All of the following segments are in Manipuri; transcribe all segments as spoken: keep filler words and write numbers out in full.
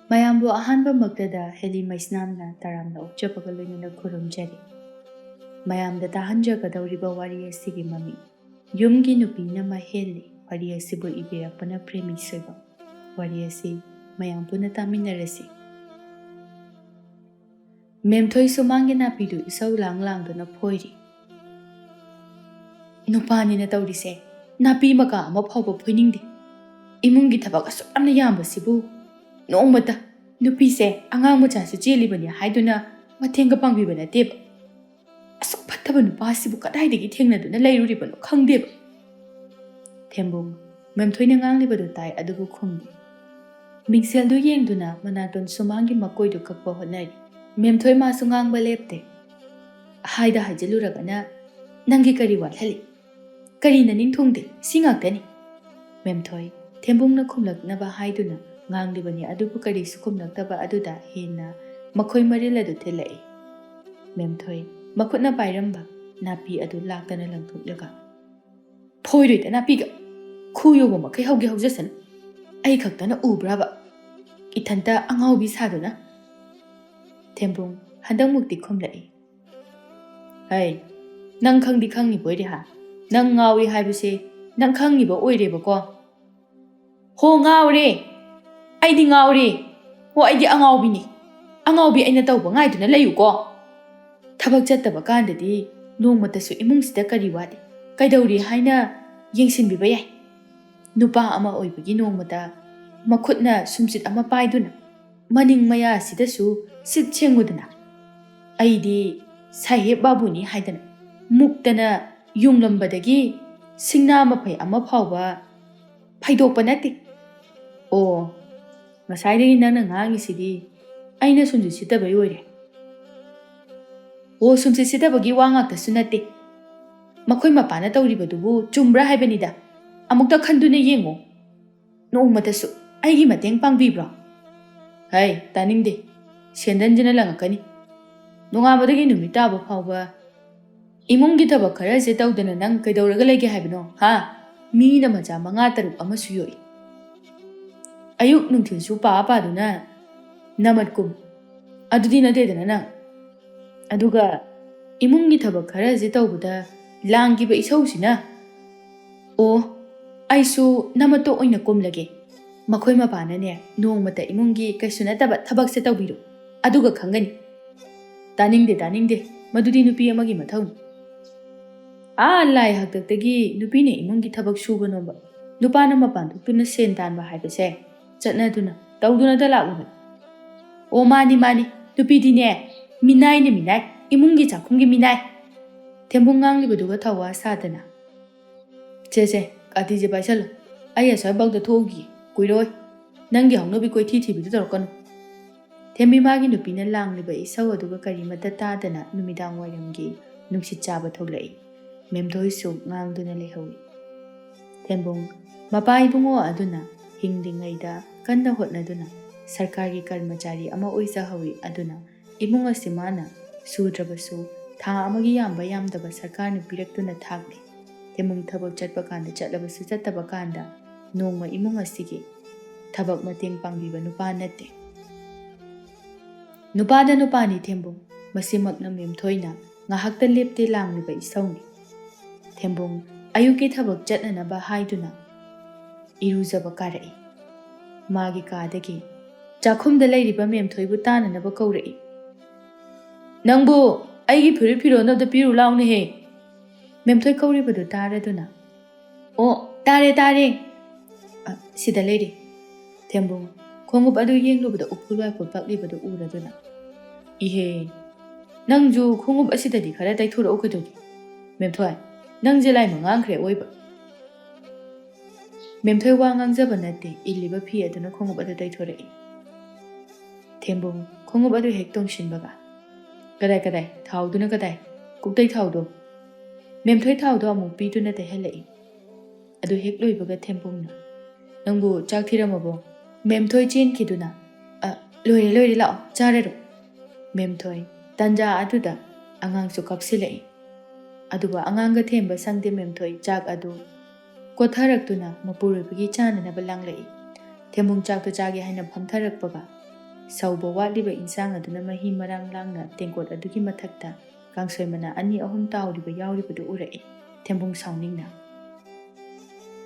ꯃꯌꯥꯝꯕꯨ ꯑꯍꯥꯟꯕꯃꯛꯇꯗ ꯍꯦꯂꯤ ꯃꯩꯁꯅꯥꯝꯅ ꯇꯔꯥꯝꯅ ꯑꯣꯛꯆꯕꯒ ꯂꯣꯏꯅꯅ ꯈꯨꯔꯨꯝꯖꯔꯤ꯫ ꯃꯌꯥꯝꯗ ꯇꯥꯍꯟꯖꯒꯗꯧꯔꯤꯕ ꯋꯥꯔꯤ ꯑꯁꯤꯒꯤ ꯃꯃꯤꯡ ꯌꯨꯝꯒꯤ ꯅꯨꯄꯤꯅ ꯃꯍꯦꯜꯂꯤ꯫ ꯋꯥꯔꯤ ꯑꯁꯤꯕꯨ ꯏꯕꯤꯔꯛꯄꯅ ꯄ꯭ꯔꯦꯃꯤ ꯁꯣꯏꯕꯝ꯫ ꯋꯥꯔꯤ ꯑꯁꯤ ꯃꯌꯥꯝ ꯄꯨꯟꯅ ꯇꯥꯃꯤꯟꯅꯔꯁꯤ꯫ ꯃꯦꯝꯊꯣꯏ ꯁꯨꯃꯥꯡꯒꯤ ꯅꯥꯄꯤꯗꯨ ꯏꯁꯧ ꯂꯥꯡ ꯂꯥꯡꯗꯨꯅ ꯐꯣꯏꯔꯤ꯫ "ꯅꯨꯄꯥꯅꯤꯅ ꯇꯧꯔꯤꯁꯦ, ꯅꯥꯄꯤ ꯃꯀꯥ ꯑꯃ ꯐꯥꯎꯕ ꯐꯣꯏꯅꯤꯡꯗꯦ꯫ ꯏꯃꯨꯡꯒꯤ ꯊꯕꯛ ꯑꯁꯨꯛ ꯌꯥꯝꯅ ꯌꯥꯝꯕꯁꯤꯕꯨ ꯅꯣꯡꯃꯇ ꯅꯨꯄꯤꯁꯦ ꯑꯉꯥꯡ ꯃꯆꯥꯁꯨ ꯆꯦꯜꯂꯤꯕꯅꯤ ꯍꯥꯏꯗꯨꯅ ꯃꯇꯦꯡꯒ ꯄꯥꯡꯕꯤꯕ ꯅꯠꯇꯦꯕ꯫ ꯑꯁꯨꯛ ꯐꯠꯇꯕ ꯅꯨꯄꯥꯁꯤꯕꯨ ꯀꯗꯥꯏꯗꯒꯤ ꯊꯦꯡꯅꯗꯨꯅ ꯂꯩꯔꯨꯔꯤꯕꯅꯣ ꯈꯪꯗꯦꯕ꯫" ꯊꯦꯝꯕꯨꯡ, ꯃꯦꯝꯊꯣꯏꯅ ꯉꯥꯡꯂꯤꯕꯗꯨ ꯇꯥꯏ, ꯑꯗꯨꯕꯨ ꯈꯨꯝꯗꯦ꯫ ꯃꯤꯡꯁꯦꯜꯗꯨ ꯌꯦꯡꯗꯨꯅ ꯃꯅꯥꯇꯣꯟ ꯁꯨꯃꯥꯡꯒꯤ ꯃꯀꯣꯏꯗꯨ ꯀꯛꯄ ꯍꯣꯠꯅꯔꯤ꯫ ꯃꯦꯝꯊꯣꯏ ꯃꯥꯁꯨ ꯉꯥꯡꯕ ꯂꯦꯞꯇꯦ꯫ ꯍꯥꯏꯗ ꯍꯥꯏꯖꯤꯜꯂꯨꯔꯒꯅ, "ꯅꯪꯒꯤ ꯀꯔꯤ ꯋꯥꯠꯍꯜꯂꯤ? ꯀꯔꯤꯅ ꯅꯤꯡꯊꯨꯡꯗꯦ? ꯁꯤ ꯉꯥꯛꯇꯅꯤ꯫" ꯃꯦꯝꯊꯣꯏ, ꯊꯦꯝꯕꯨꯡꯅ ꯈꯨꯝꯂꯛꯅꯕ ꯍꯥꯏꯗꯨꯅ ꯉꯥꯡꯂꯤꯕꯅꯤ, ꯑꯗꯨꯕꯨ ꯀꯔꯤꯁꯨ ꯈꯨꯝꯂꯛꯇꯕ ꯑꯗꯨꯗ ꯍꯦꯟꯅ ꯃꯈꯣꯏ ꯃꯔꯤꯜ ꯑꯗꯨ ꯊꯤꯜꯂꯛꯏ꯫ ꯃꯦꯝꯊꯣꯏ, ꯃꯈꯨꯠꯅ ꯄꯥꯏꯔꯝꯕ ꯅꯥꯄꯤ ꯑꯗꯨ ꯂꯥꯛꯇꯅ ꯂꯪꯊꯣꯛꯂꯒ, "ꯐꯣꯏꯔꯣꯏꯗ ꯅꯥꯄꯤꯒ, ꯈꯨ ꯌꯧꯕ ꯃꯈꯩ ꯍꯧꯒꯦ ꯍꯧꯖꯁꯅꯨ꯫ ꯑꯩ ꯈꯛꯇꯅ ꯎꯕ꯭ꯔꯥꯕ? ꯏꯊꯟꯇ ꯑꯉꯥꯎꯕꯤ ꯁꯥꯗꯨꯅ?" ꯊꯦꯝꯕꯨꯡ ꯍꯟꯗꯛꯃꯨꯛꯇꯤ ꯈꯨꯝꯂꯛꯏ꯫ "ꯍꯩ, ꯅꯪ ꯈꯪꯗꯤ ꯈꯪꯉꯤꯕꯣꯏꯔꯦ ꯍꯥ? ꯅꯪ ꯉꯥꯎꯏ ꯍꯥꯏꯕꯁꯦ ꯅꯪ ꯈꯪꯉꯤꯕ ꯑꯣꯏꯔꯦꯕꯀꯣ?" "ꯍꯣ, ꯉꯥꯎꯔꯦ꯫ ꯑꯩꯗꯤ ꯉꯥꯎꯔꯦ꯫ ꯍꯣ, ꯑꯩꯗꯤ ꯑꯉꯥꯎꯕꯤꯅꯤ꯫ ꯑꯉꯥꯎꯕꯤ ꯑꯩꯅ ꯇꯧꯕ ꯉꯥꯏꯗꯨꯅ ꯂꯩꯌꯨꯀꯣ꯫ ꯊꯕꯛ ꯆꯠꯇꯕ ꯀꯥꯟꯗꯗꯤ ꯅꯣꯡꯃꯇꯁꯨ ꯏꯃꯨꯡꯁꯤꯗ ꯀꯔꯤ ꯋꯥꯠꯂꯤ, ꯀꯩꯗꯧꯔꯤ ꯍꯥꯏꯅ ꯌꯦꯡꯁꯤꯟꯕꯤꯕ ꯌꯥꯏ꯫ ꯅꯨꯄꯥ ꯑꯃ ꯑꯣꯏꯕꯒꯤ ꯅꯣꯡꯃꯇ ꯃꯈꯨꯠꯅ ꯁꯨꯝꯆꯤꯠ ꯑꯃ ꯄꯥꯏꯗꯨꯅ ꯃꯅꯤꯡ ꯃꯌꯥ ꯑꯁꯤꯗꯁꯨ ꯁꯤꯠ ꯁꯦꯡꯉꯨꯗꯅ꯫ ꯑꯩꯗꯤ ꯁꯥꯍꯦꯕ ꯕꯥꯕꯨꯅꯤ ꯍꯥꯏꯗꯅ ꯃꯨꯛꯇꯅ ꯌꯨꯡꯂꯝꯕꯗꯒꯤ ꯁꯤꯡꯅꯥ ꯃꯐꯩ ꯑꯃ ꯐꯥꯎꯕ ꯐꯩꯗꯣꯛꯄ ꯅꯠꯇꯦ꯫ ꯑꯣ, ꯉꯁꯥꯏꯗꯒꯤ ꯅꯪꯅ ꯉꯥꯡꯉꯤꯁꯤꯗꯤ ꯑꯩꯅ ꯁꯨꯝꯆꯤꯠ ꯁꯤꯠꯇꯕꯩ ꯑꯣꯏꯔꯦ꯫" "ꯑꯣ, ꯁꯨꯝꯆꯤꯠ ꯁꯤꯠꯇꯕꯒꯤ ꯋꯥ ꯉꯥꯛꯇꯁꯨ ꯅꯠꯇꯦ꯫ ꯃꯈꯣꯏ ꯃꯄꯥꯅ ꯇꯧꯔꯤꯕꯗꯨꯕꯨ ꯆꯨꯝꯕ꯭ꯔꯥ ꯍꯥꯏꯕꯅꯤꯗ꯫ ꯑꯃꯨꯛꯇ ꯈꯟꯗꯨꯅ ꯌꯦꯡꯉꯨ꯫ ꯅꯣꯡꯃꯇꯁꯨ ꯑꯩꯒꯤ ꯃꯇꯦꯡ ꯄꯥꯡꯕꯤꯕ꯭ꯔꯣ?" "ꯍꯩ, ꯇꯥꯅꯤꯡꯗꯦ꯫ ꯁꯦꯟꯗꯟꯁꯤꯅ ꯂꯪꯉꯛꯀꯅꯤ꯫ ꯅꯣꯡꯉꯥꯟꯕꯗꯒꯤ ꯅꯨꯃꯤꯠ ꯇꯥꯕ ꯐꯥꯎꯕ ꯏꯃꯨꯡꯒꯤ ꯊꯕꯛ ꯈꯔꯁꯦ ꯇꯧꯗꯅ ꯅꯪ ꯀꯩꯗꯧꯔꯒ ꯂꯩꯒꯦ ꯍꯥꯏꯕꯅꯣ, ꯍꯥ? ꯃꯤꯅ ꯃꯆꯥ ꯃꯉꯥ ꯇꯔꯨꯛ ꯑꯃꯁꯨ ꯌꯣꯛꯏ꯫ ꯑꯌꯨꯛ ꯅꯨꯡꯊꯤꯜꯁꯨ ꯄꯥ ꯄꯥꯗꯨꯅ ꯅꯃꯠ ꯀꯨꯝ꯫ ꯑꯗꯨꯗꯤ ꯅꯠꯇꯦꯗꯅ ꯅꯪ꯫ ꯑꯗꯨꯒ ꯏꯃꯨꯡꯒꯤ ꯊꯕꯛ ꯈꯔꯁꯦ ꯇꯧꯕꯗ ꯂꯥꯡꯈꯤꯕ ꯏꯁꯧꯁꯤꯅ꯫ ꯑꯣ, ꯑꯩꯁꯨ ꯅꯃꯠꯇꯣ ꯑꯣꯏꯅ ꯀꯨꯝꯂꯒꯦ꯫ ꯃꯈꯣꯏ ꯃꯄꯥꯅꯅꯦ ꯅꯣꯡꯃꯇ ꯏꯃꯨꯡꯒꯤ ꯀꯩꯁꯨ ꯅꯠꯇꯕ ꯊꯕꯛꯁꯦ ꯇꯧꯕꯤꯔꯣ, ꯑꯗꯨꯒ ꯈꯪꯒꯅꯤ꯫ ꯇꯥꯅꯤꯡꯗꯦ, ꯇꯥꯅꯤꯡꯗꯦ꯫ ꯃꯗꯨꯗꯤ ꯅꯨꯄꯤ ꯑꯃꯒꯤ ꯃꯊꯧꯅꯤ꯫ ꯑꯥ ꯂꯥꯏ ꯍꯥꯛꯇꯛꯇꯒꯤ ꯅꯨꯄꯤꯅ ꯏꯃꯨꯡꯒꯤ ꯊꯕꯛ ꯁꯨꯕ ꯅꯣꯝꯕ, ꯅꯨꯄꯥꯅ ꯃꯄꯥꯟ ꯊꯣꯛꯇꯨꯅ ꯁꯦꯟ ꯇꯥꯟꯕ ꯍꯥꯏꯕꯁꯦ ꯆꯠꯅꯗꯨꯅ ꯇꯧꯗꯨꯅꯇ ꯂꯥꯛꯂꯕꯅꯤ꯫ ꯑꯣ ꯃꯥꯅꯤ, ꯃꯥꯅꯤ꯫ ꯅꯨꯄꯤꯗꯤꯅꯦ ꯃꯤꯅꯥꯏꯅ ꯃꯤꯅꯥꯏ, ꯏꯃꯨꯡꯒꯤ ꯆꯥꯛꯈꯨꯝꯒꯤ ꯃꯤꯅꯥꯏ꯫ ꯊꯦꯝꯕꯨꯡ ꯉꯥꯡꯂꯤꯕꯗꯨꯒ ꯊꯧꯋꯥ ꯁꯥꯗꯅ꯫ ꯁꯦ ꯁꯦ, ꯀꯥꯇꯤꯁꯦ ꯄꯥꯏꯁꯜꯂꯨ꯫ ꯑꯩ ꯑꯁ꯭ꯋꯥꯏꯐꯥꯎꯗ ꯊꯣꯛꯎꯈꯤꯒꯦ꯫ ꯀꯨꯏꯔꯣꯏ꯫ ꯅꯪꯒꯤ ꯍꯧꯅꯕꯤ ꯀꯣꯏꯊꯤ ꯊꯤꯕꯤꯗꯨ ꯇꯧꯔꯛꯀꯅꯨ꯫ ꯊꯦꯝꯕꯤꯃꯥꯒꯤ ꯅꯨꯄꯤꯅ ꯂꯥꯡꯂꯤꯕ ꯏꯁꯧ ꯑꯗꯨꯒ ꯀꯔꯤꯃꯠꯇ ꯇꯥꯗꯅ ꯅꯨꯃꯤꯗꯥꯡ ꯋꯥꯏꯔꯝꯒꯤ ꯅꯨꯡꯁꯤꯠ ꯆꯥꯕ ꯊꯣꯛꯂꯛꯏ꯫ ꯃꯦꯝꯊꯣꯏꯁꯨ ꯉꯥꯡꯗꯨꯅ ꯂꯩꯍꯧꯏ꯫ ꯊꯦꯝꯕꯨꯡ, ꯃꯄꯥ ꯏꯕꯨꯡꯉꯣ ꯑꯗꯨꯅ ꯍꯤꯡꯂꯤꯉꯩꯗ ꯀꯟꯅ ꯍꯣꯠꯅꯗꯨꯅ ꯁꯔꯀꯥꯔꯒꯤ ꯀꯔꯃꯆꯥꯔꯤ ꯑꯃ ꯑꯣꯏꯖꯍꯧꯏ꯫ ꯑꯗꯨꯅ ꯏꯃꯨꯡ ꯑꯁꯤ ꯃꯥꯅ ꯁꯨꯗ꯭ꯔꯕꯁꯨ ꯊꯥ ꯑꯃꯒꯤ ꯌꯥꯝꯕ ꯌꯥꯝꯗꯕ ꯁꯔꯀꯥꯔꯅ ꯄꯤꯔꯛꯇꯨꯅ ꯊꯥꯛꯂꯤ꯫ ꯊꯦꯝꯕꯨꯡ ꯊꯕꯛ ꯆꯠꯄ ꯀꯥꯟꯗ ꯆꯠꯂꯕꯁꯨ ꯆꯠꯇꯕ ꯀꯥꯟꯗ ꯅꯣꯡꯃ ꯏꯃꯨꯡ ꯑꯁꯤꯒꯤ ꯊꯕꯛ ꯃꯇꯦꯡ ꯄꯥꯡꯕꯤꯕ ꯅꯨꯄꯥ ꯅꯠꯇꯦ꯫ ꯅꯨꯄꯥꯗ ꯅꯨꯄꯥꯅꯤ ꯊꯦꯝꯕꯨꯡ, ꯃꯁꯤꯃꯛꯅ ꯃꯦꯝꯊꯣꯏꯅ ꯉꯥꯏꯍꯥꯛꯇ ꯂꯦꯞꯇꯦ ꯂꯥꯡꯂꯤꯕ ꯏꯁꯧꯅꯤ꯫ ꯊꯦꯝꯕꯨꯡ ꯑꯌꯨꯛꯀꯤ ꯊꯕꯛ ꯆꯠꯅꯅꯕ ꯍꯥꯏꯗꯨꯅ ꯏꯔꯨꯖꯕ ꯀꯥꯔꯛꯏ꯫ ꯃꯥꯒꯤ ꯀꯥꯗꯒꯤ ꯆꯥꯛꯈꯨꯝꯗ ꯂꯩꯔꯤꯕ ꯃꯦꯝꯊꯣꯏꯕꯨ ꯇꯥꯅꯅꯕ ꯀꯧꯔꯛꯏ꯫ "ꯅꯪꯕꯨ ꯑꯩꯒꯤ ꯐꯨꯔꯤꯠ ꯐꯤꯔꯣꯜ ꯑꯝꯇ ꯄꯤꯔꯨ ꯂꯥꯎꯅꯦꯍꯦ!" ꯃꯦꯝꯊꯣꯏ ꯀꯧꯔꯤꯕꯗꯨ ꯇꯥꯔꯗꯨꯅ, "ꯑꯣ, ꯇꯥꯔꯦ, ꯇꯥꯔꯦ꯫ ꯑ, ꯁꯤꯗ ꯂꯩꯔꯦ꯫" ꯊꯦꯝꯕꯨꯡ ꯈꯣꯡꯎꯞ ꯑꯗꯨ ꯌꯦꯡꯂꯨꯕꯗ ꯎꯐꯨꯜ ꯋꯥꯏꯐꯨꯜ ꯄꯛꯂꯤꯕꯗꯨ ꯎꯔꯗꯨꯅ, "ꯏꯍꯦ, ꯅꯪꯁꯨ ꯈꯣꯡꯎꯞ ꯑꯁꯤꯗꯗꯤ ꯈꯔ ꯇꯩꯊꯣꯔꯛꯎ ꯀꯩꯗꯧꯒꯦ? ꯃꯦꯝꯊꯣꯏ, ꯅꯪꯁꯦ ꯂꯥꯏ ꯃꯉꯥꯡꯈ꯭ꯔꯦ ꯑꯣꯏꯕ꯫" ꯃꯦꯝꯊꯣꯏ ꯋꯥ ꯉꯥꯡꯖꯕ ꯅꯠꯇꯦ, ꯏꯜꯂꯤꯕ ꯐꯤ ꯑꯗꯨꯅ ꯈꯣꯡꯎꯞ ꯑꯗꯨ ꯇꯩꯊꯣꯔꯛꯏ꯫ ꯊꯦꯝꯕꯨꯡ ꯈꯣꯡꯎꯞ ꯑꯗꯨ ꯍꯦꯛ ꯇꯣꯡꯁꯤꯟꯕꯒ, "ꯀꯗꯥꯏ, ꯀꯗꯥꯏ? ꯊꯥꯎꯗꯨꯅ ꯀꯗꯥꯏ? ꯀꯣꯛꯇꯩ ꯊꯥꯎꯗꯣ?" ꯃꯦꯝꯊꯣꯏ ꯊꯥꯎꯗꯣ ꯑꯃꯨꯛ ꯄꯤꯗꯨꯅ ꯇꯩꯍꯜꯂꯛꯏ꯫ ꯑꯗꯨ ꯍꯦꯛ ꯂꯣꯏꯕꯒ ꯊꯦꯝꯕꯨꯡꯅ, "ꯅꯪꯕꯨ ꯆꯥꯛ ꯊꯤꯔꯝꯃꯕꯣ?" ꯃꯦꯝꯊꯣꯏ ꯆꯦꯟꯈꯤꯗꯨꯅ, "ꯑ, ꯂꯣꯏꯔꯦ, ꯂꯣꯏꯔꯦ, ꯂꯥꯛꯑꯣ, ꯆꯥꯔꯔꯣ꯫" ꯃꯦꯝꯊꯣꯏ, ꯇꯟꯖꯥ ꯑꯗꯨꯗ ꯑꯉꯥꯡꯁꯨ ꯀꯥꯞꯁꯤꯜꯂꯛꯏ꯫ ꯑꯗꯨꯕꯨ ꯑꯉꯥꯡꯒ ꯊꯦꯝꯕ ꯁꯪꯗꯦ ꯃꯦꯝꯊꯣꯏ ꯆꯥꯛ ꯑꯗꯨ ꯀꯣꯠꯊꯔꯛꯇꯨꯅ ꯃꯄꯨꯔꯣꯏꯕꯒꯤ ꯆꯥꯅꯅꯕ ꯂꯥꯡꯂꯛꯏ꯫ ꯊꯦꯝꯕꯨꯡ ꯆꯥꯛꯇꯨ ꯆꯥꯒꯦ ꯍꯥꯏꯅ ꯐꯝꯊꯔꯛꯄꯒ, ꯁꯧꯕ ꯋꯥꯠꯂꯤꯕ ꯏꯟꯁꯥꯡ ꯑꯗꯨꯅ ꯃꯍꯤ ꯃꯔꯥꯡ ꯂꯥꯡꯅ ꯇꯦꯡꯀꯣꯠ ꯑꯗꯨꯒꯤ ꯃꯊꯛꯇ ꯀꯥꯡꯁꯣꯏ ꯃꯅꯥ ꯑꯅꯤ ꯑꯍꯨꯝ ꯇꯥꯎꯔꯤꯕ ꯌꯥꯎꯔꯤꯕꯗꯨ ꯎꯔꯛꯏ꯫ ꯊꯦꯝꯕꯨꯡ ꯁꯥꯎꯅꯤꯡꯅ,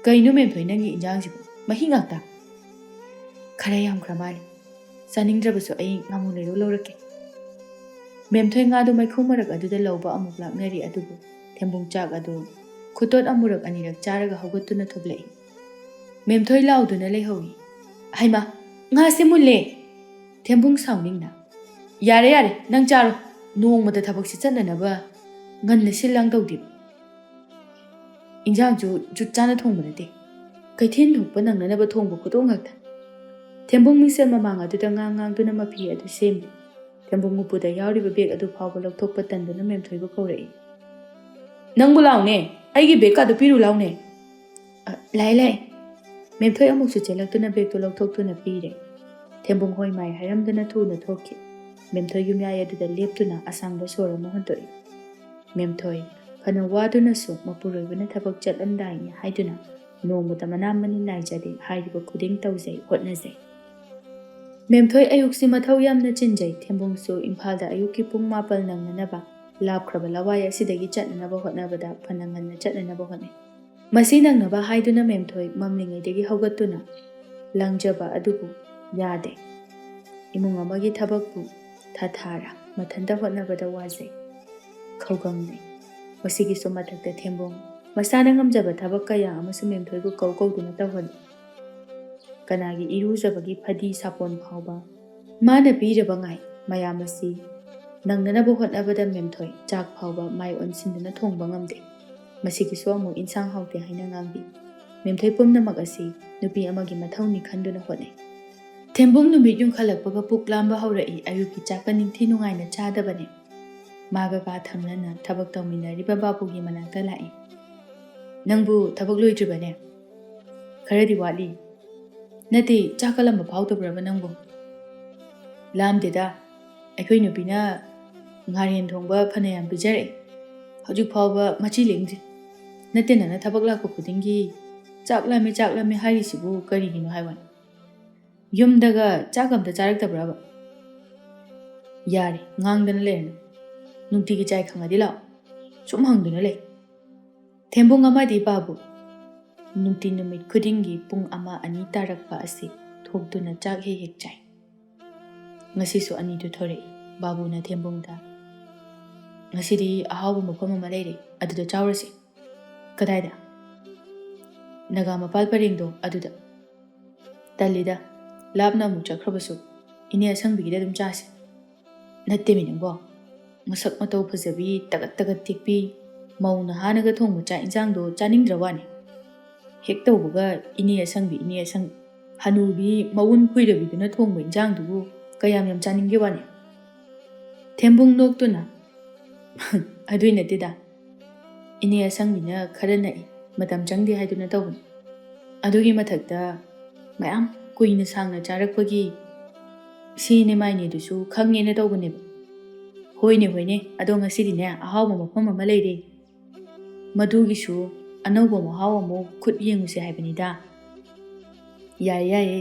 "ꯀꯩꯅꯣ ꯃꯦꯝꯊꯣꯏ, ꯅꯪꯒꯤ ꯏꯟꯖꯥꯡꯁꯤꯕꯨ ꯃꯍꯤ ꯉꯥꯛꯇ?" "ꯈꯔ ꯌꯥꯝꯈ꯭ꯔ ꯃꯥꯜꯂꯦ꯫ ꯆꯥꯅꯤꯡꯗ꯭ꯔꯕꯁꯨ ꯑꯩ ꯉꯥꯃꯨ ꯂꯩꯔꯨ ꯂꯧꯔꯛꯀꯦ꯫" ꯃꯦꯝꯊꯣꯏ ꯉꯥꯗꯨ ꯃꯩꯈꯨ ꯃꯔꯛ ꯑꯗꯨꯗ ꯂꯧꯕ ꯑꯃꯨꯛ ꯂꯥꯛꯅꯔꯤ, ꯑꯗꯨꯕꯨ ꯊꯦꯝꯕꯨꯡ ꯆꯥꯛ ꯑꯗꯨ ꯈꯨꯇꯣꯠ ꯑꯃꯨꯔꯛ ꯑꯅꯤꯔꯛ ꯆꯥꯔꯒ ꯍꯧꯒꯠꯇꯨꯅ ꯊꯣꯛꯂꯛꯏ꯫ ꯃꯦꯝꯊꯣꯏ ꯂꯥꯎꯗꯨꯅ ꯂꯩꯍꯧꯏ꯫ "ꯍꯩꯃꯥ, ꯉꯥꯁꯦ ꯃꯨꯜꯂꯦ!" ꯊꯦꯝꯕꯨꯡ ꯁꯥꯎꯅꯤꯡꯅ, "ꯌꯥꯔꯦ, ꯌꯥꯔꯦ, ꯅꯪ ꯆꯥꯔꯣ꯫ ꯅꯣꯡꯃꯇ ꯊꯕꯛꯁꯤ ꯆꯠꯅꯅꯕ ꯉꯟꯅ ꯁꯤꯜ ꯂꯥꯡ ꯇꯧꯗꯦꯕ꯫ ꯏꯟꯖꯥꯡꯁꯨ ꯖꯨꯠ ꯆꯥꯅ ꯊꯣꯡꯕ ꯅꯠꯇꯦ꯫ ꯀꯩꯊꯦꯜ ꯊꯣꯛꯄ ꯅꯪꯅꯅꯕ ꯊꯣꯡꯕ ꯈꯨꯊꯣꯡ ꯉꯥꯛꯇ꯫" ꯊꯦꯝꯕꯨꯡ ꯃꯤꯡꯁꯦꯜ ꯃꯃꯥꯡ ꯑꯗꯨꯗ ꯉꯥꯡ ꯉꯥꯡꯗꯨꯅ ꯃꯐꯤ ꯑꯗꯨ ꯁꯦꯝꯃꯤ꯫ ꯊꯦꯝꯕꯨꯡ ꯎꯄꯨꯗ ꯌꯥꯎꯔꯤꯕ ꯕꯦꯒ ꯑꯗꯨ ꯐꯥꯎꯕ ꯂꯧꯊꯣꯛꯄ ꯇꯟꯗꯨꯅ ꯃꯦꯝꯊꯣꯏꯕꯨ ꯀꯧꯔꯛꯏ꯫ "ꯅꯪꯕꯨ ꯂꯥꯎꯅꯦ, ꯑꯩꯒꯤ ꯕꯦꯒꯀꯗꯨ ꯄꯤꯔꯨ ꯂꯥꯎꯅꯦ꯫" "ꯑ, ꯂꯥꯛꯑꯦ, ꯂꯥꯛꯑꯦ꯫" ꯃꯦꯝꯊꯣꯏ ꯑꯃꯨꯛꯁꯨ ꯆꯦꯜꯂꯛꯇꯨꯅ ꯕꯦꯒꯇꯨ ꯂꯧꯊꯣꯛꯇꯨꯅ ꯄꯤꯔꯦ꯫ ꯊꯦꯝꯕꯨꯡ ꯍꯣꯏ ꯃꯥꯏ ꯍꯥꯏꯔꯝꯗꯅ ꯊꯨꯅ ꯊꯣꯛꯈꯤ꯫ ꯃꯦꯝꯊꯣꯏ ꯌꯨꯝꯌꯥꯏ ꯑꯗꯨꯗ ꯂꯦꯞꯇꯨꯅ ꯑꯁꯥꯡꯕ ꯁꯣꯔ ꯑꯃ ꯍꯣꯟꯗꯣꯛꯏ꯫ ꯃꯦꯝꯊꯣꯏ, ꯐꯅ ꯋꯥꯗꯨꯅꯁꯨ ꯃꯄꯨꯔꯣꯏꯕꯅ ꯊꯕꯛ ꯆꯠꯂꯝꯗꯥꯏꯅꯤ ꯍꯥꯏꯗꯨꯅ ꯅꯣꯡꯃꯇ ꯃꯅꯥ ꯃꯅꯤꯟ ꯅꯥꯏꯖꯗꯦ, ꯍꯥꯏꯔꯤꯕ ꯈꯨꯗꯤꯡ ꯇꯧꯖꯩ, ꯍꯣꯠꯅꯖꯩ꯫ ꯃꯦꯝꯊꯣꯏ ꯑꯌꯨꯛꯁꯤ ꯃꯊꯧ ꯌꯥꯝꯅ ꯆꯤꯟꯖꯩ꯫ ꯊꯦꯝꯕꯨꯡꯁꯨ ꯏꯝꯐꯥꯜꯗ ꯑꯌꯨꯛꯀꯤ ꯄꯨꯡ ꯃꯥꯄꯜ ꯅꯪꯅꯅꯕ ꯂꯥꯞꯈ꯭ꯔꯕ ꯂꯋꯥꯏ ꯑꯁꯤꯗꯒꯤ ꯆꯠꯅꯅꯕ ꯍꯣꯠꯅꯕꯗ ꯐꯅ ꯉꯟꯅ ꯆꯠꯅꯅꯕ ꯍꯣꯠꯅꯩ꯫ ꯃꯁꯤ ꯅꯪꯅꯕ ꯍꯥꯏꯗꯨꯅ ꯃꯦꯝꯊꯣꯏ ꯃꯝꯂꯤꯉꯩꯗꯒꯤ ꯍꯧꯒꯠꯇꯨꯅ ꯂꯥꯡꯖꯕ ꯑꯗꯨꯕꯨ ꯌꯥꯗꯦ꯫ ꯏꯃꯨꯡ ꯑꯃꯒꯤ ꯊꯕꯛꯄꯨ ꯊꯥꯊꯥꯔ ꯃꯊꯟꯇ ꯍꯣꯠꯅꯕꯗ ꯋꯥꯖꯩ, ꯈꯧꯒꯪꯅꯩ꯫ ꯃꯁꯤꯒꯤꯁꯨ ꯃꯊꯛꯇ ꯊꯦꯝꯕꯨꯡ ꯃꯁꯥꯅ ꯉꯝꯖꯕ ꯊꯕꯛ ꯀꯌꯥ ꯑꯃꯁꯨ ꯃꯦꯝꯊꯣꯏꯕꯨ ꯀꯧ ꯀꯧꯗꯨꯅ ꯇꯧꯍꯜꯂꯤ꯫ ꯀꯅꯥꯒꯤ ꯏꯔꯨꯖꯕꯒꯤ ꯐꯗꯤ ꯁꯥꯄꯣꯟ ꯐꯥꯎꯕ ꯃꯥꯅ ꯄꯤꯔꯕ ꯉꯥꯏ꯫ ꯃꯌꯥꯝ ꯑꯁꯤ ꯅꯪꯅꯅꯕ ꯍꯣꯠꯅꯕꯗ ꯃꯦꯝꯊꯣꯏ ꯆꯥꯛ ꯐꯥꯎꯕ ꯃꯥꯏ ꯑꯣꯟꯁꯤꯟꯗꯨꯅ ꯊꯣꯡꯕ ꯉꯝꯗꯦ꯫ ꯃꯁꯤꯒꯤꯁꯨ ꯑꯃꯨꯛ ꯏꯟꯁꯥꯡ ꯍꯥꯎꯇꯦ ꯍꯥꯏꯅ ꯉꯥꯡꯕꯤ꯫ ꯃꯦꯝꯊꯣꯏ ꯄꯨꯝꯅꯃꯛ ꯑꯁꯤ ꯅꯨꯄꯤ ꯑꯃꯒꯤ ꯃꯊꯧꯅꯤ ꯈꯟꯗꯨꯅ ꯍꯣꯠꯅꯩ꯫ ꯊꯦꯝꯕꯨꯡ ꯅꯨꯃꯤꯠ ꯌꯨꯡꯈꯠꯂꯛꯄꯒ ꯄꯨꯛ ꯂꯥꯝꯕ ꯍꯧꯔꯛꯏ꯫ ꯑꯌꯨꯛꯀꯤ ꯆꯥꯛꯀ ꯅꯤꯡꯊꯤ ꯅꯨꯡꯉꯥꯏꯅ ꯆꯥꯗꯕꯅꯦ꯫ ꯃꯥꯒ ꯀꯥ ꯊꯪꯅꯅ ꯊꯕꯛ ꯇꯧꯃꯤꯟꯅꯔꯤꯕ ꯕꯥꯕꯨꯒꯤ ꯃꯅꯥꯛꯇ ꯂꯥꯛꯏ꯫ "ꯅꯪꯕꯨ ꯊꯕꯛ ꯂꯣꯏꯗ꯭ꯔꯤꯕꯅꯦ? ꯈꯔꯗꯤ ꯋꯥꯠꯂꯤ꯫" "ꯅꯠꯇꯦ, ꯆꯥꯛ ꯀꯜꯂꯝꯕ ꯐꯥꯎꯗꯕ꯭ꯔꯕ ꯅꯪꯕꯨ?" "ꯂꯥꯝꯗꯦꯗ, ꯑꯩꯈꯣꯏ ꯅꯨꯄꯤꯅ ꯉꯥꯔꯦꯟ ꯊꯣꯡꯕ ꯐꯅꯌꯥꯝ ꯄꯤꯖꯔꯛꯑꯦ꯫ ꯍꯧꯖꯤꯛ ꯐꯥꯎꯕ ꯃꯆꯤ ꯂꯦꯡꯗ꯭ꯔꯤ꯫ ꯅꯠꯇꯦ, ꯅꯪꯅ ꯊꯕꯛ ꯂꯥꯛꯄ ꯈꯨꯗꯤꯡꯒꯤ 'ꯆꯥꯛ ꯂꯥꯝꯃꯦ, ꯆꯥꯛ ꯂꯥꯝꯃꯦ' ꯍꯥꯏꯔꯤꯁꯤꯕꯨ ꯀꯔꯤꯒꯤꯅꯣ ꯍꯥꯏꯕ?" ꯌꯨꯝꯗꯒ ꯆꯥꯛ ꯑꯝꯇ ꯆꯥꯔꯛꯇꯕ꯭ꯔꯕ? ꯌꯥꯔꯦ, ꯉꯥꯡꯗꯅ ꯂꯩꯔꯅꯨ꯫ ꯅꯨꯡꯇꯤꯒꯤ ꯆꯥꯏ ꯈꯪꯉꯗꯤ ꯂꯥꯛꯑꯣ꯫ ꯁꯨꯝ ꯍꯪꯗꯨꯅ ꯂꯩ꯫ ꯊꯦꯝꯕꯨꯡ ꯑꯃꯗꯤ ꯕꯥꯕꯨ꯫ ꯅꯨꯡꯇꯤ ꯅꯨꯃꯤꯠ ꯈꯨꯗꯤꯡꯒꯤ ꯄꯨꯡ ꯑꯃ ꯑꯅꯤ ꯇꯥꯔꯛꯄ ꯑꯁꯤ ꯊꯣꯛꯇꯨꯅ ꯆꯥꯛ ꯍꯦꯛ ꯍꯦꯛ ꯆꯥꯏ꯫ ꯉꯁꯤꯁꯨ ꯑꯅꯤꯗꯨ ꯊꯣꯔꯛꯏ꯫ ꯕꯥꯕꯨꯅ ꯊꯦꯝꯕꯨꯡꯗ, "ꯉꯁꯤꯗꯤ ꯑꯍꯥꯎꯕ ꯃꯐꯝ ꯑꯃ ꯂꯩꯔꯦ, ꯑꯗꯨꯗ ꯆꯥꯎꯔꯁꯦ꯫" "ꯀꯗꯥꯏꯗ?" "ꯅꯒꯥ ꯃꯄꯥꯜ ꯄꯔꯦꯡꯗꯣ ꯑꯗꯨꯗ꯫" "ꯇꯜꯂꯤꯗ, ꯂꯥꯞꯅ ꯑꯃꯨꯛ ꯆꯠꯈ꯭ꯔꯕꯁꯨ ꯏꯅꯦ ꯑꯁꯪꯕꯤꯒꯤꯗ ꯑꯗꯨꯝ ꯆꯥꯁꯦ꯫" "ꯅꯠꯇꯦꯃꯤ ꯅꯪꯕꯣ, ꯃꯁꯛ ꯃꯇꯧ ꯐꯖꯕꯤ, ꯇꯒꯠ ꯇꯒꯠ ꯇꯦꯛꯄꯤ, ꯃꯧ ꯅꯍꯥꯅꯒ ꯊꯣꯡꯕ ꯆꯥꯛ ꯏꯟꯁꯥꯡꯗꯣ ꯆꯥꯅꯤꯡꯗ꯭ꯔ ꯋꯥꯅꯦ꯫ ꯍꯦꯛ ꯇꯧꯕꯒ ꯏꯅꯦ ꯑꯁꯪꯕꯤ, ꯏꯅꯦ ꯑꯁꯪꯕꯤ꯫ ꯍꯅꯨꯕꯤ ꯃꯎꯟ ꯈꯨꯏꯔꯕꯤꯗꯨꯅ ꯊꯣꯡꯕ ꯏꯟꯁꯥꯡꯗꯨꯕꯨ ꯀꯌꯥꯝ ꯌꯥꯝ ꯆꯥꯅꯤꯡꯒꯦ ꯋꯥꯅꯦ꯫" ꯊꯦꯝꯕꯨꯡ ꯅꯣꯛꯇꯨꯅ, "ꯑꯗꯨꯏ ꯅꯠꯇꯦꯗ, ꯏꯅꯦ ꯑꯁꯪꯕꯤꯅ ꯈꯔ ꯅꯛꯏ, ꯃꯇꯝ ꯆꯪꯗꯦ ꯍꯥꯏꯗꯨꯅ ꯇꯧꯕꯅꯤ꯫ ꯑꯗꯨꯒꯤ ꯃꯊꯛꯇ ꯃꯌꯥꯝ ꯀꯨꯏꯅ ꯁꯥꯡꯅ ꯆꯥꯔꯛꯄꯒꯤ ꯁꯤꯅꯦ ꯃꯥꯏꯅꯦꯗꯨꯁꯨ ꯈꯪꯉꯦꯅ ꯇꯧꯕꯅꯦꯕ꯫" "ꯍꯣꯏꯅꯦ, ꯍꯣꯏꯅꯦ, ꯑꯗꯣ ꯉꯁꯤꯗꯤꯅꯦ ꯑꯍꯥꯎꯕ ꯃꯐꯝ ꯑꯃ ꯂꯩꯔꯦ꯫ ꯃꯗꯨꯒꯤꯁꯨ ꯑꯅꯧꯕ ꯃꯍꯥꯎ ꯑꯃꯨꯛ ꯈꯨꯠ ꯌꯦꯡꯉꯨꯁꯦ ꯍꯥꯏꯕꯅꯤꯗ꯫" "ꯌꯥꯏꯌꯦ, ꯌꯥꯏꯌꯦ,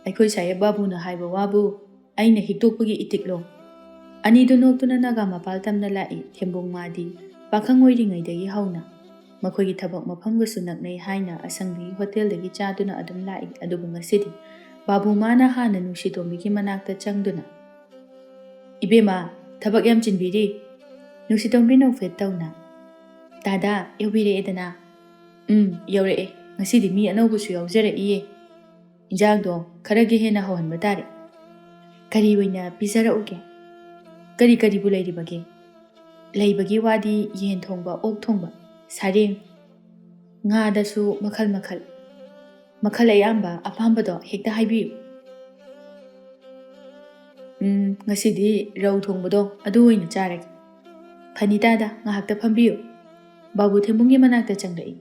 ꯑꯩꯈꯣꯏ ꯁꯥꯍꯦꯕ ꯕꯥꯕꯨꯅ ꯍꯥꯏꯕ ꯋꯥꯕꯨ ꯑꯩꯅ ꯍꯤꯛꯇꯣꯛꯄꯒꯤ ꯏꯇꯤꯛꯂꯣ?" ꯑꯅꯤꯗꯨ ꯅꯣꯛꯇꯨꯅ ꯅꯥꯒꯥ ꯃꯄꯥꯜ ꯇꯝꯅ ꯂꯥꯛꯏ꯫ ꯊꯦꯝꯕꯨꯡ ꯃꯥꯗꯤ ꯄꯥꯈꯪ ꯑꯣꯏꯔꯤꯉꯩꯗꯒꯤ ꯍꯧꯅ ꯃꯈꯣꯏꯒꯤ ꯊꯕꯛ ꯃꯐꯝꯒꯁꯨ ꯅꯛꯅꯩ ꯍꯥꯏꯅ ꯑꯁꯪꯕꯤꯒꯤ ꯍꯣꯇꯦꯜꯗꯒꯤ ꯆꯥꯗꯨꯅ ꯑꯗꯨꯝ ꯂꯥꯛꯏ꯫ ꯑꯗꯨꯕꯨ ꯉꯁꯤꯗꯤ ꯕꯥꯕꯨ ꯃꯥꯅ ꯍꯥꯟꯅ ꯅꯨꯡꯁꯤꯇꯣꯝꯕꯤꯒꯤ ꯃꯅꯥꯛꯇ ꯆꯪꯗꯨꯅ, "ꯏꯕꯦꯝꯃ, ꯊꯕꯛ ꯌꯥꯝ ꯆꯤꯟꯕꯤꯔꯤ?" ꯅꯨꯡꯁꯤꯇꯣꯝꯕꯤ ꯅꯣꯛꯐꯦꯠ ꯇꯧꯅ, "ꯇꯥꯗꯥ, ꯌꯧꯕꯤꯔꯛꯑꯦꯗꯅ꯫ ꯎꯝ, ꯌꯧꯔꯛꯑꯦ꯫ ꯉꯁꯤꯗꯤ ꯃꯤ ꯑꯅꯧꯕꯁꯨ ꯌꯥꯎꯖꯔꯛꯏꯌꯦ꯫ ꯏꯟꯖꯥꯡꯗꯣ ꯈꯔꯒ ꯍꯦꯟꯅ ꯍꯧꯍꯟꯕ ꯇꯥꯔꯦ꯫ ꯀꯔꯤ ꯑꯣꯏꯅ ꯄꯤꯖꯔꯛꯎꯒꯦ? ꯀꯔꯤ ꯀꯔꯤꯕꯨ ꯂꯩꯔꯤꯕꯒꯦ?" "ꯂꯩꯕꯒꯤ ꯋꯥꯗꯤ ꯌꯦꯟ ꯊꯣꯡꯕ, ꯑꯣꯛ ꯊꯣꯡꯕ, ꯁꯥꯔꯦꯡ, ꯉꯥꯗꯁꯨ ꯃꯈꯜ ꯃꯈꯜ꯫ ꯃꯈꯜ ꯑꯌꯥꯝꯕ ꯑꯄꯥꯝꯕꯗꯣ ꯍꯦꯛꯇ ꯍꯥꯏꯕꯤꯌꯨ꯫" "ꯎꯝ, ꯉꯁꯤꯗꯤ ꯔꯧ ꯊꯣꯡꯕꯗꯣ ꯑꯗꯨ ꯑꯣꯏꯅ ꯆꯥꯔꯒꯦ꯫" "ꯐꯅꯤꯇꯥꯗ, ꯉꯥꯏꯍꯥꯛꯇ ꯐꯝꯕꯤꯌꯨ꯫" ꯕꯥꯕꯨ ꯊꯦꯝꯕꯨꯡꯒꯤ ꯃꯅꯥꯛꯇ ꯆꯪꯂꯛꯏ꯫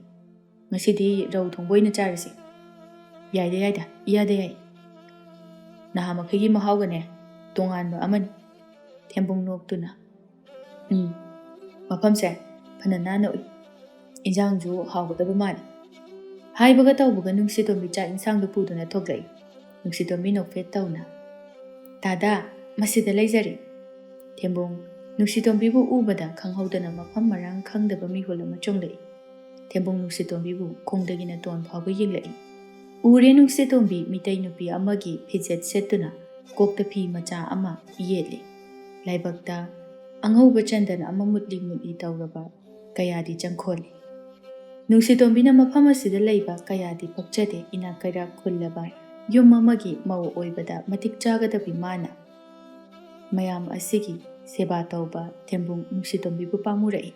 "ꯉꯁꯤꯗꯤ ꯔꯧ ꯊꯣꯡꯕ ꯑꯣꯏꯅ ꯆꯥꯔꯁꯤ꯫" "ꯌꯥꯏꯗ ꯌꯥꯏꯗ, ꯏꯌꯥꯗ ꯌꯥꯏ꯫ ꯅꯍꯥ ꯃꯈꯩꯒꯤ ꯃꯍꯥꯎꯒꯅꯦ ꯇꯣꯉꯥꯟꯕ ꯑꯃꯅꯤ꯫" ꯊꯦꯝꯕꯨꯡ ꯅꯣꯛꯇꯨꯅ, "ꯎꯝ, ꯃꯐꯝꯁꯦ ꯐꯅ ꯅꯥꯟꯅ ꯎꯏ꯫ ꯏꯟꯖꯥꯡꯁꯨ ꯍꯥꯎꯒꯗꯕ ꯃꯥꯜꯂꯤ꯫" ꯍꯥꯏꯕꯒ ꯇꯧꯕꯒ ꯅꯨꯡꯁꯤꯇꯣꯝꯕꯤ ꯆꯥꯛ ꯏꯟꯁꯥꯡꯗꯨ ꯄꯨꯗꯨꯅ ꯊꯣꯛꯂꯛꯏ꯫ ꯅꯨꯡꯁꯤꯇꯣꯝꯕꯤ ꯅꯣꯛꯐꯦꯠ ꯇꯧꯅ, "ꯇꯥꯗꯥ, ꯃꯁꯤꯗ ꯂꯩꯖꯔꯦ꯫" ꯊꯦꯝꯕꯨꯡ ꯅꯨꯡꯁꯤꯇꯣꯝꯕꯤꯕꯨ ꯎꯕꯗ ꯈꯪꯍꯧꯗꯅ ꯃꯐꯝ ꯃꯔꯥꯡ ꯈꯪꯗꯕ ꯃꯤꯍꯨꯜ ꯑꯃ ꯆꯣꯡꯂꯛꯏ꯫ ꯊꯦꯝꯕꯨꯡ ꯅꯨꯡꯁꯤꯇꯣꯝꯕꯤꯕꯨ ꯈꯣꯡꯗꯒꯤꯅ ꯇꯣꯟ ꯐꯥꯎꯕ ꯌꯦꯡꯂꯛꯏ꯫ ꯎꯔꯦ ꯅꯨꯡꯁꯤꯇꯣꯝꯕꯤ ꯃꯤꯇꯩ ꯅꯨꯄꯤ ꯑꯃꯒꯤ ꯐꯤꯖꯦꯠ ꯁꯦꯠꯇꯨꯅ ꯀꯣꯛꯇ ꯐꯤ ꯃꯆꯥ ꯑꯃ ꯌꯦꯠꯂꯤ꯫ ꯂꯥꯏꯕꯛꯇ ꯑꯉꯧꯕ ꯆꯟꯗꯟ ꯑꯃ ꯃꯨꯠꯂꯤ ꯃꯨꯠꯂꯤ ꯇꯧꯔꯕ ꯀꯌꯥꯗꯤ ꯆꯪꯈꯣꯜꯂꯤ꯫ ꯅꯨꯡꯁꯤꯇꯣꯝꯕꯤꯅ ꯃꯐꯝ ꯑꯁꯤꯗ ꯂꯩꯕ ꯀꯌꯥꯗꯤ ꯄꯛꯆꯗꯦ꯫ ꯏꯅꯥꯛ ꯀꯩꯔꯥꯛ ꯈꯨꯜꯂꯕ ꯌꯨꯝ ꯑꯃꯒꯤ ꯃꯧ ꯑꯣꯏꯕꯗ ꯃꯇꯤꯛ ꯆꯥꯒꯗꯕꯤ ꯃꯥꯅ ꯃꯌꯥꯝ ꯑꯁꯤꯒꯤ ꯁꯦꯕꯥ ꯇꯧꯕ ꯊꯦꯝꯕꯨꯡ ꯅꯨꯡꯁꯤꯇꯣꯝꯕꯤꯕꯨ ꯄꯥꯝꯃꯨꯔꯛꯏ꯫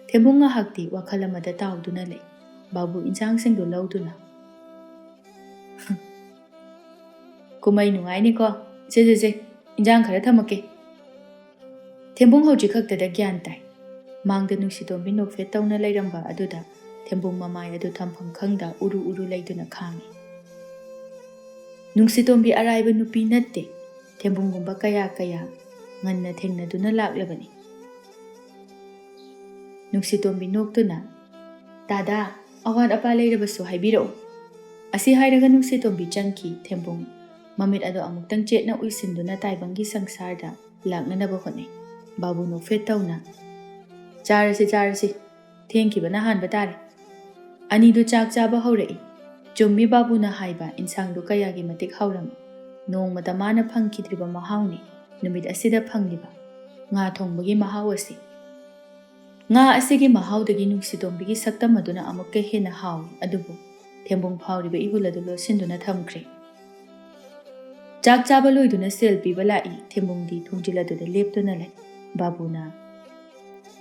ꯊꯦꯝꯕꯨꯡ ꯉꯥꯏꯍꯥꯛꯇꯤ ꯋꯥꯈꯜ ꯑꯃꯗ ꯇꯥꯎꯗꯨꯅ ꯂꯩ꯫ ꯕꯥꯕꯨ ꯏꯟꯁꯥꯡꯁꯤꯡꯗꯨ ꯂꯧꯗꯨꯅ, "ꯀꯨꯝꯍꯩ ꯅꯨꯡꯉꯥꯏꯅꯤꯀꯣ꯫ ꯁꯦ, ꯁꯦ, ꯁꯦ, ꯏꯟꯁꯥꯡ ꯈꯔ ꯊꯝꯃꯛꯀꯦ꯫" ꯊꯦꯝꯕꯨꯡ ꯍꯧꯖꯤꯛ ꯈꯛꯇꯗ ꯒ꯭ꯌꯥꯟ ꯇꯥꯏ꯫ ꯃꯥꯡꯗ ꯅꯨꯡꯁꯤꯇꯣꯝꯕꯤ ꯅꯣꯛꯐꯦꯠ ꯇꯧꯅ ꯂꯩꯔꯝꯕ ꯑꯗꯨꯗ ꯊꯦꯝꯕꯨꯡ ꯃꯃꯥꯏ ꯑꯗꯨ ꯊꯝꯐꯝ ꯈꯪꯗ ꯎꯔꯨ ꯎꯔꯨ ꯂꯩꯗꯨꯅ ꯈꯥꯡꯏ꯫ ꯅꯨꯡꯁꯤꯇꯣꯝꯕꯤ ꯑꯔꯥꯏꯕ ꯅꯨꯄꯤ ꯅꯠꯇꯦ꯫ ꯊꯦꯝꯕꯨꯡꯒꯨꯝꯕ ꯀꯌꯥ ꯀꯌꯥ ꯉꯟꯅ ꯊꯦꯡꯅꯗꯨꯅ ꯂꯥꯛꯂꯕꯅꯤ꯫ ꯅꯨꯡꯁꯤꯇꯣꯝꯕꯤ ꯅꯣꯛꯇꯨꯅ, "ꯇꯥꯗꯥ, ꯑꯋꯥꯠ ꯑꯄꯥ ꯂꯩꯔꯕꯁꯨ ꯍꯥꯏꯕꯤꯔꯛꯎ꯫" ꯑꯁꯤ ꯍꯥꯏꯔꯒ ꯅꯨꯡꯁꯤꯇꯣꯝꯕꯤ ꯆꯪꯈꯤ꯫ ꯊꯦꯝꯕꯨꯡ ꯃꯃꯤꯠ ꯑꯗꯨ ꯑꯃꯨꯛꯇꯪ ꯆꯦꯠꯅ ꯎꯏꯁꯤꯟꯗꯨꯅ ꯇꯥꯏꯕꯪꯒꯤ ꯁꯪꯁꯥꯔꯗ ꯂꯥꯛꯅꯅꯕ ꯍꯣꯠꯅꯩ꯫ ꯕꯥꯕꯨ ꯅꯣꯛꯐꯦꯠ ꯇꯧꯅ, "ꯆꯥꯔꯁꯤ, ꯆꯥꯔꯁꯤ꯫ ꯊꯦꯡꯈꯤꯕꯅ ꯍꯥꯟꯕ ꯇꯥꯔꯦ꯫" ꯑꯅꯤꯗꯨ ꯆꯥꯛ ꯆꯥꯕ ꯍꯧꯔꯛꯏ꯫ ꯆꯨꯝꯃꯤ ꯕꯥꯕꯨꯅ ꯍꯥꯏꯕ, ꯏꯟꯁꯥꯡꯗꯨ ꯀꯌꯥꯒꯤ ꯃꯇꯤꯛ ꯍꯥꯎꯔꯝꯃꯤ꯫ ꯅꯣꯡꯃꯇ ꯃꯥꯅ ꯐꯪꯈꯤꯗ꯭ꯔꯤꯕ ꯃꯍꯥꯎꯅꯤ ꯅꯨꯃꯤꯠ ꯑꯁꯤꯗ ꯐꯪꯂꯤꯕ ꯉꯥ ꯊꯣꯡꯕꯒꯤ ꯃꯍꯥꯎ ꯑꯁꯤ꯫ ꯉꯥ ꯑꯁꯤꯒꯤ ꯃꯍꯥꯎꯗꯒꯤ ꯅꯨꯡꯁꯤꯇꯣꯝꯕꯤꯒꯤ ꯁꯛꯇꯝ ꯑꯗꯨꯅ ꯑꯃꯨꯛꯀ ꯍꯦꯟꯅ ꯍꯥꯎꯏ, ꯑꯗꯨꯕꯨ ꯊꯦꯝꯕꯨꯡ ꯐꯥꯎꯔꯤꯕ ꯏꯍꯨꯜ ꯑꯗꯨ ꯂꯣꯠꯁꯤꯟꯗꯨꯅ ꯊꯝꯈ꯭ꯔꯦ꯫ ꯆꯥꯛ ꯆꯥꯕ ꯂꯣꯏꯗꯨꯅ ꯁꯦꯜ ꯄꯤꯕ ꯂꯥꯛꯏ꯫ ꯊꯦꯝꯕꯨꯡꯗꯤ ꯊꯣꯡꯖꯤꯜ ꯑꯗꯨꯗ ꯂꯦꯞꯇꯨꯅ ꯂꯩ꯫ ꯕꯥꯕꯨꯅ,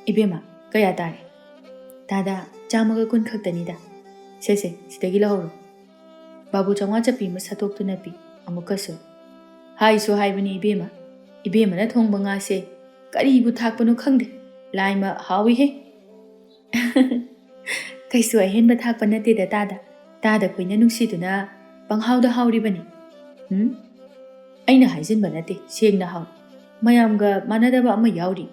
"ꯏꯕꯦꯝꯃ, ꯀꯌꯥ ꯇꯥꯔꯦ?" "ꯇꯥꯗꯥ, ꯆꯥꯝꯃꯒ ꯀꯨꯟ ꯈꯛꯇꯅꯤꯗ꯫" "ꯁꯦ, ꯁꯦ, ꯁꯤꯗꯒꯤ ꯂꯧꯍꯧꯔꯣ꯫" ꯕꯥꯕꯨ ꯆꯥꯝꯃꯉꯥ ꯆꯞꯄꯤ ꯑꯃ ꯁꯠꯇꯣꯛꯇꯨꯅ ꯄꯤ꯫ ꯑꯃꯨꯛꯀꯁꯨ, "ꯍꯥꯏꯁꯨ ꯍꯥꯏꯕꯅꯤ ꯏꯕꯦꯝꯃ, ꯏꯕꯦꯝꯃꯅ ꯊꯣꯡꯕ ꯉꯥꯁꯦ ꯀꯔꯤꯕꯨ ꯊꯥꯛꯄꯅꯣ ꯈꯪꯗꯦ, ꯂꯥꯏꯃ ꯍꯥꯎꯏꯍꯦ꯫" "ꯀꯩꯁꯨ ꯑꯍꯦꯟꯕ ꯊꯥꯛꯄ ꯅꯠꯇꯦꯗ ꯇꯥꯗꯥ, ꯇꯥꯗ ꯈꯣꯏꯅ ꯅꯨꯡꯁꯤꯗꯨꯅ ꯄꯪꯍꯥꯎꯗ ꯍꯥꯎꯔꯤꯕꯅꯤ꯫" "ꯎꯝ? ꯑꯩꯅ ꯍꯥꯏꯖꯤꯟꯕ ꯅꯠꯇꯦ, ꯁꯦꯡꯅ ꯍꯥꯎꯏ꯫ ꯃꯌꯥꯝꯒ ꯃꯥꯟꯅꯗꯕ ꯑꯃ ꯌꯥꯎꯔꯤ꯫"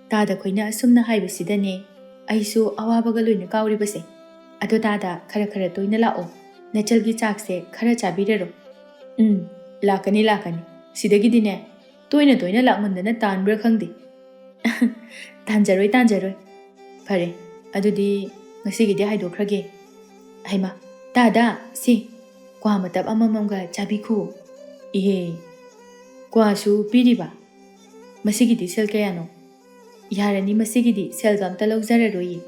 ꯇꯥꯗ ꯈꯣꯏꯅ ꯑꯁꯨꯝꯅ ꯍꯥꯏꯕꯁꯤꯗꯅꯦ ꯑꯩꯁꯨ ꯑꯋꯥꯕꯒ ꯂꯣꯏꯅ ꯀꯥꯎꯔꯤꯕꯁꯦ꯫ "ꯑꯗꯣ ꯇꯥꯗꯥ, ꯈꯔ ꯈꯔ ꯇꯣꯏꯅ ꯂꯥꯛꯑꯣ, ꯅꯆꯜꯒꯤ ꯆꯥꯛꯁꯦ ꯈꯔ ꯆꯥꯕꯤꯔꯔꯣ꯫ ꯎꯝ, ꯂꯥꯛꯀꯅꯤ, ꯂꯥꯛꯀꯅꯤ꯫ ꯁꯤꯗꯒꯤꯗꯤꯅꯦ, ꯇꯣꯏꯅ ꯇꯣꯏꯅ ꯂꯥꯛꯃꯟꯗꯅ ꯇꯥꯟꯕ꯭ꯔꯥ ꯈꯪꯗꯦ꯫ ꯇꯥꯟꯖꯔꯣꯏ, ꯇꯥꯟꯖꯔꯣꯏ꯫ ꯐꯔꯦ, ꯑꯗꯨꯗꯤ ꯉꯁꯤꯒꯤꯗꯤ ꯍꯥꯏꯗꯣꯛꯈ꯭ꯔꯒꯦ꯫ ꯍꯩꯃꯥ, ꯇꯥꯗ, ꯁꯤ ꯀ꯭ꯋꯥ ꯃꯇꯞ ꯑꯃꯃꯝꯒ ꯆꯥꯕꯤꯈꯣ꯫ ꯏꯍꯦ, ꯀ꯭ꯋꯥꯁꯨ ꯄꯤꯔꯤꯕ? ꯃꯁꯤꯒꯤꯗꯤ ꯁꯦꯜ ꯀꯌꯥꯅꯣ? ꯌꯥꯔꯅꯤ, ꯃꯁꯤꯒꯤꯗꯤ ꯁꯦꯜꯒ ꯑꯝꯇ ꯂꯧꯖꯔꯔꯣꯏꯌꯦ꯫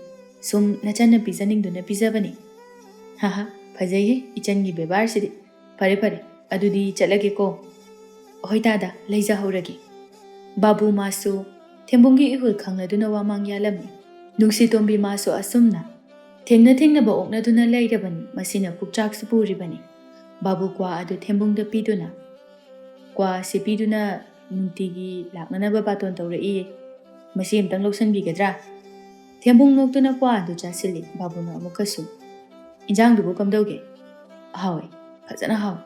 ꯁꯨꯝ ꯅꯆꯟꯅ ꯄꯤꯖꯅꯤꯡꯗꯨꯅ ꯄꯤꯖꯕꯅꯤ꯫ ꯍꯥꯍꯥ, ꯐꯖꯩꯍꯦ ꯏꯆꯟꯒꯤ ꯕꯦꯕꯥꯔꯁꯤꯗꯤ꯫ ꯐꯔꯦ ꯐꯔꯦ, ꯑꯗꯨꯗꯤ ꯆꯠꯂꯒꯦꯀꯣ꯫ ꯍꯣꯏ ꯇꯥꯗ, ꯂꯩꯖꯍꯧꯔꯒꯦ꯫ ꯕꯥꯕꯨ ꯃꯥꯁꯨ ꯊꯦꯝꯕꯨꯡꯒꯤ ꯏꯍꯨꯜ ꯈꯪꯂꯗꯨꯅ ꯋꯥꯃꯥꯡ ꯌꯥꯜꯂꯝꯃꯤ꯫ ꯅꯨꯡꯁꯤꯇꯣꯝꯕꯤ ꯃꯥꯁꯨ ꯑꯁꯨꯝꯅ ꯊꯦꯡꯅ ꯊꯦꯡꯅꯕ ꯑꯣꯛꯅꯗꯨꯅ ꯂꯩꯔꯕꯅꯤ꯫ ꯃꯁꯤꯅ ꯄꯨꯛꯆꯥꯛꯁꯨ ꯄꯨꯔꯤꯕꯅꯤ꯫ ꯕꯥꯕꯨ ꯀ꯭ꯋꯥ ꯑꯗꯨ ꯊꯦꯝꯕꯨꯡꯗ ꯄꯤꯗꯨꯅ, "ꯀ꯭ꯋꯥ ꯑꯁꯤ ꯄꯤꯗꯨꯅ ꯅꯨꯡꯇꯤꯒꯤ ꯂꯥꯛꯅꯅꯕ ꯕꯥꯇꯣꯟ ꯇꯧꯔꯛꯏ꯫ ꯃꯁꯤ ꯑꯝꯇꯪ ꯂꯧꯁꯟꯕꯤꯒꯗ꯭ꯔꯥ?" ꯊꯦꯝꯕꯨꯡ ꯅꯣꯛꯇꯨꯅ ꯀ꯭ꯋꯥ ꯑꯗꯨ ꯆꯥꯁꯤꯜꯂꯤ꯫ ꯕꯥꯕꯨꯅ ꯑꯃꯨꯛꯀꯁꯨ, "ꯏꯟꯖꯥꯡꯗꯨꯕꯨ ꯀꯝꯗꯧꯒꯦ?" "ꯍꯥꯎꯋꯦ, ꯐꯖꯅ ꯍꯥꯎꯋꯦ꯫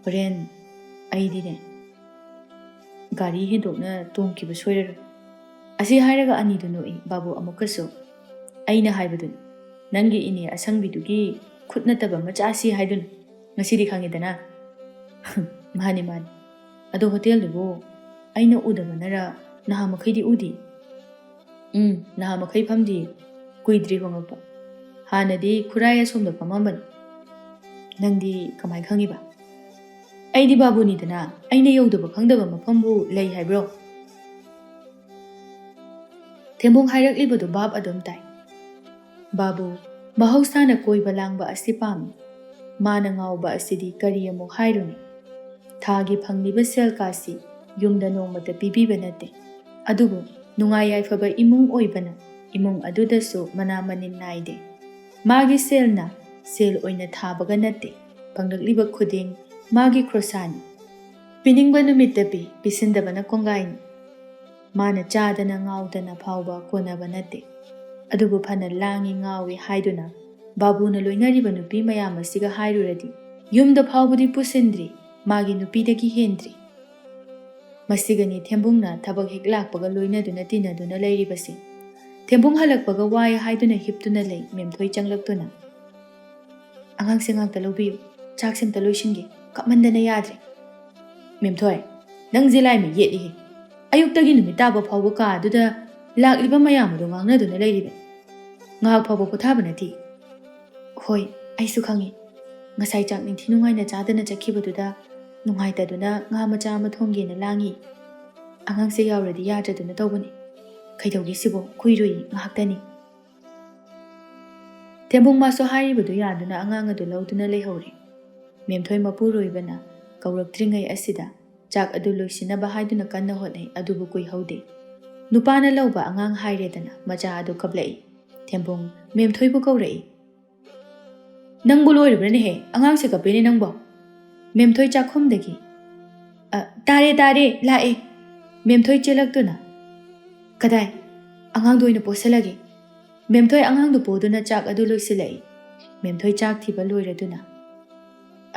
ꯍꯣꯔꯦꯟ ꯑꯩꯗꯤꯅꯦ, ꯒꯥꯔꯤ ꯍꯦꯟꯗꯣꯛꯅ ꯇꯣꯡꯈꯤꯕ ꯁꯣꯏꯔꯔꯣꯏ꯫" ꯑꯁꯤ ꯍꯥꯏꯔꯒ ꯑꯅꯤꯗꯨ ꯅꯣꯛꯏ꯫ ꯕꯥꯕꯨ ꯑꯃꯨꯛꯀꯁꯨ, "ꯑꯩꯅ ꯍꯥꯏꯕꯗꯨꯅꯤ, ꯅꯪꯒꯤ ꯏꯅꯦ ꯑꯁꯪꯕꯤꯗꯨꯒꯤ ꯈꯨꯠ ꯅꯠꯇꯕ ꯃꯆꯥꯁꯤ ꯍꯥꯏꯗꯨꯅ꯫ ꯉꯁꯤꯗꯤ ꯈꯪꯉꯦꯗꯅ꯫" "ꯃꯥꯅꯤ, ꯃꯥꯅꯤ꯫ ꯑꯗꯣ ꯍꯣꯇꯦꯜꯗꯨꯕꯨ ꯑꯩꯅ ꯎꯗꯕꯅꯔ ꯅꯍꯥ ꯃꯈꯩꯗꯤ ꯎꯗꯦ?" "ꯎꯝ, ꯅꯍꯥ ꯃꯈꯩ ꯐꯝꯗꯤꯌꯦ꯫ ꯀꯨꯏꯗ꯭ꯔꯤ ꯍꯣꯡꯉꯛꯄ꯫ ꯍꯥꯟꯅꯗꯤ ꯈꯨꯔꯥꯏ ꯑꯁꯣꯝꯗ ꯐꯝꯃꯝꯕꯅꯤ꯫" "ꯅꯪꯗꯤ ꯀꯃꯥꯏ ꯈꯪꯉꯤꯕ?" "ꯑꯩꯗꯤ ꯕꯥꯕꯨꯅꯤꯗꯅ, ꯑꯩꯅ ꯌꯧꯗꯕ ꯈꯪꯗꯕ ꯃꯐꯝꯕꯨ ꯂꯩ ꯍꯥꯏꯕ꯭ꯔꯣ?" ꯊꯦꯝꯕꯨꯡ ꯍꯥꯏꯔꯛꯂꯤꯕꯗꯨ ꯚꯥꯞ ꯑꯗꯨꯝ ꯇꯥꯏ꯫ ꯕꯥꯕꯨ ꯃꯍꯧꯁꯥꯅ ꯀꯣꯏꯕ ꯂꯥꯡꯕ ꯑꯁꯤ ꯄꯥꯝꯃꯤ꯫ ꯃꯥꯅ ꯉꯥꯎꯕ ꯑꯁꯤꯗꯤ ꯀꯔꯤ ꯑꯃꯨꯛ ꯍꯥꯏꯔꯨꯅꯤ? ꯊꯥꯒꯤ ꯐꯪꯂꯤꯕ ꯁꯦꯜ ꯀꯥꯁꯤ ꯌꯨꯝꯗ ꯅꯣꯡꯃꯇ ꯄꯤꯕꯤꯕ ꯅꯠꯇꯦ꯫ ꯑꯗꯨꯕꯨ ꯅꯨꯡꯉꯥꯏ ꯌꯥꯏꯐꯕ ꯏꯃꯨꯡ ꯑꯣꯏꯕꯅ ꯏꯃꯨꯡ ꯑꯗꯨꯗꯁꯨ ꯃꯅꯥ ꯃꯅꯤꯟ ꯅꯥꯏꯗꯦ꯫ ꯃꯥꯒꯤ ꯁꯦꯜꯅ ꯁꯦꯜ ꯑꯣꯏꯅ ꯊꯥꯕꯒ ꯅꯠꯇꯦ, ꯐꯪꯂꯛꯂꯤꯕ ꯈꯨꯗꯤꯡ ꯃꯥꯒꯤ ꯈꯣꯔꯁꯥꯅꯤ꯫ ꯄꯤꯅꯤꯡꯕ ꯅꯨꯃꯤꯠꯇ ꯄꯤ, ꯄꯤꯁꯤꯟꯗꯕꯅ ꯀꯣꯡꯒꯥꯏꯅꯤ꯫ ꯃꯥꯅ ꯆꯥꯗꯅ ꯉꯥꯎꯗꯅ ꯐꯥꯎꯕ ꯀꯣꯟꯅꯕ ꯅꯠꯇꯦ꯫ ꯑꯗꯨꯕꯨ ꯐꯅ ꯂꯥꯡꯏ ꯉꯥꯎꯏ ꯍꯥꯏꯗꯨꯅ ꯕꯥꯕꯨꯅ ꯂꯣꯏꯅꯔꯤꯕ ꯅꯨꯄꯤ ꯃꯌꯥꯝ ꯑꯁꯤꯒ ꯍꯥꯏꯔꯨꯔꯗꯤ, ꯌꯨꯝꯗ ꯐꯥꯎꯕꯗꯤ ꯄꯨꯁꯤꯟꯗ꯭ꯔꯤ, ꯃꯥꯒꯤ ꯅꯨꯄꯤꯗꯒꯤ ꯍꯦꯟꯗ꯭ꯔꯤ꯫ ꯃꯁꯤꯒꯅꯤ ꯊꯦꯝꯕꯨꯡꯅ ꯊꯕꯛ ꯍꯦꯛ ꯂꯥꯛꯄꯒ ꯂꯣꯏꯅꯗꯨꯅ ꯇꯤꯟꯅꯗꯨꯅ ꯂꯩꯔꯤꯕꯁꯤ꯫ ꯊꯦꯝꯕꯨꯡ ꯍꯜꯂꯛꯄꯒ ꯋꯥꯏ ꯍꯥꯏꯗꯨꯅ ꯍꯤꯞꯇꯨꯅ ꯂꯩ ꯃꯦꯝꯊꯣꯏ ꯆꯪꯂꯛꯇꯨꯅ꯫ "ꯑꯉꯥꯡꯁꯦ ꯉꯥꯛꯇ ꯂꯧꯕꯤꯌꯨ, ꯆꯥꯛꯁꯦ ꯑꯝꯇ ꯂꯣꯏꯁꯤꯟꯒꯦ꯫" ꯀꯞꯃꯟꯗꯅ ꯌꯥꯗ꯭ꯔꯦ꯫ "ꯃꯦꯝꯊꯣꯏ, ꯅꯪꯁꯦ ꯂꯥꯏꯃ ꯌꯦꯠꯂꯤꯍꯦ꯫ ꯑꯌꯨꯛꯇꯒꯤ ꯅꯨꯃꯤꯠ ꯇꯥꯕ ꯐꯥꯎꯕ ꯀꯥ ꯑꯗꯨꯗ ꯂꯥꯛꯂꯤꯕ ꯃꯌꯥꯝ ꯑꯗꯨ ꯉꯥꯡꯅꯗꯨꯅ ꯂꯩꯔꯤꯕꯅꯤ꯫ ꯉꯥꯏꯍꯥꯛ ꯐꯥꯎꯕ ꯄꯣꯊꯥꯕ ꯅꯠꯇꯦ꯫" "ꯍꯣꯏ, ꯑꯩꯁꯨ ꯈꯪꯉꯤ꯫ ꯉꯁꯥꯏ ꯆꯥꯛ ꯅꯤꯡꯊꯤ ꯅꯨꯡꯉꯥꯏꯅ ꯆꯥꯗꯅ ꯆꯠꯈꯤꯕꯗꯨꯗ ꯅꯨꯡꯉꯥꯏꯇꯗꯨꯅ ꯉꯥ ꯃꯆꯥ ꯑꯃ ꯊꯣꯡꯒꯦꯅ ꯂꯥꯡꯉꯤ꯫ ꯑꯉꯥꯡꯁꯦ ꯌꯥꯎꯔꯗꯤ ꯌꯥꯗ꯭ꯔꯗꯨꯅ ꯇꯧꯕꯅꯤ꯫ ꯀꯩꯗꯧꯒꯦ ꯁꯤꯕꯣ? ꯀꯨꯏꯔꯣꯏ, ꯉꯥꯏꯍꯥꯛꯇꯅꯤ꯫" ꯊꯦꯝꯕꯨꯡ ꯃꯥꯁꯨ ꯍꯥꯏꯔꯤꯕꯗꯨ ꯌꯥꯗꯨꯅ ꯑꯉꯥꯡ ꯑꯗꯨ ꯂꯧꯗꯨꯅ ꯂꯩꯍꯧꯔꯦ꯫ ꯃꯦꯝꯊꯣꯏ ꯃꯄꯨꯔꯣꯏꯕꯅ ꯀꯧꯔꯛꯇ꯭ꯔꯤꯉꯩ ꯑꯁꯤꯗ ꯆꯥꯛ ꯑꯗꯨ ꯂꯣꯏꯁꯤꯟꯅꯕ ꯍꯥꯏꯗꯨꯅ ꯀꯟꯅ ꯍꯣꯠꯅꯩ, ꯑꯗꯨꯕꯨ ꯀꯨꯏꯍꯧꯗꯦ꯫ ꯅꯨꯄꯥꯅ ꯂꯧꯕ ꯑꯉꯥꯡ ꯍꯥꯏꯔꯦꯗꯅ ꯃꯆꯥ ꯑꯗꯨ ꯀꯞꯂꯛꯏ꯫ ꯊꯦꯝꯕꯨꯡ ꯃꯦꯝꯊꯣꯏꯕꯨ ꯀꯧꯔꯛꯏ꯫ "ꯅꯪꯕꯨ ꯂꯣꯏꯔꯕ꯭ꯔꯅꯦꯍꯦ? ꯑꯉꯥꯡꯁꯦ ꯀꯞꯄꯦꯅꯦ ꯅꯪꯕꯣ꯫" ꯃꯦꯝꯊꯣꯏ ꯆꯥꯛꯈꯨꯝꯗꯒꯤ, "ꯑ, ꯇꯥꯔꯦ, ꯇꯥꯔꯦ, ꯂꯥꯛꯑꯦ꯫" ꯃꯦꯝꯊꯣꯏ ꯆꯦꯜꯂꯛꯇꯨꯅ, "ꯀꯗꯥꯏ? ꯑꯉꯥꯡꯗꯣ ꯑꯣꯏꯅ ꯄꯣꯁꯜꯂꯒꯦ꯫" ꯃꯦꯝꯊꯣꯏ ꯑꯉꯥꯡꯗꯨ ꯄꯣꯗꯨꯅ ꯆꯥꯛ ꯑꯗꯨ ꯂꯣꯏꯁꯤꯜꯂꯛꯏ꯫ ꯃꯦꯝꯊꯣꯏ ꯆꯥꯛ ꯊꯤꯕ ꯂꯣꯏꯔꯗꯨꯅ,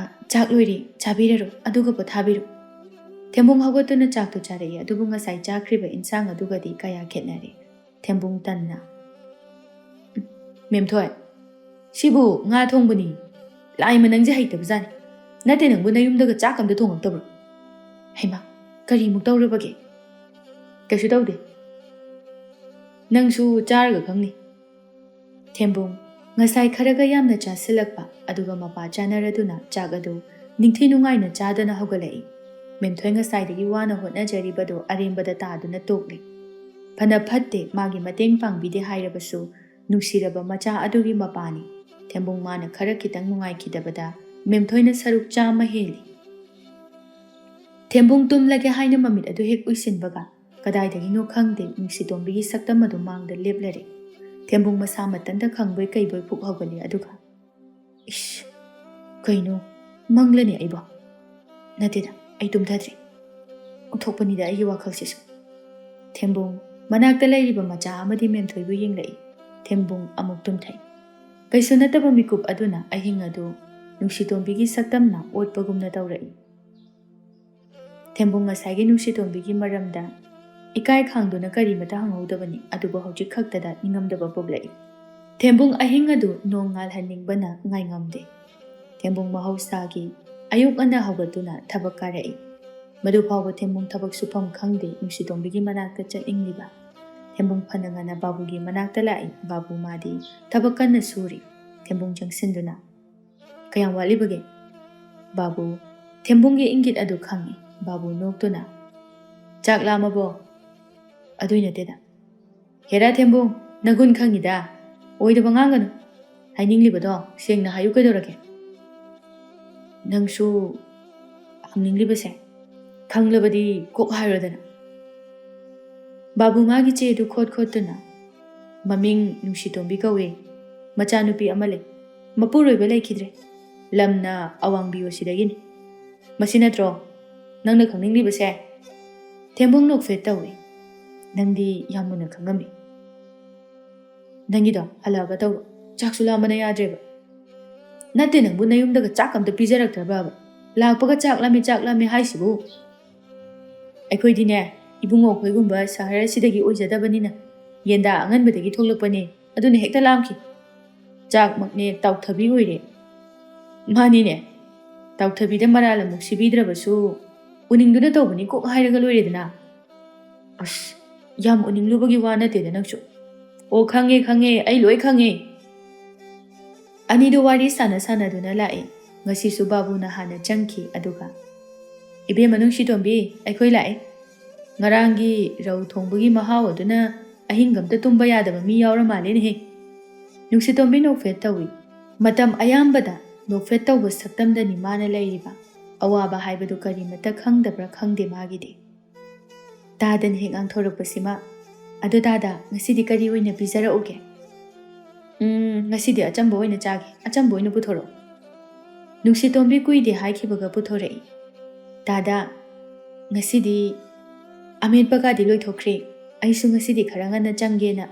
"ꯑ, ꯆꯥꯛ ꯂꯣꯏꯔꯦ, ꯆꯥꯕꯤꯔꯔꯣ, ꯑꯗꯨꯒ ꯄꯣꯊꯥꯕꯤꯔꯣ꯫" ꯊꯦꯝꯕꯨꯡ ꯍꯧꯒꯠꯇꯨꯅ ꯆꯥꯛꯇꯨ ꯆꯥꯔꯛꯏ, ꯑꯗꯨꯕꯨ ꯉꯁꯥꯏ ꯆꯥꯈ꯭ꯔꯤꯕ ꯏꯟꯁꯥꯡ ꯑꯗꯨꯒꯗꯤ ꯀꯌꯥ ꯈꯦꯠꯅꯔꯦ꯫ ꯊꯦꯝꯕꯨꯡ ꯇꯟꯅ, "ꯎꯝ, ꯃꯦꯝꯊꯣꯏ, ꯁꯤꯕꯨ ꯉꯥ ꯊꯣꯡꯕꯅꯤ꯫ ꯂꯥꯏꯃ ꯅꯪꯁꯦ ꯍꯩꯇꯕꯖꯥꯠꯅꯤ꯫ ꯅꯠꯇꯦ, ꯅꯪꯕꯨ ꯅꯌꯨꯝꯗꯒ ꯆꯥꯛ ꯑꯝꯇ ꯊꯣꯡꯉꯛꯇꯕ꯭ꯔꯣ?" "ꯍꯩꯃꯥ, ꯀꯔꯤꯃꯨꯛ ꯇꯧꯔꯕꯒꯦ?" "ꯀꯩꯁꯨ ꯇꯧꯗꯦ꯫ ꯅꯪꯁꯨ ꯆꯥꯔꯒ ꯈꯪꯅꯤ꯫" ꯊꯦꯝꯕꯨꯡ ꯉꯁꯥꯏ ꯈꯔꯒ ꯌꯥꯝꯅ ꯆꯥꯁꯤꯜꯂꯛꯄ, ꯑꯗꯨꯒ ꯃꯄꯥ ꯆꯥꯅꯔꯗꯨꯅ ꯆꯥꯛ ꯑꯗꯨ ꯅꯤꯡꯊꯤ ꯅꯨꯡꯉꯥꯏꯅ ꯆꯥꯗꯅ ꯍꯧꯒꯠꯂꯛꯏ꯫ ꯃꯦꯝꯊꯣꯏ ꯉꯁꯥꯏꯗꯒꯤ ꯋꯥꯅ ꯍꯣꯠꯅꯖꯔꯤꯕꯗꯨ ꯑꯔꯦꯝꯕꯗ ꯇꯥꯗꯨꯅ ꯇꯣꯛꯂꯦ꯫ ꯐꯅ ꯐꯠꯇꯦ, ꯃꯥꯒꯤ ꯃꯇꯦꯡ ꯄꯥꯡꯕꯤꯗꯦ ꯍꯥꯏꯔꯕꯁꯨ, ꯅꯨꯡꯁꯤꯔꯕ ꯃꯆꯥ ꯑꯗꯨꯒꯤ ꯃꯄꯥꯅꯤ꯫ ꯊꯦꯝꯕꯨꯡ ꯃꯥꯅ ꯈꯔ ꯈꯤꯇꯪ ꯅꯨꯡꯉꯥꯏꯈꯤꯗꯕꯗ ꯃꯦꯝꯊꯣꯏꯅ ꯁꯔꯨꯛ ꯆꯥꯝꯃ ꯍꯦꯜꯂꯤ꯫ ꯊꯦꯝꯕꯨꯡ ꯇꯨꯝꯂꯒꯦ ꯍꯥꯏꯅ ꯃꯃꯤꯠ ꯑꯗꯨ ꯍꯦꯛ ꯎꯏꯁꯤꯟꯕꯒ, ꯀꯗꯥꯏꯗꯒꯤꯅꯣ ꯈꯪꯗꯦ, ꯅꯨꯡꯁꯤꯇꯣꯝꯕꯤꯒꯤ ꯁꯛꯇꯝ ꯑꯗꯨ ꯃꯥꯡꯗ ꯂꯦꯞꯂꯔꯦ꯫ ꯊꯦꯝꯕꯨꯡ ꯃꯁꯥ ꯃꯊꯟꯇ ꯈꯪꯕꯣꯏ ꯀꯩꯕꯣꯏ ꯐꯨꯛ ꯍꯧꯒꯠꯂꯦ, ꯑꯗꯨꯒ, "ꯏꯁ, ꯀꯩꯅꯣ? ꯃꯪꯂꯅꯦ ꯑꯩꯕꯣ? ꯅꯠꯇꯦꯗ, ꯑꯩ ꯇꯨꯝꯊꯗ꯭ꯔꯤ꯫ ꯑꯣꯟꯊꯣꯛꯄꯅꯤꯗ ꯑꯩꯒꯤ ꯋꯥꯈꯜꯁꯤꯁꯨ꯫" ꯊꯦꯝꯕꯨꯡ ꯃꯅꯥꯛꯇ ꯂꯩꯔꯤꯕ ꯃꯆꯥ ꯑꯃꯗꯤ ꯃꯦꯝꯊꯣꯏꯕꯨ ꯌꯦꯡꯂꯛꯏ꯫ ꯊꯦꯝꯕꯨꯡ ꯑꯃꯨꯛ ꯇꯨꯝꯊꯩ꯫ ꯀꯩꯁꯨ ꯅꯠꯇꯕ ꯃꯤꯀꯨꯞ ꯑꯗꯨꯅ ꯑꯍꯤꯡ ꯑꯗꯨ ꯅꯨꯡꯁꯤꯇꯣꯝꯕꯤꯒꯤ ꯁꯛꯇꯝꯅ ꯑꯣꯠꯄꯒꯨꯝꯅ ꯇꯧꯔꯛꯏ꯫ ꯊꯦꯝꯕꯨꯡ ꯉꯁꯥꯏꯒꯤ ꯅꯨꯡꯁꯤꯇꯣꯝꯕꯤꯒꯤ ꯃꯔꯝꯗ ꯏꯀꯥꯏ ꯈꯥꯡꯗꯨꯅ ꯀꯔꯤꯃꯇ ꯍꯪꯍꯧꯗꯕꯅꯤ, ꯑꯗꯨꯕꯨ ꯍꯧꯖꯤꯛ ꯈꯛꯇꯗ ꯅꯤꯡꯉꯝꯗꯕ ꯄꯣꯛꯂꯛꯏ꯫ ꯊꯦꯝꯕꯨꯡ ꯑꯍꯤꯡ ꯑꯗꯨ ꯅꯣꯡ ꯉꯥꯜꯍꯟꯅꯤꯡꯕꯅ ꯉꯥꯏꯉꯝꯗꯦ꯫ ꯊꯦꯝꯕꯨꯡ ꯃꯍꯧꯁꯥꯒꯤ ꯑꯌꯨꯛ ꯉꯟꯅ ꯍꯧꯒꯠꯇꯨꯅ ꯊꯕꯛ ꯀꯥꯔꯛꯏ꯫ ꯃꯗꯨ ꯐꯥꯎꯕ ꯊꯦꯝꯕꯨꯡ ꯊꯕꯛ ꯁꯨꯐꯝ ꯈꯪꯗꯦ ꯅꯨꯡꯁꯤꯇꯣꯝꯕꯤꯒꯤ ꯃꯅꯥꯛꯇ ꯆꯠꯅꯤꯡꯂꯤꯕ꯫ ꯊꯦꯝꯕꯨꯡ ꯐꯅ ꯉꯟꯅ ꯕꯥꯕꯨꯒꯤ ꯃꯅꯥꯛꯇ ꯂꯥꯛꯏ꯫ ꯕꯥꯕꯨ ꯃꯥꯗꯤ ꯊꯕꯛ ꯀꯟꯅ ꯁꯨꯔꯤ꯫ ꯊꯦꯝꯕꯨꯡ ꯆꯪꯁꯤꯟꯗꯨꯅ, "ꯀꯌꯥꯝ ꯋꯥꯠꯂꯤꯕꯒꯦ?" ꯕꯥꯕꯨ ꯊꯦꯝꯕꯨꯡꯒꯤ ꯏꯪꯒꯤꯠ ꯑꯗꯨ ꯈꯪꯏ꯫ ꯕꯥꯕꯨ ꯅꯣꯛꯇꯨꯅ, "ꯆꯥꯛ ꯂꯥꯝꯃꯕꯣ?" "ꯑꯗꯨꯏ ꯅꯠꯇꯦꯗ꯫" "ꯍꯦꯔꯥ ꯊꯦꯝꯕꯨꯡ, ꯅꯒꯨꯟ ꯈꯪꯉꯤꯗ꯫ ꯑꯣꯏꯗꯕ ꯉꯥꯡꯒꯅꯨ꯫ ꯍꯥꯏꯅꯤꯡꯂꯤꯕꯗꯣ ꯁꯦꯡꯅ ꯍꯥꯏꯌꯨ ꯀꯩꯗꯧꯔꯒꯦ?" "ꯅꯪꯁꯨ ꯍꯪꯅꯤꯡꯂꯤꯕꯁꯦ ꯈꯪꯂꯕꯗꯤ ꯀꯣꯛ ꯍꯥꯏꯔꯣꯗꯅ꯫" ꯕꯥꯕꯨ ꯃꯥꯒꯤ ꯆꯦꯗꯨ ꯈꯣꯠ ꯈꯣꯠꯇꯨꯅ, "ꯃꯃꯤꯡ ꯅꯨꯡꯁꯤꯇꯣꯝꯕꯤ ꯀꯧꯏ꯫ ꯃꯆꯥꯅꯨꯄꯤ ꯑꯃ ꯂꯩ꯫ ꯃꯄꯨꯔꯣꯏꯕ ꯂꯩꯈꯤꯗ꯭ꯔꯦ꯫ ꯂꯝꯅ ꯑꯋꯥꯡꯕꯤ ꯑꯁꯤꯗꯒꯤꯅꯤ꯫ ꯃꯁꯤ ꯅꯠꯇ꯭ꯔꯣ ꯅꯪꯅ ꯈꯪꯅꯤꯡꯂꯤꯕꯁꯦ?" ꯊꯦꯝꯕꯨꯡ ꯅꯣꯛꯐꯦꯠ ꯇꯧꯏ꯫ "ꯅꯪꯗꯤ ꯌꯥꯝ ꯃꯨꯟꯅ ꯈꯪꯉꯝꯃꯤ꯫ ꯅꯪꯒꯤꯗꯣ ꯍꯜꯂꯛꯑꯒ ꯇꯧꯔꯣ꯫ ꯆꯥꯛꯁꯨ ꯂꯥꯝꯕꯅ ꯌꯥꯗ꯭ꯔꯦꯕ꯫" "ꯅꯠꯇꯦ, ꯅꯪꯕꯨ ꯅꯌꯨꯝꯗꯒ ꯆꯥꯛ ꯑꯝꯇ ꯄꯤꯖꯔꯛꯇ꯭ꯔꯕꯕ? ꯂꯥꯛꯄꯒ 'ꯆꯥꯛ ꯂꯥꯝꯃꯦ, ꯆꯥꯛ ꯂꯥꯝꯃꯦ' ꯍꯥꯏꯁꯤꯕꯨ?" "ꯑꯩꯈꯣꯏꯗꯤꯅꯦ, ꯏꯕꯨꯡꯉꯣ ꯈꯣꯏꯒꯨꯝꯕ ꯁꯍꯔ ꯑꯁꯤꯗꯒꯤ ꯑꯣꯏꯖꯗꯕꯅꯤꯅ, ꯌꯦꯟꯗꯥ ꯑꯉꯟꯕꯗꯒꯤ ꯊꯣꯛꯂꯛꯄꯅꯦ, ꯑꯗꯨꯅ ꯍꯦꯛꯇ ꯂꯥꯝꯈꯤ꯫ ꯆꯥꯛꯃꯛꯅꯦ ꯇꯥꯎꯊꯕꯤ ꯑꯣꯏꯔꯦ꯫" "ꯃꯥꯅꯤꯅꯦ, ꯇꯥꯎꯊꯕꯤꯗ ꯃꯔꯥꯜ ꯑꯃꯨꯛ ꯁꯤꯕꯤꯗ꯭ꯔꯕꯁꯨ, ꯎꯅꯤꯡꯗꯨꯅ ꯇꯧꯕꯅꯤ ꯀꯣꯛ ꯍꯥꯏꯔꯒ ꯂꯣꯏꯔꯦꯗꯅ꯫" "ꯑꯁ, ꯌꯥꯝ ꯎꯅꯤꯡꯂꯨꯕꯒꯤ ꯋꯥ ꯅꯠꯇꯦꯗ ꯅꯪꯁꯨ꯫" "ꯑꯣ, ꯈꯪꯉꯦ, ꯈꯪꯉꯦ, ꯑꯩ ꯂꯣꯏ ꯈꯪꯉꯦ꯫" ꯑꯅꯤꯗꯨ ꯋꯥꯔꯤ ꯁꯥꯟꯅ ꯁꯥꯟꯅꯗꯨꯅ ꯂꯥꯛꯏ꯫ ꯉꯁꯤꯁꯨ ꯕꯥꯕꯨꯅ ꯍꯥꯟꯅ ꯆꯪꯈꯤ, ꯑꯗꯨꯒ, "ꯏꯕꯦꯝꯃ ꯅꯨꯡꯁꯤꯇꯣꯝꯕꯤ, ꯑꯩꯈꯣꯏ ꯂꯥꯛꯑꯦ꯫ ꯉꯔꯥꯡꯒꯤ ꯔꯧ ꯊꯣꯡꯕꯒꯤ ꯃꯍꯥꯎ ꯑꯗꯨꯅ ꯑꯍꯤꯡ ꯑꯝꯇ ꯇꯨꯝꯕ ꯌꯥꯗꯕ ꯃꯤ ꯌꯥꯎꯔ ꯃꯥꯜꯂꯦꯅꯦꯍꯦ꯫" ꯅꯨꯡꯁꯤꯇꯣꯝꯕꯤ ꯅꯣꯛꯐꯦꯠ ꯇꯧꯏ꯫ ꯃꯇꯝ ꯑꯌꯥꯝꯕꯗ ꯅꯣꯛꯐꯦꯠ ꯇꯧꯕ ꯁꯛꯇꯝꯗꯅꯤ ꯃꯥꯅ ꯂꯩꯔꯤꯕ꯫ ꯑꯋꯥꯕ ꯍꯥꯏꯕꯗꯨ ꯀꯔꯤꯃꯠꯇ ꯈꯪꯗꯕ꯭ꯔꯥ ꯈꯪꯗꯦ ꯃꯥꯒꯤꯗꯤ꯫ ꯇꯥꯗꯅ ꯍꯦꯛ ꯉꯥꯡꯊꯣꯔꯛꯄꯁꯤꯃ꯫ "ꯑꯗꯣ ꯇꯥꯗ, ꯉꯁꯤꯗꯤ ꯀꯔꯤ ꯑꯣꯏꯅ ꯄꯤꯖꯔꯛꯎꯒꯦ?" "ꯎꯝ, ꯉꯁꯤꯗꯤ ꯑꯆꯝꯕ ꯑꯣꯏꯅ ꯆꯥꯒꯦ꯫ ꯑꯆꯝꯕ ꯑꯣꯏꯅ ꯄꯨꯊꯣꯔꯛꯑꯣ꯫" ꯅꯨꯡꯁꯤꯇꯣꯝꯕꯤ ꯀꯨꯏꯗꯦ ꯍꯥꯏꯈꯤꯕꯒ ꯄꯨꯊꯣꯔꯛꯏ꯫ "ꯇꯥꯗ, ꯉꯁꯤꯗꯤ ꯑꯃꯦꯠꯄꯒꯗꯤ ꯂꯣꯏꯊꯣꯛꯈ꯭ꯔꯦ꯫ ꯑꯩꯁꯨ ꯉꯁꯤꯗꯤ ꯈꯔ ꯉꯟꯅ ꯆꯪꯒꯦꯅ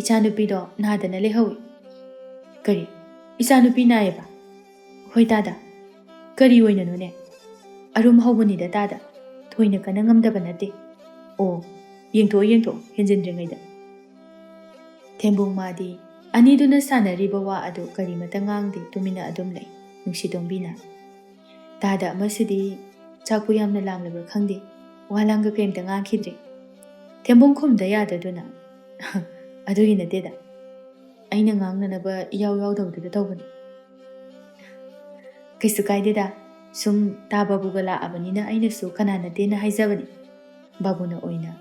ꯏꯆꯥꯅꯨꯄꯤꯗꯣ ꯅꯥꯗꯅ ꯂꯩꯍꯧꯏ꯫" "ꯀꯔꯤ? ꯏꯆꯥꯅꯨꯄꯤ ꯅꯥꯏꯌꯦꯕ?" "ꯍꯣꯏ ꯇꯥꯗ꯫" "ꯀꯔꯤ ꯑꯣꯏꯅꯅꯣꯅꯦ?" "ꯑꯔꯨꯝ ꯍꯧꯕꯅꯤꯗ ꯇꯥꯗ꯫ ꯊꯣꯏꯅ ꯀꯟꯅ ꯉꯝꯗꯕ ꯅꯠꯇꯦ꯫" "ꯑꯣ, ꯌꯦꯡꯊꯣꯛꯑꯣ, ꯌꯦꯡꯊꯣꯛꯑꯣ, ꯍꯦꯟꯖꯤꯟꯗ꯭ꯔꯤꯉꯩꯗ꯫" ꯊꯦꯝꯕꯨꯡ ꯃꯥꯗꯤ ꯑꯅꯤꯗꯨꯅ ꯁꯥꯟꯅꯔꯤꯕ ꯋꯥ ꯑꯗꯨ ꯀꯔꯤꯃꯠꯇ ꯉꯥꯡꯗꯦ, ꯇꯨꯃꯤꯟꯅ ꯑꯗꯨꯝ ꯂꯩ꯫ ꯅꯨꯡꯁꯤꯇꯣꯝꯕꯤꯅ, ꯇꯥꯗ ꯑꯃꯁꯤꯗꯤ ꯆꯥꯛꯄꯨ ꯌꯥꯝꯅ ꯂꯥꯝꯂꯕ꯭ꯔꯥ ꯈꯪꯗꯦ, ꯋꯥ ꯂꯥꯡꯒ ꯀꯔꯤꯝꯇ ꯉꯥꯡꯈꯤꯗ꯭ꯔꯦ꯫ ꯊꯦꯝꯕꯨꯡ ꯈꯨꯝꯗ ꯌꯥꯗꯗꯨꯅ, "ꯑꯗꯨꯒꯤ ꯅꯠꯇꯦꯗ, ꯑꯩꯅ ꯉꯥꯡꯅꯅꯕ ꯏꯌꯥꯎ ꯌꯥꯎꯗꯕꯗꯨꯗ ꯇꯧꯕꯅꯤ꯫" "ꯀꯩꯁꯨ ꯀꯥꯏꯗꯦꯗ, ꯁꯨꯝ ꯇꯥ ꯕꯥꯕꯨꯒ ꯂꯥꯛꯑꯕꯅꯤꯅ ꯑꯩꯅꯁꯨ ꯀꯅꯥ ꯅꯠꯇꯦꯅ ꯍꯥꯏꯖꯕꯅꯤ꯫" ꯕꯥꯕꯨꯅ ꯑꯣꯏꯅ,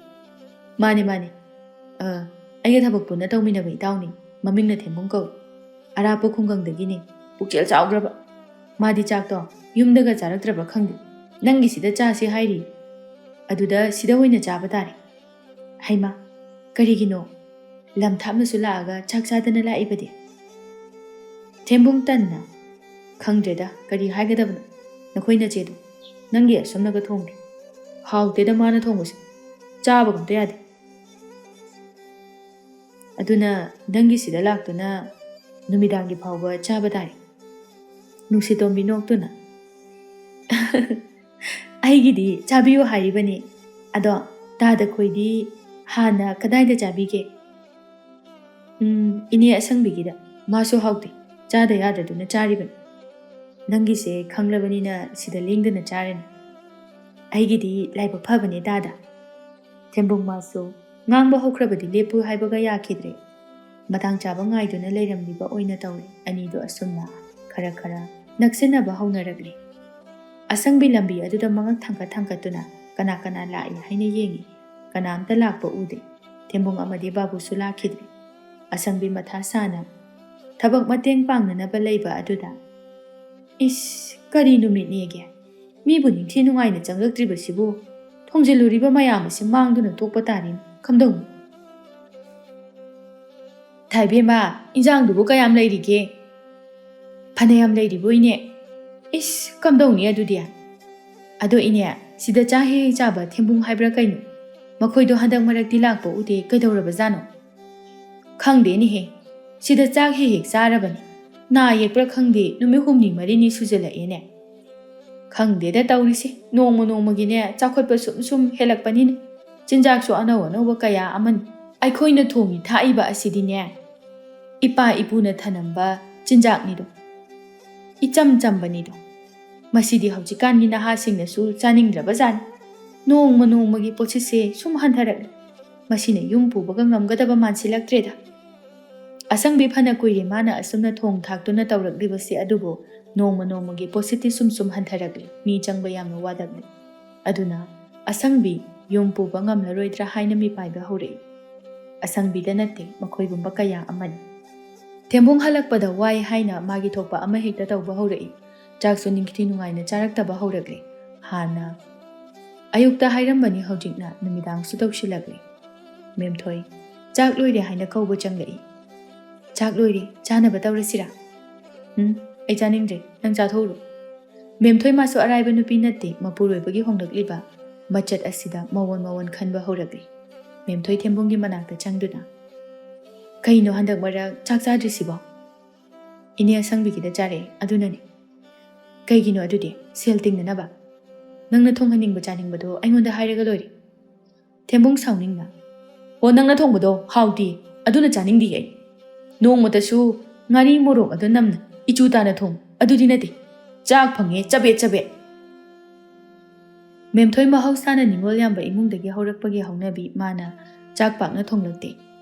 "ꯃꯥꯅꯦ, ꯃꯥꯅꯦ, ꯑ, ꯑꯩꯒ ꯊꯕꯛ ꯄꯨꯟꯅ ꯇꯧꯃꯤꯟꯅꯕ ꯏꯇꯥꯎꯅꯤ, ꯃꯃꯤꯡꯅ ꯊꯦꯝꯕꯨꯡ ꯀꯧꯏ꯫ ꯑꯔꯥꯞꯄ ꯈꯨꯡꯒꯪꯗꯒꯤꯅꯤ, ꯄꯨꯛꯆꯦꯜ ꯆꯥꯎꯈ꯭ꯔꯕ꯫ ꯃꯥꯗꯤ ꯆꯥꯛꯇꯣ ꯌꯨꯝꯗꯒ ꯆꯥꯔꯛꯇ꯭ꯔꯕ ꯈꯪꯗꯦ, ꯅꯪꯒꯤꯁꯤꯗ ꯆꯥꯁꯤ ꯍꯥꯏꯔꯤ꯫ ꯑꯗꯨꯗ ꯁꯤꯗ ꯑꯣꯏꯅ ꯆꯥꯕ ꯇꯥꯔꯦ꯫" "ꯍꯩꯃꯥ, ꯀꯔꯤꯒꯤꯅꯣ? ꯂꯝ ꯊꯥꯞꯅꯁꯨ ꯂꯥꯛꯑꯒ ꯆꯥꯛ ꯆꯥꯗꯅ ꯂꯥꯛꯏꯕꯗꯤ?" ꯊꯦꯝꯕꯨꯡ ꯇꯟꯅ, "ꯈꯪꯗ꯭ꯔꯦꯗ, ꯀꯔꯤ ꯍꯥꯏꯒꯗꯕꯅꯣ꯫ ꯅꯈꯣꯏ ꯅꯆꯦꯗꯣ ꯅꯪꯒꯤ ꯑꯁꯨꯝꯅꯒ ꯊꯣꯡꯗꯦ꯫ ꯍꯥꯎꯇꯦꯗ ꯃꯥꯅ ꯊꯣꯡꯕꯁꯦ, ꯆꯥꯕꯒ ꯑꯝꯇ ꯌꯥꯗꯦ꯫ ꯑꯗꯨꯅ ꯅꯪꯒꯤ ꯁꯤꯗ ꯂꯥꯛꯇꯨꯅ ꯅꯨꯃꯤꯗꯥꯡꯒꯤ ꯐꯥꯎꯕ ꯆꯥꯕ ꯇꯥꯔꯦ꯫" ꯅꯨꯡꯁꯤꯇꯣꯝꯕꯤ ꯅꯣꯛꯇꯨꯅ, "ꯑꯩꯒꯤꯗꯤ ꯆꯥꯕꯤꯌꯨ ꯍꯥꯏꯔꯤꯕꯅꯤ꯫ ꯑꯗꯣ ꯇꯥꯗ ꯈꯣꯏꯗꯤ ꯍꯥꯟꯅ ꯀꯗꯥꯏꯗ ꯆꯥꯕꯤꯒꯦ?" "ꯎꯝ, ꯏꯅꯦ ꯑꯁꯪꯕꯤꯒꯤꯗ꯫ ꯃꯥꯁꯨ ꯍꯥꯎꯇꯦ, ꯆꯥꯗ ꯌꯥꯗꯗꯨꯅ ꯆꯥꯔꯤꯕꯅꯤ꯫ ꯅꯪꯒꯤꯁꯦ ꯈꯪꯂꯕꯅꯤꯅ ꯁꯤꯗ ꯂꯦꯡꯗꯅ ꯆꯥꯔꯅꯤ꯫ ꯑꯩꯒꯤꯗꯤ ꯂꯥꯏꯕꯛ ꯐꯕꯅꯦ ꯇꯥꯗ꯫" ꯊꯦꯝꯕꯨꯡ ꯃꯥꯁꯨ ꯉꯥꯡꯕ ꯍꯧꯈ꯭ꯔꯕꯗꯤ ꯂꯦꯞꯄꯨ ꯍꯥꯏꯕꯒ ꯌꯥꯈꯤꯗ꯭ꯔꯦ꯫ ꯃꯇꯥꯡ ꯆꯥꯕ ꯉꯥꯏꯗꯨꯅ ꯂꯩꯔꯝꯂꯤꯕ ꯑꯣꯏꯅ ꯇꯧꯔꯦ꯫ ꯑꯅꯤꯗꯨ ꯑꯁꯨꯝꯅ ꯈꯔ ꯈꯔ ꯅꯛꯁꯤꯟꯅꯕ ꯍꯧꯅꯔꯛꯂꯦ꯫ ꯑꯁꯪꯕꯤ ꯂꯝꯕꯤ ꯑꯗꯨꯗ ꯃꯉꯛ ꯊꯥꯡꯒꯠ ꯊꯥꯡꯒꯠꯇꯨꯅ ꯀꯅꯥ ꯀꯅꯥ ꯂꯥꯛꯏ ꯍꯥꯏꯅ ꯌꯦꯡꯏ꯫ ꯀꯅꯥꯝꯇ ꯂꯥꯛꯄ ꯎꯗꯦ꯫ ꯊꯦꯝꯕꯨꯡ ꯑꯃꯗꯤ ꯕꯥꯕꯨꯁꯨ ꯂꯥꯛꯈꯤꯗ꯭ꯔꯦ꯫ ꯑꯁꯪꯕꯤ ꯃꯊꯥ ꯁꯥꯅ ꯊꯕꯛ ꯃꯇꯦꯡ ꯄꯥꯡꯅꯅꯕ ꯂꯩꯕ ꯑꯗꯨꯗ, "ꯏꯁ, ꯀꯔꯤ ꯅꯨꯃꯤꯠꯅꯦꯒꯦ? ꯃꯤꯕꯨ ꯅꯤꯡꯊꯤ ꯅꯨꯡꯉꯥꯏꯅ ꯆꯪꯂꯛꯇ꯭ꯔꯤꯕꯁꯤꯕꯨ ꯊꯣꯡꯖꯤꯜꯂꯨꯔꯤꯕ ꯃꯌꯥꯝ ꯑꯁꯤ ꯃꯥꯡꯗꯨꯅ ꯇꯣꯛꯄ ꯇꯥꯔꯦꯅꯦ꯫ ꯀꯝꯗꯧꯅꯤ?" "ꯊꯥꯏꯕꯦꯝꯃ, ꯏꯟꯖꯥꯡꯗꯨꯕꯨ ꯀꯌꯥꯝ ꯂꯩꯔꯤꯒꯦ?" "ꯐꯅꯌꯥꯝ ꯂꯩꯔꯤꯕꯣ ꯏꯅꯦ?" "ꯏꯁ, ꯀꯝꯗꯧꯅꯤ ꯑꯗꯨꯗꯤ?" "ꯑꯗꯣ ꯏꯅꯦ, ꯁꯤꯗ ꯆꯥꯛ ꯍꯦꯛ ꯍꯦꯛ ꯆꯥꯕ ꯊꯦꯝꯕꯨꯡ ꯍꯥꯏꯕ꯭ꯔꯥ ꯀꯩꯅꯣ? ꯃꯈꯣꯏꯗꯣ ꯍꯟꯗꯛ ꯃꯔꯛꯇꯤ ꯂꯥꯛꯄ ꯎꯗꯦ, ꯀꯩꯗꯧꯔꯕꯖꯥꯠꯅꯣ?" "ꯈꯪꯗꯦꯅꯦꯍꯦ, ꯁꯤꯗ ꯆꯥꯛ ꯍꯦꯛ ꯍꯦꯛ ꯆꯥꯔꯕꯅꯤ꯫ ꯅꯥ ꯌꯦꯛꯄ꯭ꯔꯥ ꯈꯪꯗꯦ, ꯅꯨꯃꯤꯠ ꯍꯨꯝꯅꯤ ꯃꯔꯤꯅꯤ ꯁꯨꯖꯜꯂꯛꯑꯦꯅꯦ꯫ ꯈꯪꯗꯦꯗ ꯇꯧꯔꯤꯁꯦ, ꯅꯣꯡꯃ ꯅꯣꯡꯃꯒꯤꯅꯦ ꯆꯥꯎꯈꯠꯄ ꯁꯨꯝ ꯁꯨꯝ ꯍꯦꯜꯂꯛꯄꯅꯤꯅꯦ꯫ ꯆꯤꯟꯖꯥꯛꯁꯨ ꯑꯅꯧ ꯑꯅꯧꯕ ꯀꯌꯥ ꯑꯃꯅꯤ꯫ ꯑꯩꯈꯣꯏꯅ ꯊꯣꯡꯉꯤ ꯊꯥꯛꯏꯕ ꯑꯁꯤꯗꯤꯅꯦ, ꯏꯄꯥ ꯏꯄꯨꯅ ꯊꯅꯝꯕ ꯆꯤꯟꯖꯥꯛꯅꯤꯗꯣ꯫ ꯏꯆꯝ ꯆꯝꯕꯅꯤꯗꯣ꯫ ꯃꯁꯤꯗꯤ ꯍꯧꯖꯤꯛꯀꯥꯟꯒꯤ ꯅꯍꯥꯁꯤꯡꯅꯁꯨ ꯆꯥꯅꯤꯡꯗ꯭ꯔꯕꯖꯥꯠꯅꯤ꯫ ꯅꯣꯡꯃ ꯅꯣꯡꯃꯒꯤ ꯄꯣꯠꯁꯤꯠꯁꯦ ꯁꯨꯝ ꯍꯟꯊꯔꯛꯂꯤ꯫ ꯃꯁꯤꯅ ꯌꯨꯝ ꯄꯨꯕꯒ ꯉꯝꯒꯗꯕ ꯃꯥꯟꯁꯤꯜꯂꯛꯇ꯭ꯔꯦꯗ꯫ ꯑꯁꯪꯕꯤ ꯐꯅ ꯀꯨꯏꯔꯦ ꯃꯥꯅ ꯑꯁꯨꯝꯅ ꯊꯣꯡ ꯊꯥꯛꯇꯨꯅ ꯇꯧꯔꯛꯂꯤꯕꯁꯤ, ꯑꯗꯨꯕꯨ ꯅꯣꯡꯃ ꯅꯣꯡꯃꯒꯤ ꯄꯣꯠꯁꯤꯠꯇꯤ ꯁꯨꯝ ꯁꯨꯝ ꯍꯟꯊꯔꯛꯂꯤ꯫ ꯃꯤ ꯆꯪꯕ ꯌꯥꯝꯅ ꯋꯥꯠꯂꯛꯂꯤ꯫ ꯑꯗꯨꯅ ꯑꯁꯪꯕꯤ ꯌꯨꯝ ꯄꯨꯕ ꯉꯝꯂꯔꯣꯏꯗ꯭ꯔꯥ ꯍꯥꯏꯅ ꯃꯤꯄꯥꯏꯕ ꯍꯧꯔꯛꯏ꯫ ꯑꯁꯪꯕꯤꯗ ꯅꯠꯇꯦ, ꯃꯈꯣꯏꯒꯨꯝꯕ ꯀꯌꯥ ꯑꯃꯅꯤ꯫ ꯊꯦꯝꯕꯨꯡ ꯍꯜꯂꯛꯄꯗ ꯋꯥꯏ ꯍꯥꯏꯅ ꯃꯥꯒꯤ ꯊꯣꯛꯄ ꯑꯃ ꯍꯦꯛꯇ ꯇꯧꯕ ꯍꯧꯔꯛꯏ꯫ ꯆꯥꯛꯁꯨ ꯅꯤꯡꯊꯤ ꯅꯨꯡꯉꯥꯏꯅ ꯆꯥꯔꯛꯇꯕ ꯍꯧꯔꯛꯂꯦ꯫ ꯍꯥꯟꯅ ꯑꯌꯨꯛꯇ ꯍꯥꯏꯔꯝꯕꯅꯤ, ꯍꯧꯖꯤꯛꯅ ꯅꯨꯃꯤꯗꯥꯡꯁꯨ ꯇꯧꯁꯤꯜꯂꯛꯂꯦ꯫ ꯃꯦꯝꯊꯣꯏ, "ꯆꯥꯛ ꯂꯣꯏꯔꯦ" ꯍꯥꯏꯅ ꯀꯧꯕ ꯆꯪꯂꯛꯏ꯫ "ꯆꯥꯛ ꯂꯣꯏꯔꯦ, ꯆꯥꯅꯕ ꯇꯧꯔꯁꯤꯔꯥ?" "ꯎꯝ, ꯑꯩ ꯆꯥꯅꯤꯡꯗ꯭ꯔꯦ, ꯅꯪ ꯆꯥꯊꯣꯛꯎꯔꯣ꯫" ꯃꯦꯝꯊꯣꯏ ꯃꯥꯁꯨ ꯑꯔꯥꯏꯕ ꯅꯨꯄꯤ ꯅꯠꯇꯦ, ꯃꯄꯨꯔꯣꯏꯕꯒꯤ ꯍꯣꯡꯂꯛꯂꯤꯕ ꯃꯆꯠ ꯑꯁꯤꯗ ꯃꯑꯣꯟ ꯃꯑꯣꯟ ꯈꯟꯕ ꯍꯧꯔꯛꯂꯤ꯫ ꯃꯦꯝꯊꯣꯏ ꯊꯦꯝꯕꯨꯡꯒꯤ ꯃꯅꯥꯛꯇ ꯆꯪꯗꯨꯅ, "ꯀꯩꯅꯣ ꯍꯟꯗꯛ ꯃꯔꯛ ꯆꯥꯛ ꯆꯥꯗ꯭ꯔꯤꯁꯤꯕꯣ?" "ꯏꯅꯦ ꯑꯁꯪꯕꯤꯒꯤꯗ ꯆꯥꯔꯛꯑꯦ, ꯑꯗꯨꯅꯅꯦ꯫" "ꯀꯩꯒꯤꯅꯣ ꯑꯗꯨꯗꯤ? ꯁꯦꯜ ꯇꯤꯡꯅꯅꯕ? ꯅꯪꯅ ꯊꯣꯡꯍꯟꯅꯤꯡꯕ ꯆꯥꯅꯤꯡꯕꯗꯣ ꯑꯩꯉꯣꯟꯗ ꯍꯥꯏꯔꯒ ꯂꯣꯏꯔꯦ꯫" ꯊꯦꯝꯕꯨꯡ ꯁꯥꯎꯅꯤꯡꯅ, "ꯑꯣ, ꯅꯪꯅ ꯊꯣꯡꯕꯗꯣ ꯍꯥꯎꯇꯦ, ꯑꯗꯨꯅ ꯆꯥꯅꯤꯡꯗꯦ ꯑꯩ꯫ ꯅꯣꯡꯃꯇꯁꯨ ꯉꯥꯔꯤ ꯃꯣꯔꯣꯛ ꯑꯗꯨ ꯅꯝꯅ ꯏꯆꯨ ꯇꯥꯅ ꯊꯣꯡ, ꯑꯗꯨꯗꯤ ꯅꯠꯇꯦ꯫ ꯆꯥꯛ ꯐꯪꯉꯦ ꯆꯕꯦꯠ ꯆꯕꯦꯠ꯫" ꯃꯦꯝꯊꯣꯏ ꯃꯍꯧꯁꯥꯅ ꯅꯤꯉꯣꯜ ꯌꯥꯝꯕ ꯏꯃꯨꯡꯗꯒꯤ ꯍꯧꯔꯛꯄꯒꯤ ꯍꯧꯅꯕꯤ ꯃꯥꯅ ꯆꯥꯛ ꯄꯥꯛꯅ ꯊꯣꯡꯂꯛꯇꯦ꯫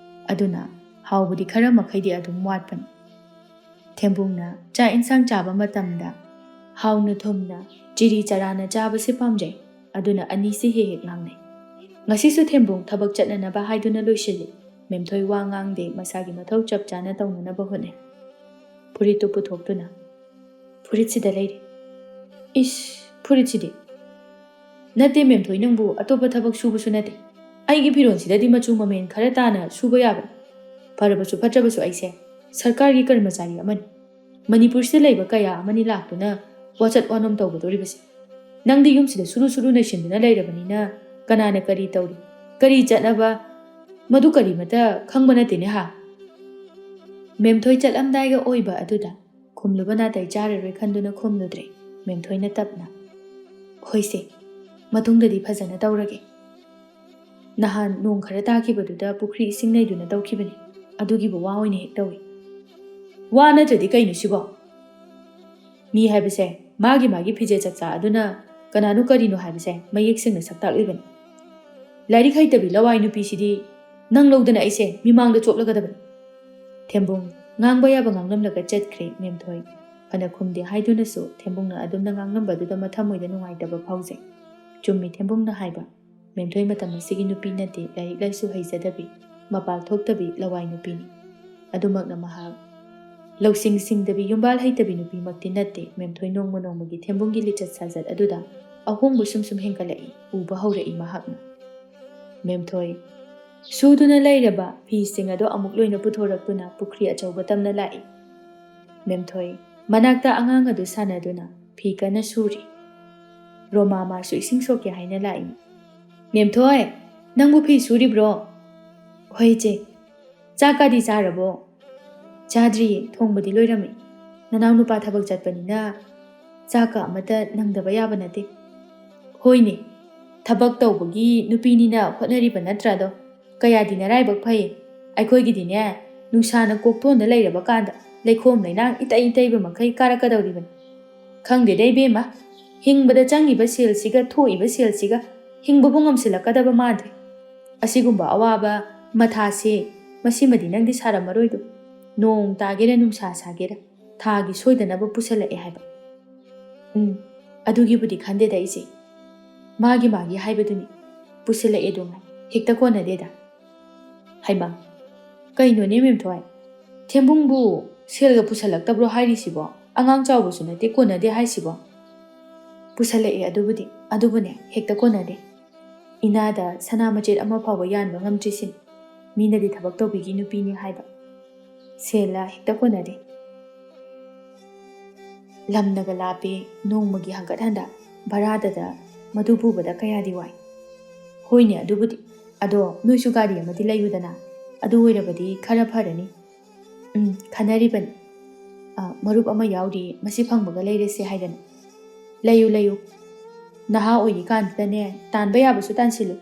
ꯑꯗꯨꯅ ꯍꯥꯎꯕꯗꯤ ꯈꯔ ꯃꯈꯩꯗꯤ ꯑꯗꯨꯝ ꯋꯥꯠꯄꯅꯤ꯫ ꯊꯦꯝꯕꯨꯡꯅ ꯆꯥꯛ ꯏꯟꯁꯥꯡ ꯆꯥꯕ ꯃꯇꯝꯗ ꯍꯥꯎꯅ ꯊꯨꯝꯅ ꯆꯤꯔꯤ ꯆꯔꯥꯅ ꯆꯥꯕꯁꯤ ꯄꯥꯝꯖꯩ꯫ ꯑꯗꯨꯅ ꯑꯅꯤꯁꯤ ꯍꯦꯛ ꯍꯦꯛ ꯉꯥꯡꯅꯩ꯫ ꯉꯁꯤꯁꯨ ꯊꯦꯝꯕꯨꯡ ꯊꯕꯛ ꯆꯠꯅꯅꯕ ꯍꯥꯏꯗꯨꯅ ꯂꯣꯏꯁꯤꯜꯂꯤ꯫ ꯃꯦꯝꯊꯣꯏ ꯋꯥ ꯉꯥꯡꯗꯦ, ꯃꯁꯥꯒꯤ ꯃꯊꯧ ꯆꯞ ꯆꯥꯅ ꯇꯧꯅꯅꯕ ꯍꯣꯠꯅꯩ꯫ ꯐꯨꯔꯤꯠꯇꯨ ꯄꯨꯊꯣꯛꯇꯨꯅ, "ꯐꯨꯔꯤꯠꯁꯤꯗ ꯂꯩꯔꯦ꯫" "ꯏꯁ, ꯐꯨꯔꯤꯠꯁꯤꯗꯤ?" "ꯅꯠꯇꯦ ꯃꯦꯝꯊꯣꯏ, ꯅꯪꯕꯨ ꯑꯇꯣꯞꯄ ꯊꯕꯛ ꯁꯨꯕꯁꯨ ꯅꯠꯇꯦ꯫ ꯑꯩꯒꯤ ꯐꯤꯔꯣꯜꯁꯤꯗꯗꯤ ꯃꯆꯨ ꯃꯃꯦꯟ ꯈꯔ ꯇꯥꯅ ꯁꯨꯕ ꯌꯥꯕ꯫ ꯐꯔꯕꯁꯨ ꯐꯠꯇ꯭ꯔꯕꯁꯨ ꯑꯩꯁꯦ ꯁꯔꯀꯥꯔꯒꯤ ꯀꯔꯃꯆꯥꯔꯤ ꯑꯃꯅꯤ꯫ ꯃꯅꯤꯄꯨꯔꯁꯤꯗ ꯂꯩꯕ ꯀꯌꯥ ꯑꯃꯅꯤ ꯂꯥꯛꯇꯨꯅ ꯋꯥꯆꯠ ꯋꯥꯅꯣꯝ ꯇꯧꯒꯗꯧꯔꯤꯕꯁꯦ꯫ ꯅꯪꯗꯤ ꯌꯨꯝꯁꯤꯗ ꯁꯨꯔꯨ ꯁꯨꯔꯨ ꯅꯩꯁꯤꯟꯗꯨꯅ ꯂꯩꯔꯕꯅꯤꯅ ꯀꯅꯥꯅ ꯀꯔꯤ ꯇꯧꯔꯤ, ꯀꯔꯤ ꯆꯠꯅꯕ, ꯃꯗꯨ ꯀꯔꯤꯃꯇ ꯈꯪꯕ ꯅꯠꯇꯦꯅꯦ ꯍꯥ?" ꯃꯦꯝꯊꯣꯏ ꯆꯠꯂꯝꯗꯥꯏꯒ ꯑꯣꯏꯕ ꯑꯗꯨꯗ ꯈꯨꯝꯂꯨꯕ ꯅꯥꯇꯩ ꯆꯥꯔꯔꯣꯏ ꯈꯟꯗꯨꯅ ꯈꯨꯝꯂꯨꯗ꯭ꯔꯦ꯫ ꯃꯦꯝꯊꯣꯏꯅ ꯇꯞꯅ, "ꯍꯣꯏꯁꯦ, ꯃꯇꯨꯡꯗꯗꯤ ꯐꯖꯅ ꯇꯧꯔꯒꯦ꯫ ꯅꯍꯥꯟ ꯅꯣꯡ ꯈꯔ ꯇꯥꯈꯤꯕꯗꯨꯗ ꯄꯨꯈ꯭ꯔꯤ ꯏꯁꯤꯡ ꯅꯩꯗꯨꯅ ꯇꯧꯈꯤꯕꯅꯤ꯫ ꯑꯗꯨꯒꯤꯕꯨ ꯋꯥ ꯑꯣꯏꯅ ꯍꯦꯛ ꯇꯧꯏ꯫" "ꯋꯥ ꯅꯠꯇ꯭ꯔꯗꯤ ꯀꯩꯅꯣ ꯁꯤꯕꯣ? ꯃꯤ ꯍꯥꯏꯕꯁꯦ ꯃꯥꯒꯤ ꯃꯥꯒꯤ ꯐꯤꯖꯦꯠ ꯆꯛꯆꯥ ꯑꯗꯨꯅ ꯀꯅꯥꯅꯣ ꯀꯔꯤꯅꯣ ꯍꯥꯏꯕꯁꯦ ꯃꯌꯦꯛ ꯁꯦꯡꯅ ꯁꯛꯇꯥꯛꯂꯤꯕꯅꯤ꯫ ꯂꯥꯏꯔꯤꯛ ꯍꯩꯇꯕꯤ ꯂꯋꯥꯏ ꯅꯨꯄꯤꯁꯤꯗꯤ ꯅꯪ ꯂꯧꯗꯅ ꯑꯩꯁꯦ ꯃꯤꯃꯥꯡꯗ ꯆꯣꯞꯂꯒꯗꯕꯅꯤ꯫ ꯊꯦꯝꯕꯨꯡ ꯉꯥꯡꯕ ꯌꯥꯕ ꯉꯥꯡꯂꯝꯂꯒ ꯆꯠꯈ꯭ꯔꯦ ꯃꯦꯝꯊꯣꯏ꯫ ꯐꯅ ꯈꯨꯝꯗꯦ ꯍꯥꯏꯗꯨꯅꯁꯨ ꯊꯦꯝꯕꯨꯡꯅ ꯑꯗꯨꯝꯅ ꯉꯥꯡꯂꯝꯕꯗꯨꯗ ꯃꯊꯃꯣꯏꯗ ꯅꯨꯡꯉꯥꯏꯇꯕ ꯐꯥꯎꯖꯩ꯫ ꯆꯨꯝꯃꯤ ꯊꯦꯝꯕꯨꯡꯅ ꯍꯥꯏꯕ꯫ ꯃꯦꯝꯊꯣꯏ ꯃꯇꯝ ꯑꯁꯤꯒꯤ ꯅꯨꯄꯤ ꯅꯠꯇꯦ, ꯂꯥꯏꯔꯤꯛ ꯂꯥꯏꯁꯨ ꯍꯩꯖꯗꯕꯤ, ꯃꯄꯥꯜ ꯊꯣꯛꯇꯕꯤ ꯂꯋꯥꯏ ꯅꯨꯄꯤꯅꯤ꯫ ꯑꯗꯨꯃꯛꯅ ꯃꯍꯥꯛ ꯂꯧꯁꯤꯡ ꯁꯤꯡꯗꯕꯤ, ꯌꯨꯝꯕꯥꯜ ꯍꯩꯇꯕꯤ ꯅꯨꯄꯤꯃꯛꯇꯤ ꯅꯠꯇꯦ꯫ ꯃꯦꯝꯊꯣꯏ ꯅꯣꯡꯃ ꯅꯣꯡꯃꯒꯤ ꯊꯦꯝꯕꯨꯡꯒꯤ ꯂꯤꯆꯠ ꯁꯥꯖꯠ ꯑꯗꯨꯗ ꯑꯍꯣꯡꯕ ꯁꯨꯝ ꯁꯨꯝ ꯍꯦꯟꯒꯠꯂꯛꯏ, ꯎꯕ ꯍꯧꯔꯛꯏ ꯃꯍꯥꯛꯅ꯫ ꯃꯦꯝꯊꯣꯏ, ꯁꯨꯗꯨꯅ ꯂꯩꯔꯕ ꯐꯤꯁꯤꯡ ꯑꯗꯣ ꯑꯃꯨꯛ ꯂꯣꯏꯅ ꯄꯨꯊꯣꯔꯛꯇꯨꯅ ꯄꯨꯈ꯭ꯔꯤ ꯑꯆꯧꯕ ꯇꯝꯅ ꯂꯥꯛꯏ꯫ ꯃꯦꯝꯊꯣꯏ, ꯃꯅꯥꯛꯇ ꯑꯉꯥꯡ ꯑꯗꯨ ꯁꯥꯟꯅꯗꯨꯅ ꯐꯤ ꯀꯟꯅ ꯁꯨꯔꯤ꯫ ꯔꯣꯃꯥ ꯃꯥꯁꯨ ꯏꯁꯤꯡ ꯁꯣꯛꯀꯦ ꯍꯥꯏꯅ ꯂꯥꯛꯏ꯫ "ꯃꯦꯝꯊꯣꯏ, ꯅꯪꯕꯨ ꯐꯤ ꯁꯨꯔꯤꯕ꯭ꯔꯣ?" "ꯍꯣꯏ, ꯏꯆꯦ꯫ ꯆꯥꯛꯀꯗꯤ ꯆꯥꯔꯕꯣ?" "ꯆꯥꯗ꯭ꯔꯤꯌꯦ, ꯊꯣꯡꯕꯗꯤ ꯂꯣꯏꯔꯝꯃꯦ꯫ ꯅꯅꯥꯎ ꯅꯨꯄꯥ ꯊꯕꯛ ꯆꯠꯄꯅꯤꯅ ꯆꯥꯛꯀ ꯑꯃꯠꯇ ꯅꯪꯗꯕ ꯌꯥꯕ ꯅꯠꯇꯦ꯫" "ꯍꯣꯏꯅꯦ, ꯊꯕꯛ ꯇꯧꯕꯒꯤ ꯅꯨꯄꯤꯅꯤꯅ ꯍꯣꯠꯅꯔꯤꯕ ꯅꯠꯇ꯭ꯔꯥꯗꯣ? ꯀꯌꯥꯗꯤ ꯅꯔꯥꯏꯕꯛ ꯐꯩ꯫ ꯑꯩꯈꯣꯏꯒꯤꯗꯤꯅꯦ, ꯅꯨꯡꯁꯥꯅ ꯀꯣꯛꯊꯣꯟꯗ ꯂꯩꯔꯕ ꯀꯥꯟꯗ ꯂꯩꯈꯣꯝ ꯂꯩꯅꯥꯡ ꯏꯇꯩ ꯏꯇꯩꯕ ꯃꯈꯩ ꯀꯥꯔꯛꯀꯗꯧꯔꯤꯕꯅꯤ꯫ ꯈꯪꯗꯦꯗ ꯏꯕꯦꯝꯃ, ꯍꯤꯡꯕꯗ ꯆꯪꯉꯤꯕ ꯁꯦꯜꯁꯤꯒ ꯊꯣꯛꯏꯕ ꯁꯦꯜꯁꯤꯒ ꯍꯤꯡꯕꯕꯨ ꯉꯝꯁꯤꯜꯂꯛꯀꯗꯕ ꯃꯥꯟꯗ꯭ꯔꯦ꯫ ꯑꯁꯤꯒꯨꯝꯕ ꯑꯋꯥꯕ ꯃꯊꯥꯁꯦ ꯃꯁꯤꯃꯗꯤ ꯅꯪꯗꯤ ꯁꯥꯔꯝꯃꯔꯣꯏꯗꯣ꯫ ꯅꯣꯡ ꯇꯥꯒꯦꯔꯥ ꯅꯨꯡꯁꯥ ꯁꯥꯒꯦꯔꯥ ꯊꯥꯒꯤ ꯁꯣꯏꯗꯅꯕ ꯄꯨꯁꯜꯂꯛꯑꯦ ꯍꯥꯏꯕ꯫" "ꯎꯝ, ꯑꯗꯨꯒꯤꯕꯨꯗꯤ ꯈꯟꯗꯦꯗ ꯏꯆꯦ꯫ ꯃꯥꯒꯤ ꯃꯥꯒꯤ ꯍꯥꯏꯕꯗꯨꯅꯤ꯫ ꯄꯨꯁꯤꯜꯂꯛꯑꯦꯗꯣ ꯉꯥꯏ, ꯍꯦꯛꯇ ꯀꯣꯟꯅꯗꯦꯗ꯫" "ꯍꯩꯃꯥ, ꯀꯩꯅꯣꯅꯦ ꯃꯦꯝꯊꯣꯏ? ꯊꯦꯝꯕꯨꯡꯕꯨ ꯁꯦꯜꯒ ꯄꯨꯁꯜꯂꯛꯇꯕ꯭ꯔꯣ ꯍꯥꯏꯔꯤꯁꯤꯕꯣ? ꯑꯉꯥꯡ ꯆꯥꯎꯕꯁꯨ ꯅꯠꯇꯦ, ꯀꯣꯟꯅꯗꯦ ꯍꯥꯏꯁꯤꯕꯣ?" "ꯄꯨꯁꯜꯂꯛꯑꯦ ꯑꯗꯨꯕꯨꯗꯤ, ꯑꯗꯨꯕꯨꯅꯦ ꯍꯦꯛꯇ ꯀꯣꯟꯅꯗꯦ꯫ ꯏꯅꯥꯗ ꯁꯅꯥ ꯃꯆꯦꯠ ꯑꯃ ꯐꯥꯎꯕ ꯌꯥꯟꯕ ꯉꯝꯗ꯭ꯔꯤꯁꯤꯅꯤ꯫ ꯃꯤꯅꯗꯤ ꯊꯕꯛ ꯇꯧꯕꯤꯒꯤ ꯅꯨꯄꯤꯅꯤ ꯍꯥꯏꯕ꯫ ꯁꯦꯜꯂ ꯍꯦꯛꯇ ꯀꯣꯟꯅꯗꯦ꯫ ꯂꯝꯅꯒ ꯂꯥꯞꯄꯦ, ꯅꯣꯡꯃꯒꯤ ꯍꯪꯒꯠ ꯍꯟꯗ ꯚꯔꯥꯗꯗ ꯃꯗꯨ ꯄꯨꯕꯗ ꯀꯌꯥꯗꯤ ꯋꯥꯏ꯫" "ꯍꯣꯏꯅꯦ ꯑꯗꯨꯕꯨꯗꯤ꯫ ꯑꯗꯣ ꯅꯣꯏꯁꯨ ꯒꯥꯔꯤ ꯑꯃꯗꯤ ꯂꯩꯌꯨꯗꯅ꯫ ꯑꯗꯨ ꯑꯣꯏꯔꯕꯗꯤ ꯈꯔ ꯐꯔꯅꯤ꯫" "ꯎꯝ, ꯈꯟꯅꯔꯤꯕꯅꯤ꯫ ꯑ, ꯃꯔꯨꯞ ꯑꯃ ꯌꯥꯎꯔꯤ, ꯃꯁꯤ ꯐꯪꯕꯒ ꯂꯩꯔꯁꯦ ꯍꯥꯏꯗꯅ꯫" "ꯂꯩꯌꯨ, ꯂꯩꯌꯨ꯫ ꯅꯍꯥ ꯑꯣꯏꯔꯤꯀꯥꯟꯗꯨꯗꯅꯦ, ꯇꯥꯟꯕ ꯌꯥꯕꯁꯨ ꯇꯥꯟꯁꯤꯜꯂꯨ꯫"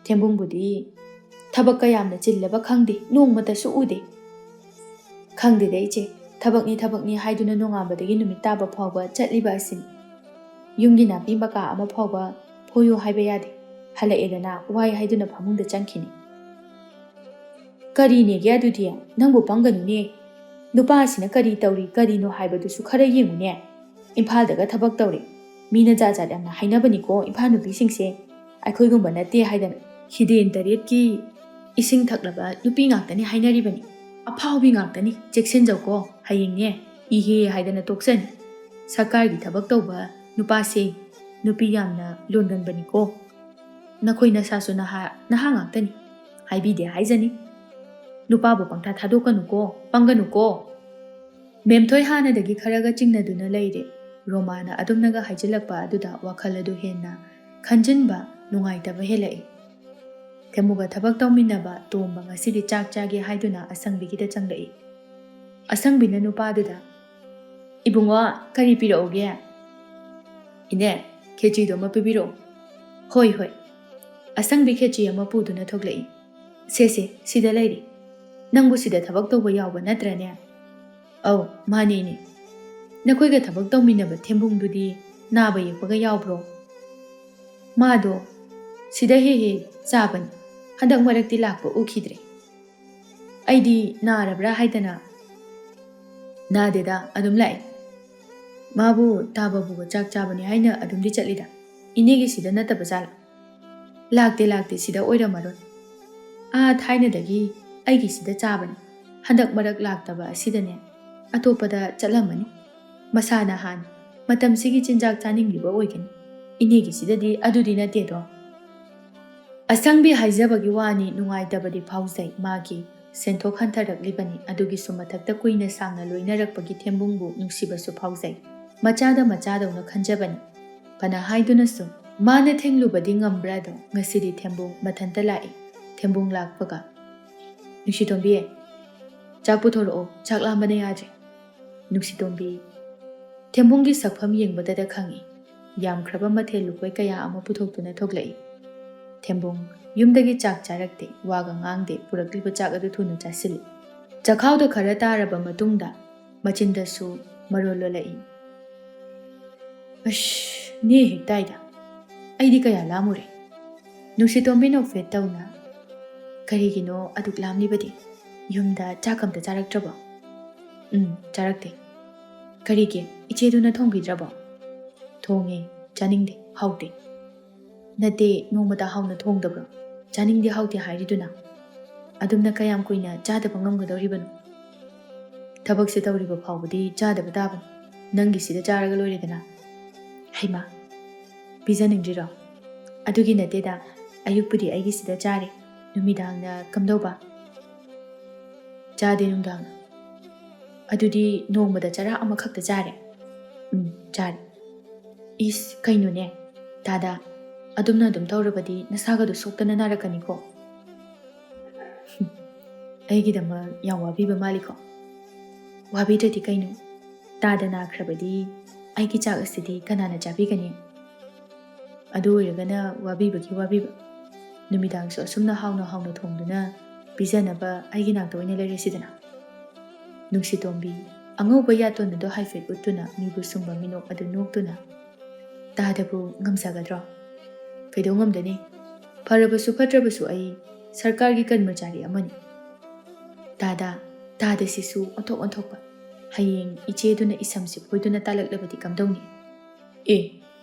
ꯊꯦꯝꯕꯨꯡꯕꯨꯗꯤ ꯊꯕꯛ ꯀꯌꯥꯝꯅ ꯆꯤꯜꯂꯕ ꯈꯪꯗꯦ, ꯅꯣꯡꯃꯇꯁꯨ ꯎꯗꯦ꯫ "ꯈꯪꯗꯦꯗ ꯏꯆꯦ, ꯊꯕꯛꯅꯤ ꯊꯕꯛꯅꯤ ꯍꯥꯏꯗꯨꯅ ꯅꯣꯡꯉꯥꯟꯕꯗꯒꯤ ꯅꯨꯃꯤꯠ ꯇꯥꯕ ꯐꯥꯎꯕ ꯆꯠꯂꯤꯕ ꯑꯁꯤꯅꯤ꯫ ꯌꯨꯝꯒꯤ ꯅꯥꯄꯤ ꯃꯀꯥ ꯑꯃ ꯐꯥꯎꯕ ꯐꯣꯏꯌꯨ ꯍꯥꯏꯕ ꯌꯥꯗꯦ꯫ ꯍꯜꯂꯛꯑꯦꯗꯅ ꯋꯥꯏ ꯍꯥꯏꯗꯨꯅ ꯐꯃꯨꯡꯗ ꯆꯪꯈꯤꯅꯤ꯫ "ꯀꯔꯤꯅꯦꯒꯦ ꯑꯗꯨꯗꯤ? ꯅꯪꯕꯨ ꯄꯪꯒꯅꯨꯅꯦ꯫ ꯅꯨꯄꯥꯁꯤꯅ ꯀꯔꯤ ꯇꯧꯔꯤ ꯀꯔꯤꯅꯣ ꯍꯥꯏꯕꯗꯨꯁꯨ ꯈꯔ ꯌꯦꯡꯉꯨꯅꯦ꯫ ꯏꯝꯐꯥꯜꯗꯒ ꯊꯕꯛ ꯇꯧꯔꯦ꯫ ꯃꯤꯅ ꯖꯥꯠ ꯖꯥꯠ ꯌꯥꯝꯅ ꯍꯥꯏꯅꯕꯅꯤꯀꯣ ꯏꯝꯐꯥꯜ ꯅꯨꯄꯤꯁꯤꯡꯁꯦ꯫ ꯑꯩꯈꯣꯏꯒꯨꯝꯕ ꯅꯠꯇꯦ ꯍꯥꯏꯗꯅ꯫ ꯍꯤꯗꯦꯟ ꯇꯔꯦꯠꯀꯤ ꯏꯁꯤꯡ ꯊꯛꯂꯕ ꯅꯨꯄꯤ ꯉꯥꯛꯇꯅꯤ ꯍꯥꯏꯅꯔꯤꯕꯅꯤ꯫ ꯑꯐꯥꯎꯕꯤ ꯉꯥꯛꯇꯅꯤ, ꯆꯦꯛꯁꯤꯟꯖꯧꯀꯣ꯫ ꯍꯌꯦꯡꯅꯦ ꯏꯍꯦ ꯍꯥꯏꯗꯅ ꯇꯣꯛꯆꯅꯤ꯫ ꯁꯔꯀꯥꯔꯒꯤ ꯊꯕꯛ ꯇꯧꯕ ꯅꯨꯄꯥꯁꯦ ꯅꯨꯄꯤ ꯌꯥꯝꯅ ꯂꯣꯟꯒꯟꯕꯅꯤꯀꯣ꯫ ꯅꯈꯣꯏ ꯅꯁꯥꯁꯨ ꯅꯍꯥ, ꯅꯍꯥ ꯉꯥꯛꯇꯅꯤ꯫ ꯍꯥꯏꯕꯤꯗꯦ ꯍꯥꯏꯖꯅꯤ꯫ ꯅꯨꯄꯥꯕꯨ ꯄꯪꯊꯥ ꯊꯥꯗꯣꯛꯀꯅꯨꯀꯣ, ꯄꯪꯒꯅꯨꯀꯣ꯫" ꯃꯦꯝꯊꯣꯏ ꯍꯥꯟꯅꯗꯒꯤ ꯈꯔꯒ ꯆꯤꯡꯅꯗꯨꯅ ꯂꯩꯔꯦ꯫ ꯔꯣꯃꯥꯅ ꯑꯗꯨꯝꯅꯒ ꯍꯥꯏꯖꯤꯜꯂꯛꯄ ꯑꯗꯨꯗ ꯋꯥꯈꯜ ꯑꯗꯨ ꯍꯦꯟꯅ ꯈꯟꯖꯤꯟꯕ ꯅꯨꯡꯉꯥꯏꯇꯕ ꯍꯦꯜꯂꯛꯏ꯫ ꯊꯦꯝꯕꯨꯒ ꯊꯕꯛ ꯇꯧꯃꯤꯟꯅꯕ ꯇꯣꯝꯕ ꯉꯁꯤꯗꯤ ꯆꯥꯛ ꯆꯥꯒꯦ ꯍꯥꯏꯗꯨꯅ ꯑꯁꯪꯕꯤꯒꯤꯗ ꯆꯪꯂꯛꯏ꯫ ꯑꯁꯪꯕꯤꯅ ꯅꯨꯄꯥꯗꯨꯗ, "ꯏꯕꯨꯡꯉꯣ, ꯀꯔꯤ ꯄꯤꯔꯛꯎꯒꯦ?" "ꯏꯅꯦ, ꯈꯦꯆꯤꯗꯣ ꯑꯃ ꯄꯤꯕꯤꯔꯛꯑꯣ꯫" "ꯍꯣꯏ, ꯍꯣꯏ꯫" ꯑꯁꯪꯕꯤ ꯈꯦꯆꯤ ꯑꯃ ꯄꯨꯗꯨꯅ ꯊꯣꯛꯂꯛꯏ꯫ "ꯁꯦ, ꯁꯦ, ꯁꯤꯗ ꯂꯩꯔꯦ꯫ ꯅꯪꯕꯨ ꯁꯤꯗ ꯊꯕꯛ ꯇꯧꯕ ꯌꯥꯎꯕ ꯅꯠꯇ꯭ꯔꯅꯦ?" "ꯑꯧ, ꯃꯥꯅꯦ, ꯏꯅꯦ꯫" "ꯅꯈꯣꯏꯒ ꯊꯕꯛ ꯇꯧꯃꯤꯟꯅꯕ ꯊꯦꯝꯕꯨꯡꯗꯨꯗꯤ ꯅꯥꯕ ꯌꯦꯛꯄꯒ ꯌꯥꯎꯕ꯭ꯔꯣ?" "ꯃꯥꯗꯣ ꯁꯤꯗ ꯍꯦꯛ ꯍꯦꯛ ꯆꯥꯕꯅꯤ꯫ ꯍꯟꯗꯛ ꯃꯔꯛꯇꯤ ꯂꯥꯛꯄ ꯎꯈꯤꯗ꯭ꯔꯦ꯫ ꯑꯩꯗꯤ ꯅꯥꯔꯕ꯭ꯔꯥ ꯍꯥꯏꯗꯅ꯫" "ꯅꯥꯗꯦꯗ, ꯑꯗꯨꯝ ꯂꯥꯛꯏ꯫ ꯃꯥꯕꯨ ꯇꯥꯕꯕꯨꯒ ꯆꯥꯛ ꯆꯥꯕꯅꯤ ꯍꯥꯏꯅ ꯑꯗꯨꯝꯗꯤ ꯆꯠꯂꯤꯗ꯫ ꯏꯅꯦꯒꯤ ꯁꯤꯗ ꯅꯠꯇꯕ ꯖꯥꯠꯂꯥ?" "ꯂꯥꯛꯇꯦ, ꯂꯥꯛꯇꯦ, ꯁꯤꯗ ꯑꯣꯏꯔꯝꯃꯔꯣꯏ꯫ ꯑꯥ ꯊꯥꯏꯅꯗꯒꯤ ꯑꯩꯒꯤ ꯁꯤꯗ ꯆꯥꯕꯅꯤ꯫ ꯍꯟꯗꯛ ꯃꯔꯛ ꯂꯥꯛꯇꯕ ꯑꯁꯤꯗꯅꯦ, ꯑꯇꯣꯞꯄꯗ ꯆꯠꯂꯝꯃꯅꯤ꯫ ꯃꯁꯥꯅ ꯍꯥꯟꯅꯤ꯫ ꯃꯇꯝꯁꯤꯒꯤ ꯆꯤꯟꯖꯥꯛ ꯆꯥꯅꯤꯡꯂꯤꯕ ꯑꯣꯏꯒꯅꯤ꯫ ꯏꯅꯦꯒꯤ ꯁꯤꯗꯗꯤ ꯑꯗꯨꯗꯤ ꯅꯠꯇꯦꯗꯣ꯫" ꯑꯁꯪꯕꯤ ꯍꯥꯏꯖꯕꯒꯤ ꯋꯥꯅꯤ, ꯅꯨꯡꯉꯥꯏꯇꯕꯗꯤ ꯐꯥꯎꯖꯩ꯫ ꯃꯥꯒꯤ ꯁꯦꯟꯊꯣꯛ ꯍꯟꯊꯔꯛꯂꯤꯕꯅꯤ꯫ ꯑꯗꯨꯒꯤꯁꯨ ꯃꯊꯛꯇ ꯀꯨꯏꯅ ꯁꯥꯡꯅ ꯂꯣꯏꯅꯔꯛꯄꯒꯤ ꯊꯦꯝꯕꯨꯡꯕꯨ ꯅꯨꯡꯁꯤꯕꯁꯨ ꯐꯥꯎꯖꯩ꯫ ꯃꯆꯥꯗ ꯃꯆꯥꯗꯧꯅ ꯈꯟꯖꯕꯅꯤ꯫ ꯐꯅ ꯍꯥꯏꯗꯨꯅꯁꯨ ꯃꯥꯅ ꯊꯦꯡꯂꯨꯕꯗꯤ ꯉꯝꯕ꯭ꯔꯥꯗꯣ ꯉꯁꯤꯗꯤ ꯊꯦꯝꯕꯨꯡ ꯃꯊꯟꯇ ꯂꯥꯛꯏ꯫ ꯊꯦꯝꯕꯨꯡ ꯂꯥꯛꯄꯒ, "ꯅꯨꯡꯁꯤꯇꯣꯝꯕꯤ, ꯆꯥꯛ ꯄꯨꯊꯣꯔꯛꯑꯣ, ꯆꯥꯛ ꯂꯥꯝꯕꯅ ꯌꯥꯗ꯭ꯔꯦ꯫" ꯅꯨꯡꯁꯤꯇꯣꯝꯕꯤ ꯊꯦꯝꯕꯨꯡꯒꯤ ꯁꯛꯐꯝ ꯌꯦꯡꯕꯗꯗ ꯈꯪꯏ꯫ ꯌꯥꯝꯈ꯭ꯔꯕ ꯃꯊꯦꯜ ꯂꯨꯀꯣꯏ ꯀꯌꯥ ꯑꯃ ꯄꯨꯊꯣꯛꯇꯨꯅ ꯊꯣꯛꯂꯛꯏ꯫ ꯊꯦꯝꯕꯨꯡ ꯌꯨꯝꯗꯒꯤ ꯆꯥꯛ ꯆꯥꯔꯛꯇꯦ, ꯋꯥꯒ ꯉꯥꯡꯗꯦ, ꯄꯨꯔꯛꯂꯤꯕ ꯆꯥꯛ ꯑꯗꯨ ꯊꯨꯅ ꯆꯥꯁꯤꯜꯂꯤ꯫ ꯆꯈꯥꯎꯗ ꯈꯔ ꯇꯥꯔꯕ ꯃꯇꯨꯡꯗ ꯃꯆꯤꯟꯗꯁꯨ ꯃꯔꯣꯜ ꯂꯣꯜꯂꯛꯏ꯫ ꯑꯁ, ꯅꯦ ꯍꯦꯛ ꯇꯥꯏꯗ꯫ ꯑꯩꯗꯤ ꯀꯌꯥ ꯂꯥꯝꯃꯨꯔꯦ꯫ ꯅꯨꯡꯁꯤꯇꯣꯝꯕꯤ ꯅꯣꯛꯐꯦꯠ ꯇꯧꯅ, "ꯀꯔꯤꯒꯤꯅꯣ ꯑꯗꯨꯛ ꯂꯥꯝꯂꯤꯕꯗꯤ? ꯌꯨꯝꯗ ꯆꯥꯛ ꯑꯝꯇ ꯆꯥꯔꯛꯇ꯭ꯔꯕꯣ?" "ꯎꯝ, ꯆꯥꯔꯛꯇꯦ꯫" "ꯀꯔꯤꯒꯤ? ꯏꯆꯦꯗꯨꯅ ꯊꯣꯡꯕꯤꯗ꯭ꯔꯕꯣ?" "ꯊꯣꯡꯉꯦ, ꯆꯥꯅꯤꯡꯗꯦ, ꯍꯥꯎꯇꯦ꯫" "ꯅꯠꯇꯦ, ꯅꯣꯡꯃꯇ ꯍꯥꯎꯅ ꯊꯣꯡꯗꯕ꯭ꯔꯣ? ꯆꯥꯅꯤꯡꯗꯦ ꯍꯥꯎꯇꯦ ꯍꯥꯏꯔꯤꯗꯨꯅ? ꯑꯗꯨꯝꯅ ꯀꯌꯥꯝ ꯀꯨꯏꯅ ꯆꯥꯗꯕ ꯉꯝꯒꯗꯧꯔꯤꯕꯅꯣ? ꯊꯕꯛꯁꯦ ꯇꯧꯔꯤꯕ ꯐꯥꯎꯕꯗꯤ ꯆꯥꯗꯕ ꯇꯥꯕꯅꯤ꯫ ꯅꯪꯒꯤꯁꯤꯗ ꯆꯥꯔꯒ ꯂꯣꯏꯔꯦꯗꯅ꯫" "ꯍꯩꯃꯥ, ꯄꯤꯖꯅꯤꯡꯗ꯭ꯔꯤꯔꯣ?" "ꯑꯗꯨꯒꯤ ꯅꯠꯇꯦꯗ, ꯑꯌꯨꯛꯄꯨꯗꯤ ꯑꯩꯒꯤꯁꯤꯗ ꯆꯥꯔꯦ, ꯅꯨꯃꯤꯗꯥꯡꯅ ꯀꯝꯗꯧꯕ?" "ꯆꯥꯗꯦ ꯅꯨꯡꯗꯥꯡ꯫" "ꯑꯗꯨꯗꯤ ꯅꯣꯡꯃꯗ ꯆꯔꯥ ꯑꯃꯈꯛꯇ ꯆꯥꯔꯦ?" "ꯎꯝ, ꯆꯥꯔꯦ꯫" "ꯏꯁ, ꯀꯩꯅꯣꯅꯦ, ꯇꯥꯗ, ꯑꯗꯨꯝꯅ ꯑꯗꯨꯝ ꯇꯧꯔꯕꯗꯤ ꯅꯁꯥꯒꯗꯣ ꯁꯣꯛꯇꯅ ꯅꯥꯔꯛꯀꯅꯤꯀꯣ꯫" "ꯑꯩꯒꯤꯗꯃꯛ ꯌꯥꯝ ꯋꯥꯕꯤꯕ ꯃꯥꯜꯂꯤꯀꯣ꯫" "ꯋꯥꯕꯤꯗ꯭ꯔꯗꯤ ꯀꯩꯅꯣ? ꯇꯥꯗ ꯅꯥꯈ꯭ꯔꯕꯗꯤ ꯑꯩꯒꯤ ꯆꯥꯛ ꯑꯁꯤꯗꯤ ꯀꯅꯥꯅ ꯆꯥꯕꯤꯒꯅꯤ?" "ꯑꯗꯨ ꯑꯣꯏꯔꯒꯅ ꯋꯥꯕꯤꯕꯒꯤ ꯋꯥꯕꯤꯕ꯫ ꯅꯨꯃꯤꯗꯥꯡꯁꯨ ꯑꯁꯨꯝꯅ ꯍꯥꯎꯅ ꯍꯥꯎꯅ ꯊꯣꯡꯗꯨꯅ ꯄꯤꯖꯅꯕ ꯑꯩꯒꯤ ꯅꯥꯛꯇ ꯑꯣꯏꯅ ꯂꯩꯔꯁꯤꯗꯅ꯫" ꯅꯨꯡꯁꯤꯇꯣꯝꯕꯤ ꯑꯉꯧꯕ ꯌꯥꯇꯣꯟ ꯑꯗꯨ ꯍꯥꯏꯐꯦꯠ ꯎꯠꯇꯨꯅ ꯃꯤꯕꯨ ꯁꯨꯝꯕ ꯃꯤꯅꯣꯛ ꯑꯗꯨ ꯅꯣꯛꯇꯨꯅ, "ꯇꯥꯗꯕꯨ ꯉꯝꯖꯒꯗ꯭ꯔꯣ?" "ꯀꯩꯗꯧ ꯉꯝꯗꯅꯤ? ꯐꯔꯕꯁꯨ ꯐꯠꯇ꯭ꯔꯕꯁꯨ ꯑꯩ ꯁꯔꯀꯥꯔꯒꯤ ꯀꯔꯃꯆꯥꯔꯤ ꯑꯃꯅꯤ꯫" "ꯇꯥꯗ, ꯇꯥꯗꯁꯤꯁꯨ ꯑꯣꯟꯊꯣꯛ ꯑꯣꯟꯊꯣꯛꯄ꯫ ꯍꯌꯦꯡ ꯏꯆꯦꯗꯨꯅ ꯏꯁꯝꯁꯤ ꯐꯣꯏꯗꯨꯅ ꯇꯥꯜꯂꯛꯂꯕꯗꯤ ꯀꯝꯗꯧꯅꯤ?" "ꯑꯦ,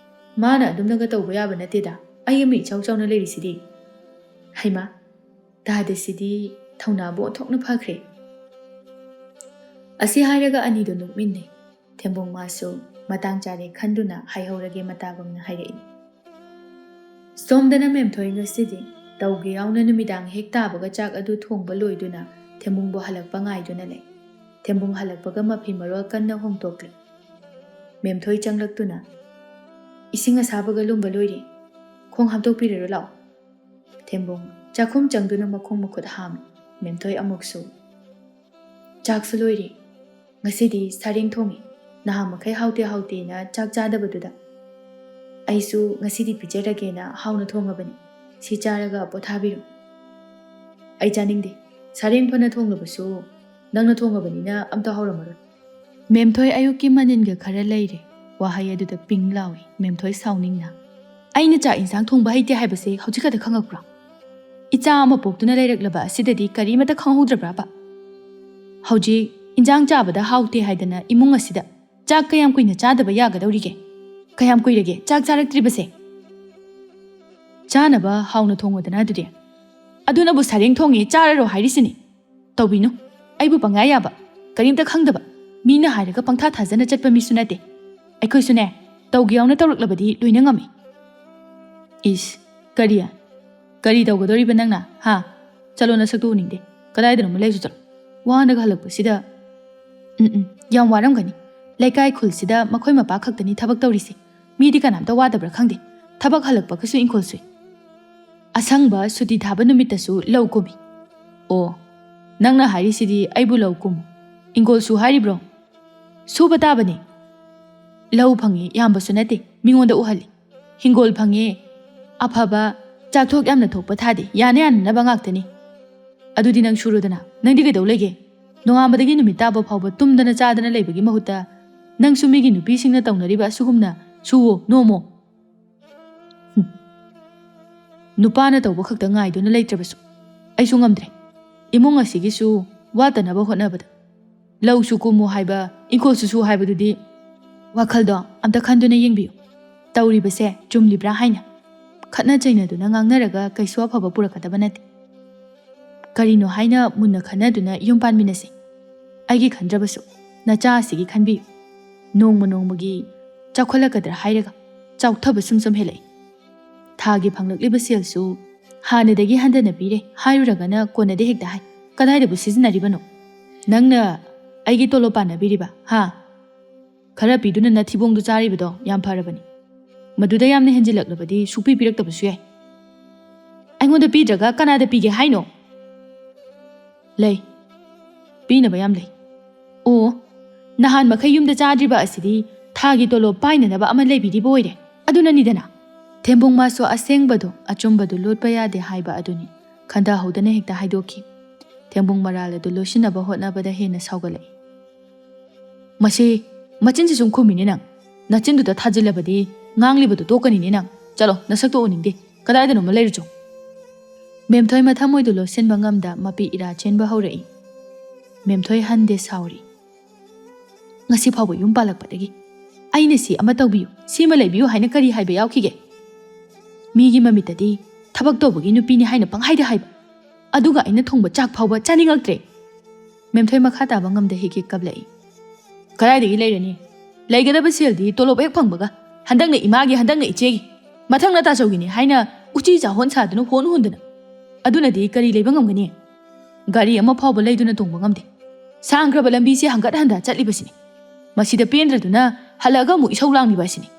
ꯃꯥꯅ ꯑꯗꯨꯝꯅꯒ ꯇꯧꯕ ꯌꯥꯕ ꯅꯠꯇꯦꯗ, ꯑꯩ ꯑꯃ ꯏꯆꯥꯎ ꯆꯥꯎꯅ ꯂꯩꯔꯤꯁꯤꯗꯤ꯫" "ꯍꯩꯃꯥ, ꯇꯥꯗꯁꯤꯗꯤ ꯊꯧꯅꯥꯕꯨ ꯑꯣꯟꯊꯣꯛꯅ ꯐꯈ꯭ꯔꯦ꯫" ꯑꯁꯤ ꯍꯥꯏꯔꯒ ꯑꯅꯤꯗꯨ ꯅꯣꯛꯃꯤꯟꯅꯩ꯫ ꯊꯦꯝꯕꯣꯡ ꯃꯥꯁꯨ ꯃꯇꯥꯡ ꯆꯥꯔꯦ ꯈꯟꯗꯨꯅ ꯍꯥꯏꯍꯧꯔꯒꯦ ꯃꯇꯥꯒꯨꯝꯅ ꯍꯥꯏꯔꯛꯏ꯫ ꯁꯣꯝꯗꯅ ꯃꯦꯝꯊꯣꯏ ꯉꯁꯤꯗꯤ ꯇꯧꯒꯦ ꯌꯥꯎꯅ ꯅꯨꯃꯤꯗꯥꯡ ꯍꯦꯛ ꯇꯥꯕꯒ ꯆꯥꯛ ꯑꯗꯨ ꯊꯣꯡꯕ ꯂꯣꯏꯗꯨꯅ ꯊꯦꯝꯕꯣꯡꯕꯨ ꯍꯜꯂꯛꯄ ꯉꯥꯏꯗꯨꯅ ꯂꯩ꯫ ꯊꯦꯝꯕꯣꯡ ꯍꯜꯂꯛꯄꯒ ꯃꯐꯤ ꯃꯔꯣꯜ ꯀꯟꯅ ꯍꯣꯡꯗꯣꯛꯂꯤ꯫ ꯃꯦꯝꯊꯣꯏ ꯆꯪꯂꯛꯇꯨꯅ, "ꯏꯁꯤꯡ ꯑꯁꯥꯕꯒ ꯂꯨꯝꯕ ꯂꯣꯏꯔꯦ, ꯈꯣꯡ ꯍꯥꯝꯗꯣꯛꯄꯤꯔꯔꯣ ꯂꯥꯛꯑꯣ꯫" ꯊꯦꯝꯕꯣꯡ ꯆꯥꯛꯈꯨꯝ ꯆꯪꯗꯨꯅ ꯃꯈꯣꯡ ꯃꯈꯨꯠ ꯍꯥꯝꯃꯤ꯫ ꯃꯦꯝꯊꯣꯏ ꯑꯃꯨꯛꯁꯨ, "ꯆꯥꯛꯁꯨ ꯂꯣꯏꯔꯦ꯫ ꯉꯁꯤꯗꯤ ꯁꯥꯔꯦꯡ ꯊꯣꯡꯉꯤ꯫ ꯅꯍꯥꯟ ꯃꯈꯩ ꯍꯥꯎꯇꯦ ꯍꯥꯎꯇꯦꯅ ꯆꯥꯛ ꯆꯥꯗꯕꯗꯨꯗ꯫ ꯑꯩꯁꯨ ꯉꯁꯤꯗꯤ ꯄꯤꯖꯔꯒꯦꯅ ꯍꯥꯎꯅ ꯊꯣꯡꯉꯕꯅꯤ꯫ ꯁꯤ ꯆꯥꯔꯒ ꯄꯣꯊꯥꯕꯤꯔꯣ꯫" "ꯑꯩ ꯆꯥꯅꯤꯡꯗꯦ꯫ ꯁꯥꯔꯦꯡ ꯐꯅ ꯊꯣꯡꯂꯕꯁꯨ ꯅꯪꯅ ꯊꯣꯡꯉꯕꯅꯤꯅ ꯑꯝꯇ ꯍꯥꯎꯔꯝꯃꯔꯣꯏ꯫ ꯃꯦꯝꯊꯣꯏ ꯑꯌꯨꯛꯀꯤ ꯃꯅꯤꯟꯒ ꯈꯔ ꯂꯩꯔꯦ꯫ ꯋꯥꯍꯩ ꯑꯗꯨꯗ ꯄꯤꯡ ꯂꯥꯎꯏ ꯃꯦꯝꯊꯣꯏ ꯁꯥꯎꯅꯤꯡꯅ꯫ ꯑꯩꯅ ꯆꯥꯛ ꯏꯟꯁꯥꯡ ꯊꯣꯡꯕ ꯍꯩꯇꯦ ꯍꯥꯏꯕꯁꯦ ꯍꯧꯖꯤꯛ ꯈꯛꯇ ꯈꯪꯉꯛꯄ꯭ꯔꯣ? ꯏꯆꯥ ꯑꯃ ꯄꯣꯛꯇꯨꯅ ꯂꯩꯔꯛꯂꯕ ꯑꯁꯤꯗꯗꯤ ꯀꯔꯤꯃꯠꯇ ꯈꯪꯍꯧꯗ꯭ꯔꯕ꯭ꯔꯕ? ꯍꯧꯖꯤꯛ ꯏꯟꯖꯥꯡ ꯆꯥꯕꯗ ꯍꯥꯎꯇꯦ ꯍꯥꯏꯗꯅ ꯏꯃꯨꯡ ꯑꯁꯤꯗ ꯆꯥꯛ ꯀꯌꯥꯝ ꯀꯨꯏꯅ ꯆꯥꯗꯕ ꯌꯥꯒꯗꯧꯔꯤꯒꯦ? ꯀꯌꯥꯝ ꯀꯨꯏꯔꯒꯦ ꯆꯥꯛ ꯆꯥꯔꯛꯇ꯭ꯔꯤꯕꯁꯦ? ꯆꯥꯅꯕ ꯍꯥꯎꯅ ꯊꯣꯡꯉꯨꯗꯅ ꯑꯗꯨꯗꯤ꯫ ꯑꯗꯨꯅꯕꯨ ꯁꯔꯦꯡ ꯊꯣꯡꯉꯦ ꯆꯥꯔꯔꯣ ꯍꯥꯏꯔꯤꯁꯤꯅꯤ꯫ ꯇꯧꯕꯤꯅꯨ꯫ ꯑꯩꯕꯨ ꯄꯪꯌꯥ ꯌꯥꯕ, ꯀꯔꯤꯝꯇ ꯈꯪꯗꯕ, ꯃꯤꯅ ꯍꯥꯏꯔꯒ ꯄꯪꯊꯥ ꯊꯥꯖꯅ ꯆꯠꯄ ꯃꯤꯁꯨ ꯅꯠꯇꯦ꯫ ꯑꯩꯈꯣꯏꯁꯨꯅꯦ, ꯇꯧꯒꯦ ꯌꯥꯎꯅ ꯇꯧꯔꯛꯂꯕꯗꯤ ꯂꯣꯏꯅ ꯉꯝꯃꯤ꯫ ꯏꯁ, ꯀꯔꯤ? ꯀꯔꯤ ꯇꯧꯒꯗꯧꯔꯤꯕ ꯅꯪꯅ, ꯍꯥ? ꯆꯠꯂꯣ, ꯅꯁꯛꯇꯨ ꯎꯅꯤꯡꯗꯦ꯫ ꯀꯗꯥꯏꯗꯅꯣꯃ ꯂꯩꯔꯨ ꯆꯠꯂꯣ꯫ ꯋꯥꯅꯒ ꯍꯜꯂꯛꯄꯁꯤꯗ꯫ ꯎꯝ, ꯎꯝ, ꯌꯥꯝ ꯋꯥꯔꯝꯒꯅꯤ꯫ ꯂꯩꯀꯥꯏ ꯈꯨꯜꯁꯤꯗ ꯃꯈꯣꯏ ꯃꯄꯥ ꯈꯛꯇꯅꯤ ꯊꯕꯛ ꯇꯧꯔꯤꯁꯦ꯫ ꯃꯤꯗꯤ ꯀꯅꯥꯝꯇ ꯋꯥꯗꯕ꯭ꯔꯥ ꯈꯪꯗꯦ꯫ ꯊꯕꯛ ꯍꯜꯂꯛꯄꯒꯁꯨ ꯏꯪꯈꯣꯜ ꯁꯨꯏ꯫ ꯑꯁꯪꯕ ꯁꯨꯇꯤ ꯊꯥꯕ ꯅꯨꯃꯤꯠꯇꯁꯨ ꯂꯧ ꯀꯨꯝꯃꯤ꯫ ꯑꯣ, ꯅꯪꯅ ꯍꯥꯏꯔꯤꯁꯤꯗꯤ ꯑꯩꯕꯨ ꯂꯧ ꯀꯨꯝꯃꯨ, ꯏꯪꯈꯣꯜ ꯁꯨ ꯍꯥꯏꯔꯤꯕ꯭ꯔꯣ? ꯁꯨꯕ ꯇꯥꯕꯅꯤ꯫ ꯂꯧ ꯐꯪꯉꯤ ꯌꯥꯝꯕꯁꯨ ꯅꯠꯇꯦ, ꯃꯤꯉꯣꯟꯗ ꯎꯍꯜꯂꯤ꯫ ꯍꯤꯡꯒꯣꯜ ꯐꯪꯉꯦ ꯑꯐꯕ, ꯆꯥꯛꯊꯣꯛ ꯌꯥꯝꯅ ꯊꯣꯛꯄ ꯊꯥꯗꯦ, ꯌꯥꯅ ꯌꯥꯅꯅꯕ ꯉꯥꯛꯇꯅꯤ꯫ ꯑꯗꯨꯗꯤ ꯅꯪ ꯁꯨꯔꯨꯗꯅ, ꯅꯪꯗꯤ ꯀꯩꯗꯧ ꯂꯩꯒꯦ? ꯅꯣꯡꯉꯥꯟꯕꯗꯒꯤ ꯅꯨꯃꯤꯠ ꯇꯥꯕ ꯐꯥꯎꯕ ꯇꯨꯝꯗꯅ ꯆꯥꯗꯅ ꯂꯩꯕꯒꯤ ꯃꯍꯨꯠꯇ ꯅꯪꯁꯨ ꯃꯤꯒꯤ ꯅꯨꯄꯤꯁꯤꯡꯅ ꯇꯧꯅꯔꯤꯕ ꯑꯁꯤꯒꯨꯝꯅ ꯁꯨꯋꯣ, ꯅꯣꯝꯃꯣ꯫ ꯍꯨꯝ꯫ ꯅꯨꯄꯥꯅ ꯇꯧꯕ ꯈꯛꯇ ꯉꯥꯏꯗꯨꯅ ꯂꯩꯇ꯭ꯔꯕꯁꯨ ꯑꯩꯁꯨ ꯉꯝꯗ꯭ꯔꯦ꯫ ꯏꯃꯨꯡ ꯑꯁꯤꯒꯤꯁꯨ ꯋꯥꯠꯇꯅꯕ ꯍꯣꯠꯅꯕꯗ꯫ ꯂꯧꯁꯨ ꯀꯨꯝꯃꯨ ꯍꯥꯏꯕ, ꯏꯪꯈꯣꯜꯁꯨ ꯁꯨ ꯍꯥꯏꯕꯗꯨꯗꯤ ꯋꯥꯈꯜꯗꯣ ꯑꯝꯇ ꯈꯟꯗꯨꯅ ꯌꯦꯡꯕꯤꯌꯨ꯫ ꯇꯧꯔꯤꯕꯁꯦ ꯆꯨꯝꯂꯤꯕ꯭ꯔꯥ ꯍꯥꯏꯅ꯫ ꯈꯠꯅ ꯆꯩꯅꯗꯨꯅ ꯉꯥꯡꯅꯔꯒ ꯀꯩꯁꯨ ꯑꯐꯕ ꯄꯨꯔꯛꯀꯗꯕ ꯅꯠꯇꯦ꯫ ꯀꯔꯤꯅꯣ ꯍꯥꯏꯅ ꯃꯨꯟꯅ ꯈꯟꯅꯗꯨꯅ ꯌꯨꯝ ꯄꯥꯟꯃꯤꯟꯅꯁꯤ꯫ ꯑꯩꯒꯤ ꯈꯟꯗ꯭ꯔꯕꯁꯨ ꯅꯆꯥ ꯑꯁꯤꯒꯤ ꯈꯟꯕꯤꯌꯨ꯫ ꯅꯣꯡꯃ ꯅꯣꯡꯃꯒꯤ ꯆꯥꯎꯈꯠꯂꯛꯀꯗ꯭ꯔꯥ ꯍꯥꯏꯔꯒ ꯆꯥꯎꯊꯕ ꯁꯨꯝ ꯁꯨꯝ ꯍꯦꯜꯂꯛꯏ꯫ ꯊꯥꯒꯤ ꯐꯪꯂꯛꯂꯤꯕ ꯁꯦꯜꯁꯨ ꯍꯥꯟꯅꯗꯒꯤ ꯍꯟꯊꯅ ꯄꯤꯔꯦ ꯍꯥꯏꯔꯨꯔꯒꯅ ꯀꯣꯟꯅꯗꯦ ꯍꯦꯛꯇ ꯍꯥꯏ꯫ ꯀꯗꯥꯏꯗꯕꯨ ꯁꯤꯖꯤꯟꯅꯔꯤꯕꯅꯣ? ꯅꯪꯅ ꯑꯩꯒꯤ ꯇꯣꯂꯣꯞ ꯄꯥꯟꯅꯕꯤꯔꯤꯕ, ꯍꯥ? ꯈꯔ ꯄꯤꯗꯨꯅ ꯅꯊꯤꯕꯣꯡꯗꯨ ꯆꯥꯔꯤꯕꯗꯣ ꯌꯥꯝ ꯐꯔꯕꯅꯤ꯫ ꯃꯗꯨꯗ ꯌꯥꯝꯅ ꯍꯦꯟꯖꯤꯜꯂꯛꯂꯕꯗꯤ ꯁꯨꯛꯄꯤ ꯄꯤꯔꯛꯇꯕꯁꯨ ꯌꯥꯏ꯫ ꯑꯩꯉꯣꯟꯗ ꯄꯤꯗ꯭ꯔꯒ ꯀꯅꯥꯗ ꯄꯤꯒꯦ ꯍꯥꯏꯅꯣ? ꯂꯩ꯫ ꯄꯤꯅꯕ ꯌꯥꯝ ꯂꯩ꯫ ꯑꯣ, ꯅꯍꯥꯟ ꯃꯈꯩ ꯌꯨꯝꯗ ꯆꯥꯗ꯭ꯔꯤꯕ ꯑꯁꯤꯗꯤ ꯊꯥꯒꯤ ꯇꯣꯂꯣꯞ ꯄꯥꯏꯅꯅꯕ ꯑꯃ ꯂꯩꯕꯤꯔꯤꯕ ꯑꯣꯏꯔꯦ꯫ ꯑꯗꯨꯅꯅꯤꯗꯅ꯫ ꯊꯦꯝꯕꯨꯡ ꯃꯥꯁꯨ ꯑꯁꯦꯡꯕꯗꯨ, ꯑꯆꯨꯝꯕꯗꯨ ꯂꯣꯠꯄ ꯌꯥꯗꯦ ꯍꯥꯏꯕ ꯑꯗꯨꯅꯤ꯫ ꯈꯟꯊꯍꯧꯗꯅ ꯍꯦꯛꯇ ꯍꯥꯏꯗꯣꯛꯈꯤ꯫ ꯊꯦꯝꯕꯨꯡ ꯃꯔꯥꯜ ꯑꯗꯨ ꯂꯣꯠꯁꯤꯟꯅꯕ ꯍꯣꯠꯅꯕꯗ ꯍꯦꯟꯅ ꯁꯥꯎꯒꯠꯂꯛꯏ꯫ ꯃꯁꯤ ꯃꯆꯤꯟꯁꯤ ꯁꯨꯝ ꯈꯨꯝꯃꯤꯅꯦ ꯅꯪ꯫ ꯅꯆꯤꯟꯗꯨꯗ ꯊꯥꯖꯤꯜꯂꯕꯗꯤ ꯉꯥꯡꯂꯤꯕꯗꯨ ꯇꯣꯛꯀꯅꯤꯅꯦ ꯅꯪ꯫ ꯆꯠꯂꯣ, ꯅꯁꯛꯇꯣ ꯎꯅꯤꯡꯗꯦ꯫ ꯀꯗꯥꯏꯗꯅꯣꯃ ꯂꯩꯔꯨꯆꯣ꯫ ꯃꯦꯝꯊꯣꯏ ꯃꯊꯃꯣꯏꯗꯨ ꯂꯣꯠꯁꯤꯟꯕ ꯉꯝꯗ ꯃꯄꯤ ꯏꯔꯥ ꯆꯦꯟꯕ ꯍꯧꯔꯛꯏ꯫ ꯃꯦꯝꯊꯣꯏ ꯍꯟꯗꯦ ꯁꯥꯎꯔꯤ꯫ ꯉꯁꯤ ꯐꯥꯎꯕ ꯌꯨꯝ ꯄꯥꯜꯂꯛꯄꯗꯒꯤ ꯑꯩꯅ ꯁꯤ ꯑꯃ ꯇꯧꯕꯤꯌꯨ, ꯁꯤꯃ ꯂꯩꯕꯤꯌꯨ ꯍꯥꯏꯅ ꯀꯔꯤ ꯍꯥꯏꯕ ꯌꯥꯎꯈꯤꯒꯦ? ꯃꯤꯒꯤ ꯃꯃꯤꯠꯇꯗꯤ ꯊꯕꯛ ꯇꯧꯕꯒꯤ ꯅꯨꯄꯤꯅꯤ ꯍꯥꯏꯅ ꯄꯪꯍꯥꯏꯗ ꯍꯥꯏꯕ, ꯑꯗꯨꯒ ꯑꯩꯅ ꯊꯣꯡꯕ ꯆꯥꯛ ꯐꯥꯎꯕ ꯆꯥꯅꯤꯡꯉꯛꯇ꯭ꯔꯦ꯫ ꯃꯦꯝꯊꯣꯏ ꯃꯈꯥ ꯇꯥꯕ ꯉꯝꯗ ꯍꯤꯛ ꯍꯤꯛ ꯀꯞꯂꯛꯏ꯫ ꯀꯗꯥꯏꯗꯒꯤ ꯂꯩꯔꯅꯤ? ꯂꯩꯒꯗꯕ ꯁꯦꯜꯗꯤ ꯇꯣꯂꯣꯞ ꯍꯦꯛ ꯐꯪꯕꯒ ꯍꯟꯗꯛꯅ ꯏꯃꯥꯒꯤ, ꯍꯟꯗꯛꯅ ꯏꯆꯦꯒꯤ, ꯃꯊꯪꯅ ꯇꯥꯆꯧꯒꯤꯅꯤ ꯍꯥꯏꯅ ꯎꯆꯤ ꯆꯥꯍꯣꯟ ꯁꯥꯗꯨꯅ ꯍꯣꯟ ꯍꯣꯟꯗꯅ, ꯑꯗꯨꯅꯗꯤ ꯀꯔꯤ ꯂꯩꯕ ꯉꯝꯒꯅꯤ? ꯒꯥꯔꯤ ꯑꯃ ꯐꯥꯎꯕ ꯂꯩꯗꯨꯅ ꯇꯣꯡꯕ ꯉꯝꯗꯦ꯫ ꯁꯥꯡꯈ꯭ꯔꯕ ꯂꯝꯕꯤꯁꯦ ꯍꯪꯒꯠ ꯍꯟꯗ ꯆꯠꯂꯤꯕꯁꯤꯅꯤ꯫ ꯃꯁꯤꯗ ꯄꯦꯟꯗ꯭ꯔꯗꯨꯅ ꯍꯜꯂꯛꯑꯒ ꯑꯃꯨꯛ ꯏꯁꯧ ꯂꯥꯡꯂꯤꯕ ꯑꯁꯤꯅꯤ꯫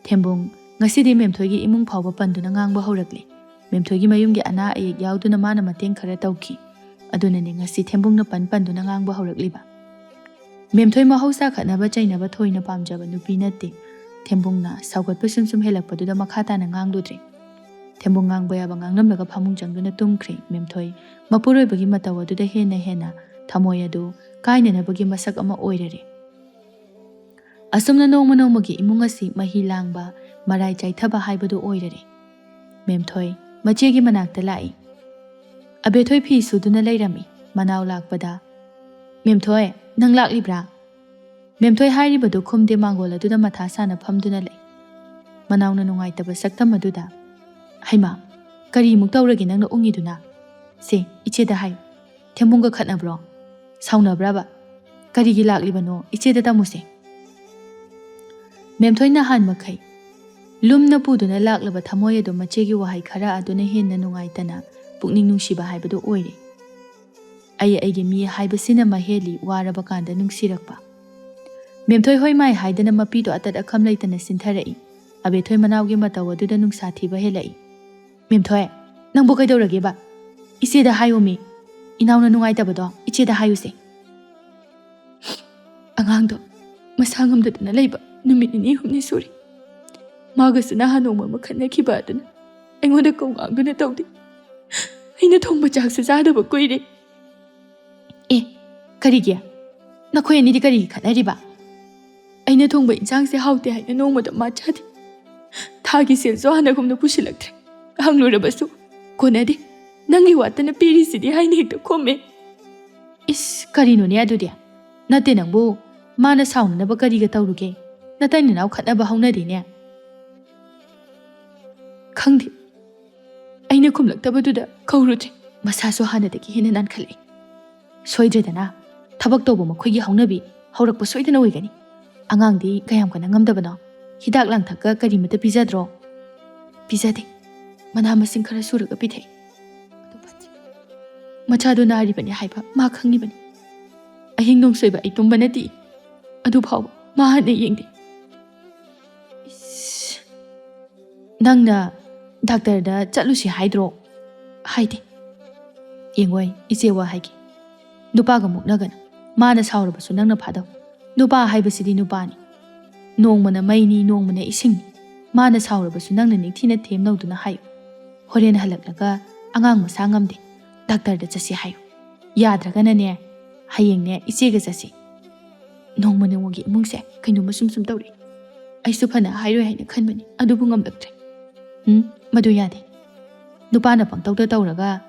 ꯊꯦꯝꯕꯨꯡ, ꯉꯁꯤꯗꯤ ꯃꯦꯝꯊꯣꯏꯒꯤ ꯏꯃꯨꯡ ꯐꯥꯎꯕ ꯄꯟꯗꯨꯅ ꯉꯥꯡꯕ ꯍꯧꯔꯛꯂꯦ꯫ ꯃꯦꯝꯊꯣꯏꯒꯤ ꯃꯌꯨꯝꯒꯤ ꯑꯅꯥ ꯑꯌꯦꯛ ꯌꯥꯎꯗꯨꯅ ꯃꯥꯅ ꯃꯇꯦꯡ ꯈꯔ ꯇꯧꯈꯤ꯫ ꯑꯗꯨꯅꯅꯦ ꯉꯁꯤ ꯊꯦꯝꯕꯨꯡꯅ ꯄꯟ ꯄꯟꯗꯨꯅ ꯉꯥꯡꯕ ꯍꯧꯔꯛꯂꯤꯕ꯫ ꯃꯦꯝꯊꯣꯏ ꯃꯍꯧꯁꯥ ꯈꯠꯅꯕ ꯆꯩꯅꯕ ꯊꯣꯏꯅ ꯄꯥꯝꯖꯕ ꯅꯨꯄꯤ ꯅꯠꯇꯦ꯫ ꯊꯦꯝꯕꯨꯡꯅ ꯁꯥꯎꯒꯠꯄ ꯁꯨꯝ ꯁꯨꯝ ꯍꯦꯜꯂꯛꯄꯗꯨꯗ ꯃꯈꯥ ꯇꯥꯅ ꯉꯥꯡꯂꯨꯗ꯭ꯔꯦ꯫ ꯊꯦꯝꯕꯨꯡ ꯉꯥꯡꯕ ꯌꯥꯕ ꯉꯥꯡꯂꯝꯂꯒ ꯐꯃꯨꯡ ꯆꯪꯗꯨꯅ ꯇꯨꯝꯈ꯭ꯔꯦ꯫ ꯃꯦꯝꯊꯣꯏ ꯃꯄꯨꯔꯣꯏꯕꯒꯤ ꯃꯇꯧ ꯑꯗꯨꯗ ꯍꯦꯟꯅ ꯍꯦꯟꯅ ꯊꯃꯣꯏ ꯑꯗꯨ ꯀꯥꯏꯅꯅꯕꯒꯤ ꯃꯁꯛ ꯑꯃ ꯑꯣꯏꯔꯔꯦ꯫ ꯑꯁꯨꯝꯅ ꯅꯣꯡꯃ ꯅꯣꯡꯃꯒꯤ ꯏꯃꯨꯡ ꯑꯁꯤ ꯃꯍꯤ ꯂꯥꯡꯕ, ꯃꯔꯥꯏ ꯆꯥꯏꯊꯕ ꯍꯥꯏꯕꯗꯨ ꯑꯣꯏꯔꯔꯦ꯫ ꯃꯦꯝꯊꯣꯏ ꯃꯆꯦꯒꯤ ꯃꯅꯥꯛꯇ ꯂꯥꯛꯏ꯫ ꯑꯕꯦꯊꯣꯏ ꯐꯤ ꯁꯨꯗꯨꯅ ꯂꯩꯔꯝꯃꯤ꯫ ꯃꯅꯥꯎ ꯂꯥꯛꯄꯗ, "ꯃꯦꯝꯊꯣꯏ, ꯅꯪ ꯂꯥꯛꯂꯤꯕ꯭ꯔꯥ?" ꯃꯦꯝꯊꯣꯏ ꯍꯥꯏꯔꯤꯕꯗꯨ ꯈꯨꯝꯗꯦ, ꯃꯥꯡꯒꯣꯜ ꯑꯗꯨꯗ ꯃꯊꯥ ꯁꯥꯅ ꯐꯝꯗꯨꯅ ꯂꯩ꯫ ꯃꯅꯥꯎꯅ ꯅꯨꯡꯉꯥꯏꯇꯕ ꯁꯛꯇꯝ ꯑꯗꯨꯗ, "ꯍꯩꯃꯥ, ꯀꯔꯤꯃꯨꯛ ꯇꯧꯔꯒꯦ ꯅꯪꯅ ꯎꯪꯉꯤꯗꯨꯅ? ꯁꯦ, ꯏꯆꯦꯗ ꯍꯥꯏꯌꯨ꯫ ꯊꯦꯝꯕꯨꯡꯒ ꯈꯠꯅꯕ꯭ꯔꯣ? ꯁꯥꯎꯅꯕ꯭ꯔꯕ? ꯀꯔꯤꯒꯤ ꯂꯥꯛꯂꯤꯕꯅꯣ? ꯏꯆꯦꯗ ꯇꯝꯃꯨꯁꯦ꯫" ꯃꯦꯝꯊꯣꯏ ꯅꯍꯥꯟ ꯃꯈꯩ ꯂꯨꯝꯅ ꯄꯨꯗꯨꯅ ꯂꯥꯛꯂꯕ ꯊꯃꯣꯏ ꯑꯗꯨ ꯃꯆꯦꯒꯤ ꯋꯥꯍꯩ ꯈꯔ ꯑꯗꯨꯅ ꯍꯦꯟꯅ ꯅꯨꯡꯉꯥꯏꯇꯅ ꯄꯨꯛꯅꯤꯡ ꯅꯨꯡꯁꯤꯕ ꯍꯥꯏꯕꯗꯨ ꯑꯣꯏꯔꯦ꯫ "ꯑꯩ ꯑꯩꯒꯤ ꯃꯤ ꯍꯥꯏꯕꯁꯤꯅ ꯃꯍꯦꯜꯂꯤ, ꯋꯥꯔꯕ ꯀꯥꯟꯗ ꯅꯨꯡꯁꯤꯔꯛꯄ꯫" ꯃꯦꯝꯊꯣꯏ ꯍꯣꯏ ꯃꯥꯏ ꯍꯥꯏꯗꯅ ꯃꯄꯤꯗꯣ ꯑꯇꯠ ꯑꯈꯝ ꯂꯩꯇꯅ ꯆꯤꯟꯊꯔꯛꯏ꯫ ꯑꯕꯦꯊꯣꯏ ꯃꯅꯥꯎꯒꯤ ꯃꯇꯧ ꯑꯗꯨꯗ ꯅꯨꯡꯁꯥ ꯊꯤꯕ ꯍꯦꯜꯂꯛꯏ꯫ "ꯃꯦꯝꯊꯣꯏ, ꯅꯪꯕꯨ ꯀꯩꯗꯧꯔꯒꯦꯕ? ꯏꯆꯦꯗ ꯍꯥꯏꯌꯣꯃꯤ꯫ ꯏꯅꯥꯎꯅ ꯅꯨꯡꯉꯥꯏꯇꯕꯗꯣ ꯏꯆꯦꯗ ꯍꯥꯏꯌꯨꯁꯦ꯫" "ꯑꯉꯥꯡꯗꯣ ꯃꯁꯥ ꯉꯝꯗꯗꯅ ꯂꯩꯕ ꯅꯨꯃꯤꯠ ꯅꯤꯅꯤ ꯍꯨꯝꯅꯤ ꯁꯨꯔꯦ꯫ ꯃꯥꯒꯁꯨ ꯅꯍꯥꯟ ꯅꯣꯡꯃ ꯑꯃ ꯈꯠꯅꯈꯤꯕ ꯑꯗꯨꯅ ꯑꯩꯉꯣꯟꯗ ꯀꯧ ꯉꯥꯡꯗꯨꯅ ꯇꯧꯗꯦ꯫ ꯑꯩꯅ ꯊꯣꯡꯕ ꯆꯥꯛꯁꯨ ꯆꯥꯗꯕ ꯀꯨꯏꯔꯦ꯫" "ꯑꯦ, ꯀꯔꯤꯒꯤ?" ꯅꯈꯣꯏ ꯑꯅꯤꯗꯤ ꯀꯔꯤꯒꯤ ꯈꯠꯅꯔꯤꯕ? ꯑꯩꯅ ꯊꯣꯡꯕ ꯏꯟꯁꯥꯡꯁꯦ ꯍꯥꯎꯇꯦ ꯍꯥꯏꯅ ꯅꯣꯡꯃꯇ ꯃꯥ ꯆꯥꯗꯦ꯫ ꯊꯥꯒꯤ ꯁꯦꯜꯁꯨ ꯍꯥꯟꯅꯒꯨꯝꯅ ꯄꯨꯁꯤꯜꯂꯛꯇ꯭ꯔꯦ꯫ ꯍꯪꯂꯨꯔꯕꯁꯨ ꯀꯣꯟꯅꯗꯦ꯫ "ꯅꯪꯒꯤ ꯋꯥꯠꯇꯅ ꯄꯤꯔꯤꯁꯤꯗꯤ" ꯍꯥꯏꯅ ꯍꯦꯛꯇ ꯈꯨꯝꯃꯦ꯫ ꯏꯁ, ꯀꯔꯤꯅꯣꯅꯦ ꯑꯗꯨꯗꯤ? ꯅꯠꯇꯦ ꯅꯪꯕꯨ, ꯃꯥꯅ ꯁꯥꯎꯅꯅꯕ ꯀꯔꯤꯒ ꯇꯧꯔꯨꯒꯦ? ꯅꯇꯩ ꯅꯅꯥꯎ ꯈꯠꯅꯕ ꯍꯧꯅꯗꯦꯅꯦ꯫ ꯈꯪꯗꯦ꯫ ꯑꯩꯅ ꯈꯨꯝꯂꯛꯇꯕꯗꯨꯗ ꯀꯧꯔꯨꯗ꯭ꯔꯦ꯫ ꯃꯁꯥꯁꯨ ꯍꯥꯟꯅꯗꯒꯤ ꯍꯦꯟꯅ ꯅꯥꯟꯈꯠꯂꯛꯏ꯫ ꯁꯣꯏꯗ꯭ꯔꯦꯗꯅ, ꯊꯕꯛ ꯇꯧꯕ ꯃꯈꯣꯏꯒꯤ ꯍꯧꯅꯕꯤ ꯍꯧꯔꯛꯄ ꯁꯣꯏꯗꯅ ꯑꯣꯏꯒꯅꯤ꯫ ꯑꯉꯥꯡꯗꯤ ꯀꯌꯥꯝ ꯀꯟꯅ ꯉꯝꯗꯕꯅꯣ? ꯍꯤꯗꯥꯛ ꯂꯥꯡꯊꯛꯀ ꯀꯔꯤꯃꯠꯇ ꯄꯤꯖꯗ꯭ꯔꯣ? ꯄꯤꯖꯗꯦ꯫ ꯃꯅꯥ ꯃꯁꯤꯡ ꯈꯔ ꯁꯨꯔꯒ ꯄꯤꯊꯛꯏ꯫ ꯑꯗꯨ ꯐꯠꯇꯦ꯫ ꯃꯆꯥꯗꯣ ꯅꯥꯔꯤꯕꯅꯤ ꯍꯥꯏꯕ ꯃꯥ ꯈꯪꯉꯤꯕꯅꯤ꯫ ꯑꯍꯤꯡ ꯅꯣꯡꯁꯣꯏꯕ ꯑꯩ ꯇꯨꯝꯕ ꯅꯠꯇꯦ꯫ ꯑꯗꯨ ꯐꯥꯎꯕ ꯃꯥ ꯍꯟꯅ ꯌꯦꯡꯗꯦ꯫ ꯏꯁ, ꯅꯪꯅ ꯗꯥꯛꯇꯔꯗ ꯆꯠꯂꯨꯁꯤ ꯍꯥꯏꯗ꯭ꯔꯣ? ꯍꯥꯏꯗꯦ꯫ ꯌꯦꯡꯉꯣꯏ, ꯏꯆꯦ ꯋꯥ ꯍꯥꯏꯒꯦ꯫ ꯅꯨꯄꯥꯒ ꯃꯨꯛꯅꯒꯅꯨ꯫ ꯃꯥꯅ ꯁꯥꯎꯔꯕꯁꯨ ꯅꯪꯅ ꯐꯥꯗꯧ꯫ ꯅꯨꯄꯥ ꯍꯥꯏꯕꯁꯤꯗꯤ ꯅꯨꯄꯥꯅꯤ꯫ ꯅꯣꯡꯃꯅ ꯃꯩꯅꯤ, ꯅꯣꯡꯃꯅ ꯏꯁꯤꯡꯅꯤ꯫ ꯃꯥꯅ ꯁꯥꯎꯔꯕꯁꯨ ꯅꯪꯅ ꯅꯤꯡꯊꯤꯅ ꯊꯦꯝꯅꯧꯗꯨꯅ ꯍꯥꯏꯌꯨ꯫ ꯍꯣꯔꯦꯟ ꯍꯜꯂꯛꯂꯒ ꯑꯉꯥꯡ ꯃꯁꯥ ꯉꯝꯗꯦ, ꯗꯥꯛꯇꯔꯗ ꯆꯠꯁꯤ ꯍꯥꯏꯌꯨ꯫ ꯌꯥꯗ꯭ꯔꯒꯅꯅꯦ, ꯍꯌꯦꯡꯅꯦ ꯏꯆꯦꯒ ꯆꯠꯁꯤ꯫ ꯅꯣꯡꯃ ꯅꯣꯡꯃꯒꯤ ꯏꯃꯨꯡꯁꯦ ꯀꯩꯅꯣꯝꯃ ꯁꯨꯝ ꯁꯨꯝ ꯇꯧꯔꯛꯏ꯫ ꯑꯩꯁꯨ ꯐꯅ ꯍꯥꯏꯔꯣꯏ ꯍꯥꯏꯅ ꯈꯟꯕꯅꯤ, ꯑꯗꯨꯕꯨ ꯉꯝꯂꯛꯇ꯭ꯔꯦ꯫ ꯎꯝ, ꯃꯗꯨ ꯌꯥꯗꯦ꯫ ꯅꯨꯄꯥꯅ ꯄꯪꯇꯧꯗ ꯇꯧꯔꯒ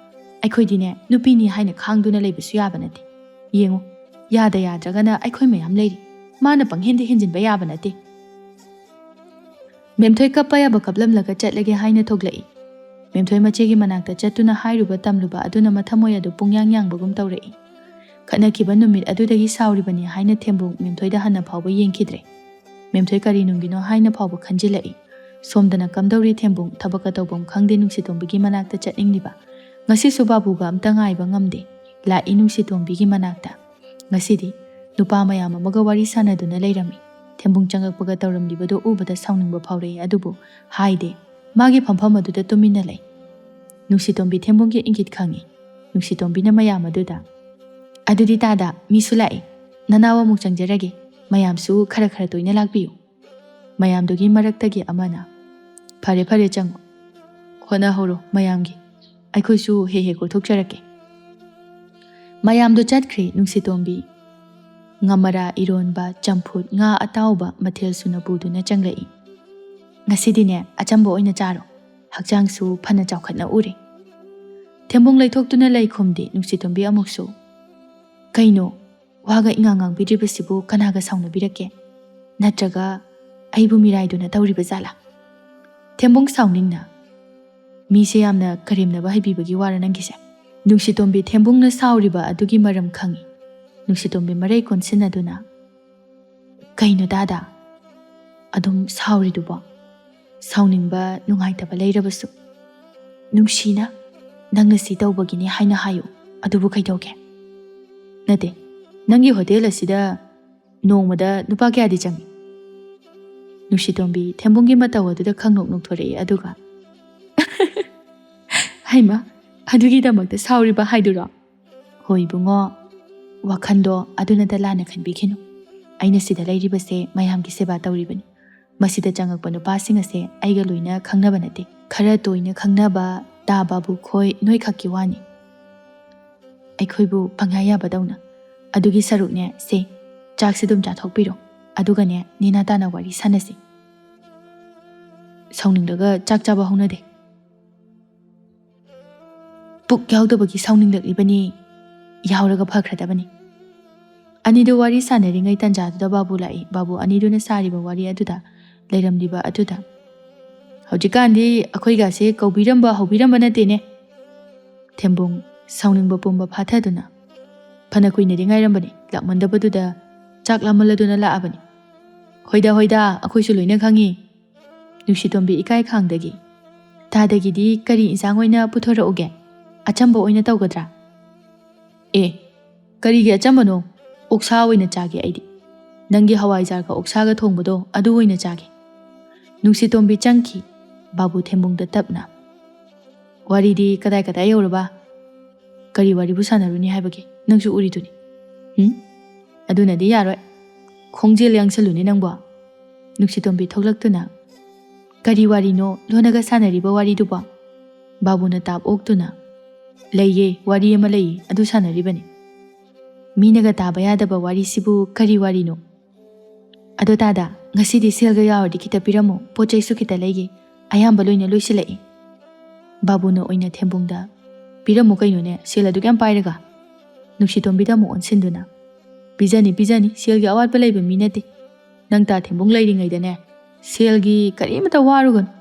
ꯑꯩꯈꯣꯏꯗꯤꯅꯦ ꯅꯨꯄꯤꯅꯤ ꯍꯥꯏꯅ ꯈꯥꯡꯗꯨꯅ ꯂꯩꯕꯁꯨ ꯌꯥꯕ ꯅꯠꯇꯦ꯫ ꯌꯦꯡꯉꯨ, ꯌꯥꯗ ꯌꯥꯗ꯭ꯔꯒꯅ ꯑꯩꯈꯣꯏ ꯃꯌꯥꯝ ꯂꯩꯔꯤ꯫ ꯃꯥꯅ ꯄꯪꯍꯦꯟꯗ ꯍꯦꯟꯖꯤꯟꯕ ꯌꯥꯕ ꯅꯠꯇꯦ꯫ ꯃꯦꯝꯊꯣꯏ ꯀꯞꯄ ꯌꯥꯕ ꯀꯞꯂꯝꯂꯒ ꯆꯠꯂꯒꯦ ꯍꯥꯏꯅ ꯊꯣꯛꯂꯛꯏ꯫ ꯃꯦꯝꯊꯣꯏ ꯃꯆꯦꯒꯤ ꯃꯅꯥꯛꯇ ꯆꯠꯇꯨꯅ ꯍꯥꯏꯔꯨꯕ ꯇꯝꯂꯨꯕ ꯑꯗꯨꯅ ꯃꯊꯃꯣꯏ ꯑꯗꯨ ꯄꯨꯡꯌꯥꯡ ꯌꯥꯡꯕꯒꯨꯝ ꯇꯧꯔꯛꯏ꯫ ꯈꯠꯅꯈꯤꯕ ꯅꯨꯃꯤꯠ ꯑꯗꯨꯗꯒꯤ ꯁꯥꯎꯔꯤꯕꯅꯤ ꯍꯥꯏꯅ ꯊꯦꯝꯕꯨꯡ ꯃꯦꯝꯊꯣꯏꯗ ꯍꯟꯅ ꯐꯥꯎꯕ ꯌꯦꯡꯈꯤꯗ꯭ꯔꯦ꯫ ꯃꯦꯝꯊꯣꯏ ꯀꯔꯤ ꯅꯨꯡꯒꯤꯅꯣ ꯍꯥꯏꯅ ꯐꯥꯎꯕ ꯈꯟꯖꯤꯜꯂꯛꯏ꯫ ꯁꯣꯝꯗꯅ ꯀꯝꯗꯧꯔꯤ ꯊꯦꯝꯕꯨꯡ, ꯊꯕꯛꯀ ꯇꯧꯐꯝ ꯈꯪꯗꯦ ꯅꯨꯡꯁꯤꯇꯣꯝꯕꯤꯒꯤ ꯃꯅꯥꯛꯇ ꯆꯠꯅꯤꯡꯂꯤꯕ꯫ ꯉꯁꯤꯁꯨ ꯕꯥꯕꯨꯒ ꯑꯝꯇ ꯉꯥꯏꯕ ꯉꯝꯗꯦ꯫ ꯂꯥꯛꯏ ꯅꯨꯡꯁꯤꯇꯣꯝꯕꯤꯒꯤ ꯃꯅꯥꯛꯇ꯫ ꯉꯁꯤꯗꯤ ꯅꯨꯄꯥ ꯃꯌꯥꯝ ꯑꯃꯒ ꯋꯥꯔꯤ ꯁꯥꯟꯅꯗꯨꯅ ꯂꯩꯔꯝꯃꯤ꯫ ꯊꯦꯝꯕꯨꯡ ꯆꯪꯉꯛꯄꯒ ꯇꯧꯔꯝꯂꯤꯕꯗꯨ ꯎꯕꯗ ꯁꯥꯎꯅꯤꯡꯕ ꯐꯥꯎꯔꯛꯏ, ꯑꯗꯨꯕꯨ ꯍꯥꯏꯗꯦ꯫ ꯃꯥꯒꯤ ꯐꯝꯐꯝ ꯑꯗꯨꯗ ꯇꯨꯃꯤꯟꯅ ꯂꯩ꯫ ꯅꯨꯡꯁꯤꯇꯣꯝꯕꯤ ꯊꯦꯝꯕꯨꯡꯒꯤ ꯏꯪꯒꯤꯠ ꯈꯪꯏ꯫ ꯅꯨꯡꯁꯤꯇꯣꯝꯕꯤꯅ ꯃꯌꯥꯝ ꯑꯗꯨꯗ, "ꯑꯗꯨꯗꯤ ꯇꯥꯗ, ꯃꯤꯁꯨ ꯂꯥꯛꯏ꯫ ꯅꯅꯥꯎ ꯑꯃꯨꯛ ꯆꯪꯖꯔꯒꯦ꯫ ꯃꯌꯥꯝꯁꯨ ꯈꯔ ꯈꯔ ꯇꯣꯏꯅ ꯂꯥꯛꯄꯤꯌꯨ"꯫ ꯃꯌꯥꯝꯗꯨꯒꯤ ꯃꯔꯛꯇꯒꯤ ꯑꯃꯅ, "ꯐꯔꯦ, ꯐꯔꯦ, ꯆꯪꯉꯣ꯫ ꯍꯣꯠꯅꯍꯧꯔꯣ ꯃꯌꯥꯝꯒꯤ꯫ ꯑꯩꯈꯣꯏꯁꯨ ꯍꯦꯛ ꯍꯦꯛ ꯀꯣꯏꯊꯣꯛꯆꯔꯛꯀꯦ"꯫ ꯃꯌꯥꯝꯗꯣ ꯆꯠꯈ꯭ꯔꯦ꯫ ꯅꯨꯡꯁꯤꯇꯣꯝꯕꯤ ꯉꯥꯃꯔꯥ ꯏꯔꯣꯟꯕ, ꯆꯝꯐꯨꯠ, ꯉꯥ ꯑꯇꯥꯎꯕ ꯃꯊꯦꯜ ꯁꯨꯅ ꯄꯨꯗꯨꯅ ꯆꯪꯂꯛꯏ꯫ "ꯉꯁꯤꯗꯤꯅꯦ ꯑꯆꯝꯕ ꯑꯣꯏꯅ ꯆꯥꯔꯣ, ꯍꯛꯆꯥꯡꯁꯨ ꯐꯅ ꯆꯥꯎꯈꯠꯅ ꯎꯔꯦ꯫" ꯊꯦꯝꯕꯣꯡ ꯂꯩꯊꯣꯛꯇꯨꯅ ꯂꯩ ꯈꯨꯝꯗꯦ ꯅꯨꯡꯁꯤꯇꯣꯝꯕꯤ ꯑꯃꯨꯛꯁꯨ꯫ "ꯀꯩꯅꯣ, ꯋꯥꯒ ꯏꯉꯥꯡ ꯉꯥꯡꯕꯤꯗ꯭ꯔꯤꯕꯁꯤꯕꯨ ꯀꯅꯥꯒ ꯁꯥꯎꯅꯕꯤꯔꯛꯀꯦ? ꯅꯠꯇ꯭ꯔꯒ ꯑꯩꯕꯨ ꯃꯤꯔꯥꯏꯗꯨꯅ ꯇꯧꯔꯤꯕ ꯖꯥꯠꯂꯥ?" ꯊꯦꯝꯕꯣꯡ ꯁꯥꯎꯅꯤꯡꯅ, "ꯃꯤꯁꯦ ꯌꯥꯝꯅ ꯀꯔꯦꯝꯅꯕ ꯍꯩꯕꯤꯕꯒꯤ ꯋꯥꯔ ꯅꯪꯒꯤꯁꯦ?" ꯅꯨꯡꯁꯤꯇꯣꯝꯕꯤ ꯊꯦꯝꯕꯣꯡꯅ ꯁꯥꯎꯔꯤꯕ ꯑꯗꯨꯒꯤ ꯃꯔꯝ ꯈꯪꯏ꯫ ꯅꯨꯡꯁꯤꯇꯣꯝꯕꯤ ꯃꯔꯩ ꯀꯣꯟꯁꯤꯟꯅꯗꯨꯅ, "ꯀꯩꯅꯣ ꯗꯥꯗꯥ? ꯑꯗꯨꯝ ꯁꯥꯎꯔꯤꯗꯨꯕꯣ? ꯁꯥꯎꯅꯤꯡꯕ, ꯅꯨꯡꯉꯥꯏꯇꯕ ꯂꯩꯔꯕꯁꯨ꯫ ꯅꯨꯡꯁꯤꯅ, ꯅꯪꯅ ꯁꯤ ꯇꯧꯕꯒꯤꯅꯤ ꯍꯥꯏꯅ ꯍꯥꯏꯌꯨ꯫ ꯑꯗꯨꯕꯨ ꯀꯩꯗꯧꯒꯦ? ꯅꯠꯇꯦ, ꯅꯪꯒꯤ ꯍꯣꯇꯦꯜ ꯑꯁꯤꯗ ꯅꯣꯡꯃꯗ ꯅꯨꯄꯥ ꯀꯌꯥꯗꯤ ꯆꯪꯏ?" ꯅꯨꯡꯁꯤꯇꯣꯝꯕꯤ ꯊꯦꯝꯕꯣꯡꯒꯤ ꯃꯇꯧ ꯑꯗꯨꯗ ꯈꯪꯅꯣꯛ ꯅꯣꯛꯊꯣꯔꯛꯏ, ꯑꯗꯨꯒ, "ꯍꯩꯃ, ꯑꯗꯨꯒꯤꯗꯃꯛꯇ ꯁꯥꯎꯔꯤꯕ ꯍꯥꯏꯗꯨꯔꯣ? ꯍꯣꯏ ꯏꯕꯨꯡꯉꯣ, ꯋꯥꯈꯟꯗꯣ ꯑꯗꯨꯅꯇ ꯂꯥꯟꯅ ꯈꯟꯕꯤꯈꯤꯅꯨ꯫ ꯑꯩꯅ ꯁꯤꯗ ꯂꯩꯔꯤꯕꯁꯦ ꯃꯌꯥꯝꯒꯤ ꯁꯦꯕꯥ ꯇꯧꯔꯤꯕꯅꯤ꯫ ꯃꯁꯤꯗ ꯆꯪꯉꯛꯄ ꯅꯨꯄꯥꯁꯤꯡ ꯑꯁꯦ ꯑꯩꯒ ꯂꯣꯏꯅ ꯈꯪꯅꯕ ꯅꯠꯇꯦ꯫ ꯈꯔ ꯇꯣꯏꯅ ꯈꯪꯅꯕ ꯇꯥ ꯕꯥꯕꯨ ꯈꯣꯏ ꯅꯣꯏꯈꯛꯀꯤ ꯋꯥꯅꯤ꯫ ꯑꯩꯈꯣꯏꯕꯨ ꯄꯪꯌꯥ ꯌꯥꯕꯗꯧꯅ꯫ ꯑꯗꯨꯒꯤ ꯁꯔꯨꯛꯅꯦ, ꯁꯦ, ꯆꯥꯛꯁꯤ ꯑꯗꯨꯝ ꯆꯥꯊꯣꯛꯄꯤꯔꯣ꯫ ꯑꯗꯨꯒꯅꯦ, ꯅꯦꯅꯥ ꯇꯥꯅ ꯋꯥꯔꯤ ꯁꯥꯟꯅꯁꯤ꯫ ꯁꯥꯎꯅꯤꯡꯂꯒ ꯆꯥꯛ ꯆꯥꯕ ꯍꯧꯅꯗꯦ꯫ ꯄꯨꯛ ꯌꯥꯎꯗꯕꯒꯤ ꯁꯥꯎꯅꯤꯡꯂꯛꯂꯤꯕꯅꯤ, ꯌꯥꯎꯔꯒ ꯐꯈ꯭ꯔꯗꯕꯅꯤ꯫" ꯑꯅꯤꯗꯨ ꯋꯥꯔꯤ ꯁꯥꯟꯅꯔꯤꯉꯩ ꯇꯟꯖꯥꯗꯨꯗ ꯕꯥꯕꯨ ꯂꯥꯛꯏ꯫ ꯕꯥꯕꯨ ꯑꯅꯤꯗꯨꯅ ꯁꯥꯔꯤꯕ ꯋꯥꯔꯤ ꯑꯗꯨꯗ ꯂꯩꯔꯝꯂꯤꯕ ꯑꯗꯨꯗ, "ꯍꯧꯖꯤꯛꯀꯥꯟꯗꯤ ꯑꯩꯈꯣꯏꯒꯁꯦ ꯀꯧꯕꯤꯔꯝꯕ ꯍꯧꯕꯤꯔꯝꯕ ꯅꯠꯇꯦꯅꯦ꯫" ꯊꯦꯝꯕꯣꯡ ꯁꯥꯎꯅꯤꯡꯕ ꯄꯨꯝꯕ ꯐꯥꯊꯗꯨꯅ, "ꯐꯅ ꯀꯨꯏꯅꯗꯤ ꯉꯥꯏꯔꯝꯕꯅꯤ, ꯂꯥꯛꯃꯟꯗꯕꯗꯨꯗ ꯆꯥꯛ ꯂꯥꯝꯃꯜꯂꯗꯨꯅ ꯂꯥꯛꯑꯕꯅꯤ꯫" "ꯍꯣꯏꯗ, ꯍꯣꯏꯗ, ꯑꯩꯈꯣꯏꯁꯨ ꯂꯣꯏꯅ ꯈꯪꯉꯤ꯫" ꯅꯨꯡꯁꯤꯇꯣꯝꯕꯤ ꯏꯀꯥꯏ ꯈꯥꯡꯗꯒꯤ, "ꯗꯥꯗꯥꯒꯤꯗꯤ ꯀꯔꯤ ꯏꯟꯁꯥꯡ ꯑꯣꯏꯅ ꯄꯨꯊꯣꯔꯛꯎꯒꯦ? ꯑꯆꯝꯕ ꯑꯣꯏꯅ ꯇꯧꯒꯗ꯭ꯔꯥ?" "ꯑꯦ, ꯀꯔꯤꯒꯤ ꯑꯆꯝꯕꯅꯣ? ꯑꯣꯛꯁꯥ ꯑꯣꯏꯅ ꯆꯥꯒꯦ ꯑꯩꯗꯤ꯫ ꯅꯪꯒꯤ ꯍꯋꯥꯏꯖꯥꯔꯒ ꯑꯣꯛꯁꯥꯒ ꯊꯣꯡꯕꯗꯣ ꯑꯗꯨ ꯑꯣꯏꯅ ꯆꯥꯒꯦ꯫" ꯅꯨꯡꯁꯤꯇꯣꯝꯕꯤ ꯆꯪꯈꯤ꯫ ꯕꯥꯕꯨ ꯊꯦꯝꯕꯨꯡꯗ ꯇꯞꯅ, "ꯋꯥꯔꯤꯗꯤ ꯀꯗꯥꯏ ꯀꯗꯥꯏ ꯌꯧꯔꯕ? ꯀꯔꯤ ꯋꯥꯔꯤꯕꯨ ꯁꯥꯟꯅꯔꯨꯅꯤ ꯍꯥꯏꯕꯒꯦ? ꯅꯪꯁꯨ ꯎꯔꯤꯗꯨꯅꯤ꯫" "ꯍꯨꯝ? ꯑꯗꯨꯅꯗꯤ ꯌꯥꯔꯣꯏ꯫ ꯈꯣꯡꯖꯦꯜ ꯌꯥꯡꯁꯜꯂꯨꯅꯦ ꯅꯪꯕꯣ꯫" ꯅꯨꯡꯁꯤꯇꯣꯝꯕꯤ ꯊꯣꯛꯂꯛꯇꯨꯅ, "ꯀꯔꯤ ꯋꯥꯔꯤꯅꯣ ꯂꯣꯟꯅꯒ ꯁꯥꯟꯅꯔꯤꯕ ꯋꯥꯔꯤꯗꯨꯕꯣ?" ꯕꯥꯕꯨꯅ ꯇꯥꯞ ꯑꯣꯛꯇꯨꯅ, "ꯂꯩꯌꯦ, ꯋꯥꯔꯤ ꯑꯃ ꯂꯩꯌꯦ, ꯑꯗꯨ ꯁꯥꯟꯅꯔꯤꯕꯅꯤ꯫" ꯃꯤꯅꯒ ꯇꯥꯕ ꯌꯥꯗꯕ ꯋꯥꯔꯤꯁꯤꯕꯨ ꯀꯔꯤ ꯋꯥꯔꯤꯅꯣ? ꯑꯗꯣ ꯇꯥꯗ, ꯉꯁꯤꯗꯤ ꯁꯦꯜꯒ ꯌꯥꯎꯔꯗꯤ ꯈꯤꯇ ꯄꯤꯔꯝꯃꯣ, ꯄꯣꯠ ꯆꯩꯁꯨ ꯈꯤꯇ ꯂꯩꯒꯦ, ꯑꯌꯥꯝꯕ ꯂꯣꯏꯅ ꯂꯣꯏꯁꯤꯜꯂꯛꯏ꯫ ꯕꯥꯕꯨꯅ ꯑꯣꯏꯅ ꯊꯦꯝꯕꯨꯡꯗ, "ꯄꯤꯔꯝꯃꯨ ꯀꯩꯅꯣꯅꯦ, ꯁꯦꯜ ꯑꯗꯨꯛ ꯌꯥꯝ ꯄꯥꯏꯔꯒ?" ꯅꯨꯡꯁꯤꯇꯣꯝꯕꯤꯗ ꯑꯃꯨꯛ ꯑꯣꯟꯁꯤꯟꯗꯨꯅ, "ꯄꯤꯖꯅꯤ, ꯄꯤꯖꯅꯤ, ꯁꯦꯜꯒꯤ ꯑꯋꯥꯠꯄ ꯂꯩꯕ ꯃꯤ ꯅꯠꯇꯦ꯫ ꯅꯪ ꯇꯥ ꯊꯦꯝꯕꯨꯡ ꯂꯩꯔꯤꯉꯩꯗꯅꯦ, ꯁꯦꯜꯒꯤ ꯀꯔꯤꯃꯇ ꯋꯥꯔꯨꯒꯅꯨ꯫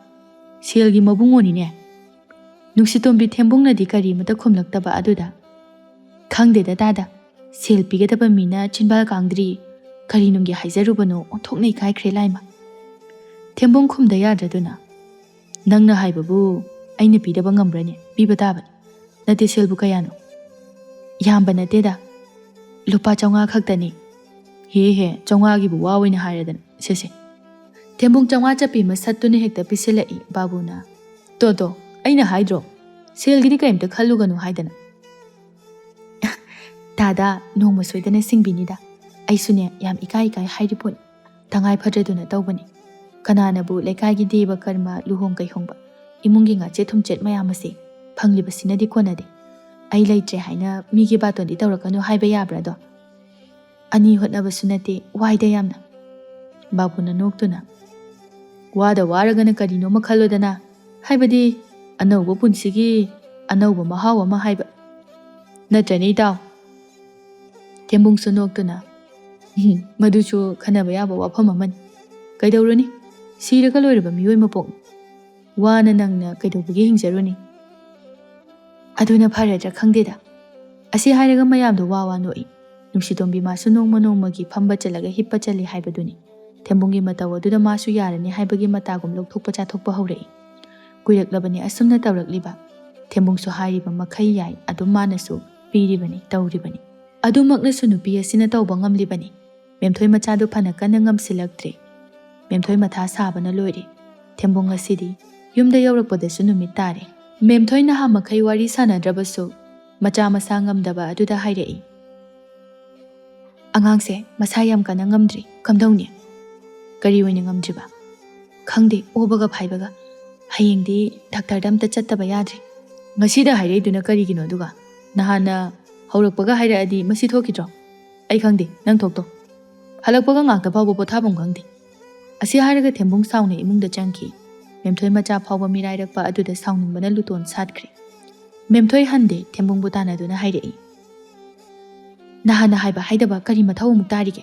ꯁꯦꯜꯒꯤ ꯃꯕꯨꯡꯉꯣꯅꯤꯅꯦ꯫" ꯅꯨꯡꯁꯤꯇꯣꯝꯕꯤ ꯊꯦꯝꯕꯨꯡꯅꯗꯤ ꯀꯔꯤꯃꯇ ꯈꯨꯝꯂꯛꯇꯕ ꯑꯗꯨꯗ, "ꯈꯪꯗꯦꯗ ꯇꯥꯗ, ꯁꯦꯜ ꯄꯤꯒꯗꯕ ꯃꯤꯅ ꯆꯤꯟꯕꯥꯜ ꯀꯥꯡꯗ꯭ꯔꯤ, ꯀꯔꯤ ꯅꯨꯡꯒꯤ ꯍꯥꯏꯖꯔꯨꯕꯅꯣ, ꯑꯣꯟꯊꯣꯛꯅ ꯏꯀꯥꯏꯈ꯭ꯔꯦ ꯂꯥꯏꯃ꯫" ꯊꯦꯝꯕꯨꯡ ꯈꯨꯝꯗ ꯌꯥꯗ꯭ꯔꯗꯨꯅ, "ꯅꯪꯅ ꯍꯥꯏꯕꯕꯨ ꯑꯩꯅ ꯄꯤꯗꯕ ꯉꯝꯕ꯭ꯔꯅꯦ? ꯄꯤꯕ ꯇꯥꯕꯅꯤ꯫ ꯅꯠꯇꯦ, ꯁꯦꯜꯕꯨ ꯀꯌꯥꯅꯣ?" "ꯌꯥꯝꯕ ꯅꯠꯇꯦꯗ, ꯂꯨꯄꯥ ꯆꯥꯝꯃꯉꯥ ꯈꯛꯇꯅꯤ꯫" "ꯍꯦ ꯍꯦ, ꯆꯥꯝꯃꯉꯥꯒꯤꯕꯨ ꯋꯥ ꯑꯣꯏꯅ ꯍꯥꯏꯔꯗꯅ, ꯁꯦ ꯁꯦ꯫" ꯊꯦꯝꯕꯨꯡ ꯆꯥꯝꯃꯉꯥ ꯆꯠꯄꯤ ꯑꯃ ꯁꯠꯇꯨꯅ ꯍꯦꯛꯇ ꯄꯤꯁꯤꯜꯂꯛꯏ ꯕꯥꯕꯨꯅ꯫ "ꯇꯣ ꯇꯣ, ꯑꯩꯅ ꯍꯥꯏꯗ꯭ꯔꯣ, ꯁꯦꯜꯒꯤꯗꯤ ꯀꯔꯤꯝꯇ ꯈꯜꯂꯨꯒꯅꯨ ꯍꯥꯏꯗꯅ?" "ꯇꯥꯗ, ꯅꯣꯡꯃ ꯁꯣꯏꯗꯅ ꯁꯤꯡꯕꯤꯅꯤꯗ꯫ ꯑꯩꯁꯨꯅꯦ ꯌꯥꯝ ꯏꯀꯥꯏ ꯏꯀꯥꯏ ꯍꯥꯏꯔꯤ ꯄꯣꯠꯅꯤ꯫ ꯇꯉꯥꯏ ꯐꯗ꯭ꯔꯗꯨꯅ ꯇꯧꯕꯅꯤ꯫ ꯀꯅꯥꯅꯕꯨ ꯂꯩꯀꯥꯏꯒꯤ ꯗꯦꯕ ꯀꯔꯃ, ꯂꯨꯍꯣꯡ ꯀꯩꯍꯣꯡꯕ, ꯏꯃꯨꯡꯒꯤ ꯉꯥꯆꯦꯠ ꯊꯨꯝꯆꯦꯠ ꯃꯌꯥꯝ ꯑꯁꯦ ꯐꯪꯂꯤꯕꯁꯤꯅꯗꯤ ꯀꯣꯟꯅꯗꯦ꯫ ꯑꯩ ꯂꯩꯇ꯭ꯔꯦ ꯍꯥꯏꯅ ꯃꯤꯒꯤ ꯕꯥꯇꯣꯟꯗꯤ ꯇꯧꯔꯛꯀꯅꯨ ꯍꯥꯏꯕ ꯌꯥꯕ꯭ꯔꯥꯗꯣ? ꯑꯅꯤ ꯍꯣꯠꯅꯕꯁꯨ ꯅꯠꯇꯦ, ꯋꯥꯏꯗ ꯌꯥꯝꯅ꯫" ꯕꯥꯕꯨꯅ ꯅꯣꯛꯇꯨꯅ, "ꯋꯥꯗ ꯋꯥꯔꯒꯅ ꯀꯔꯤꯅꯣꯃ ꯈꯜꯂꯣꯗꯅ, ꯍꯥꯏꯕꯗꯤ ꯑꯅꯧꯕ ꯄꯨꯟꯁꯤꯒꯤ ꯑꯅꯧꯕ ꯃꯍꯥꯎ ꯑꯃ ꯍꯥꯏꯕ ꯅꯠꯇ꯭ꯔꯅꯦ, ꯏꯇꯥꯎ?" ꯊꯦꯝꯕꯨꯡꯁꯨ ꯅꯣꯛꯇꯨꯅ, "ꯎꯝ, ꯃꯗꯨꯁꯨ ꯈꯟꯅꯕ ꯌꯥꯕ ꯋꯥꯐꯝ ꯑꯃꯅꯤ꯫ ꯀꯩꯗꯧꯔꯨꯅꯤ? ꯁꯤꯔꯒ ꯂꯣꯏꯔꯕ ꯃꯤꯑꯣꯏ ꯃꯄꯣꯛꯅꯤ꯫ ꯋꯥꯅ ꯅꯪꯅ ꯀꯩꯗꯧꯕꯒꯤ ꯍꯤꯡꯖꯔꯨꯅꯤ?" "ꯑꯗꯨꯅ ꯐꯔꯗ꯭ꯔꯥ ꯈꯪꯗꯦꯗ꯫" ꯑꯁꯤ ꯍꯥꯏꯔꯒ ꯃꯌꯥꯝꯗꯣ ꯋꯥ ꯋꯥ ꯅꯣꯛꯏ꯫ ꯅꯨꯡꯁꯤꯇꯣꯝꯕꯤ ꯃꯥꯁꯨ ꯅꯣꯡꯃ ꯅꯣꯡꯃꯒꯤ ꯐꯝꯕ ꯆꯠꯂꯒ ꯍꯤꯞꯄ ꯆꯠꯂꯤ ꯍꯥꯏꯕꯗꯨꯅꯤ꯫ ꯊꯦꯝꯕꯨꯡꯒꯤ ꯃꯇꯧ ꯑꯗꯨꯗ ꯃꯥꯁꯨ ꯌꯥꯔꯅꯤ ꯍꯥꯏꯕꯒꯤ ꯃꯇꯥꯒꯨꯝ ꯂꯧꯊꯣꯛꯄ ꯆꯥꯊꯣꯛꯄ ꯍꯧꯔꯛꯏ꯫ ꯀꯨꯏꯔꯛꯂꯕꯅꯤ ꯑꯁꯨꯝꯅ ꯇꯧꯔꯛꯂꯤꯕ꯫ ꯊꯦꯝꯕꯨꯡꯁꯨ ꯍꯥꯏꯔꯤꯕ ꯃꯈꯩ ꯌꯥꯏ, ꯑꯗꯨꯝ ꯃꯥꯅꯁꯨ ꯄꯤꯔꯤꯕꯅꯤ, ꯇꯧꯔꯤꯕꯅꯤ꯫ ꯑꯗꯨꯃꯛꯅꯁꯨ ꯅꯨꯄꯤ ꯑꯁꯤꯅ ꯇꯧꯕ ꯉꯝꯂꯤꯕꯅꯤ꯫ ꯃꯦꯝꯊꯣꯏ ꯃꯆꯥꯗꯨ ꯐꯅ ꯀꯟꯅ ꯉꯝꯁꯤꯜꯂꯛꯇ꯭ꯔꯦ꯫ ꯃꯦꯝꯊꯣꯏ ꯃꯊꯥ ꯁꯥꯕꯅ ꯂꯣꯏꯔꯦ꯫ ꯊꯦꯝꯕꯨꯡ ꯉꯁꯤꯗꯤ ꯌꯨꯝꯗ ꯌꯧꯔꯛꯄꯗꯁꯨ ꯅꯨꯃꯤꯠ ꯇꯥꯔꯦ꯫ ꯃꯦꯝꯊꯣꯏ ꯅꯍꯥ ꯃꯈꯩ ꯋꯥꯔꯤ ꯁꯥꯟꯅꯗ꯭ꯔꯕꯁꯨ ꯃꯆꯥ ꯃꯁꯥ ꯉꯝꯗꯕ ꯑꯗꯨꯗ ꯍꯥꯏꯔꯛꯏ, "ꯑꯉꯥꯡꯁꯦ ꯃꯁꯥ ꯌꯥꯝ ꯀꯟꯅ ꯉꯝꯗ꯭ꯔꯤ, ꯀꯝꯗꯧꯅꯤ?" "ꯀꯔꯤ ꯑꯣꯏꯅ ꯉꯝꯗ꯭ꯔꯤꯕ?" "ꯈꯪꯗꯦ, ꯑꯣꯕꯒ ꯐꯥꯏꯕꯒ꯫ ꯍꯌꯦꯡꯗꯤ ꯗꯥꯛꯇꯔꯗ ꯑꯝꯇ ꯆꯠꯇꯕ ꯌꯥꯗ꯭ꯔꯦ꯫" "ꯉꯁꯤꯗ ꯍꯥꯏꯔꯛꯏꯗꯨꯅ ꯀꯔꯤꯒꯤꯅꯣ ꯑꯗꯨꯒ? ꯅꯍꯥꯟꯅ ꯍꯧꯔꯛꯄꯒ ꯍꯥꯏꯔꯛꯑꯗꯤ ꯃꯁꯤ ꯊꯣꯛꯈꯤꯗ꯭ꯔꯣ? ꯑꯩ ꯈꯪꯗꯦ, ꯅꯪ ꯊꯣꯛꯇꯣ꯫ ꯍꯜꯂꯛꯄꯒ ꯉꯥꯛꯇ ꯐꯥꯎꯕ ꯄꯣꯊꯥꯐꯝ ꯈꯪꯗꯦ꯫ ꯑꯁꯤ ꯍꯥꯏꯔꯒ ꯊꯦꯝꯕꯨꯡ ꯁꯥꯎꯅ ꯏꯃꯨꯡꯗ ꯆꯪꯈꯤ꯫ ꯃꯦꯝꯊꯣꯏ ꯃꯆꯥ ꯐꯥꯎꯕ ꯃꯤꯔꯥꯏꯔꯛꯄ ꯑꯗꯨꯗ ꯁꯥꯎꯅꯤꯡꯕꯅ ꯂꯨꯇꯣꯟ ꯁꯥꯠꯈ꯭ꯔꯦ꯫ ꯃꯦꯝꯊꯣꯏ ꯍꯟꯗꯦ, ꯊꯦꯝꯕꯨꯡꯕꯨ ꯇꯥꯟꯅꯗꯨꯅ ꯍꯥꯏꯔꯛꯏ, "ꯅꯍꯥꯟꯅ ꯍꯥꯏꯕ ꯍꯥꯏꯗꯕ ꯀꯔꯤ ꯃꯊꯧ ꯑꯃꯨꯛ ꯇꯥꯔꯤꯒꯦ?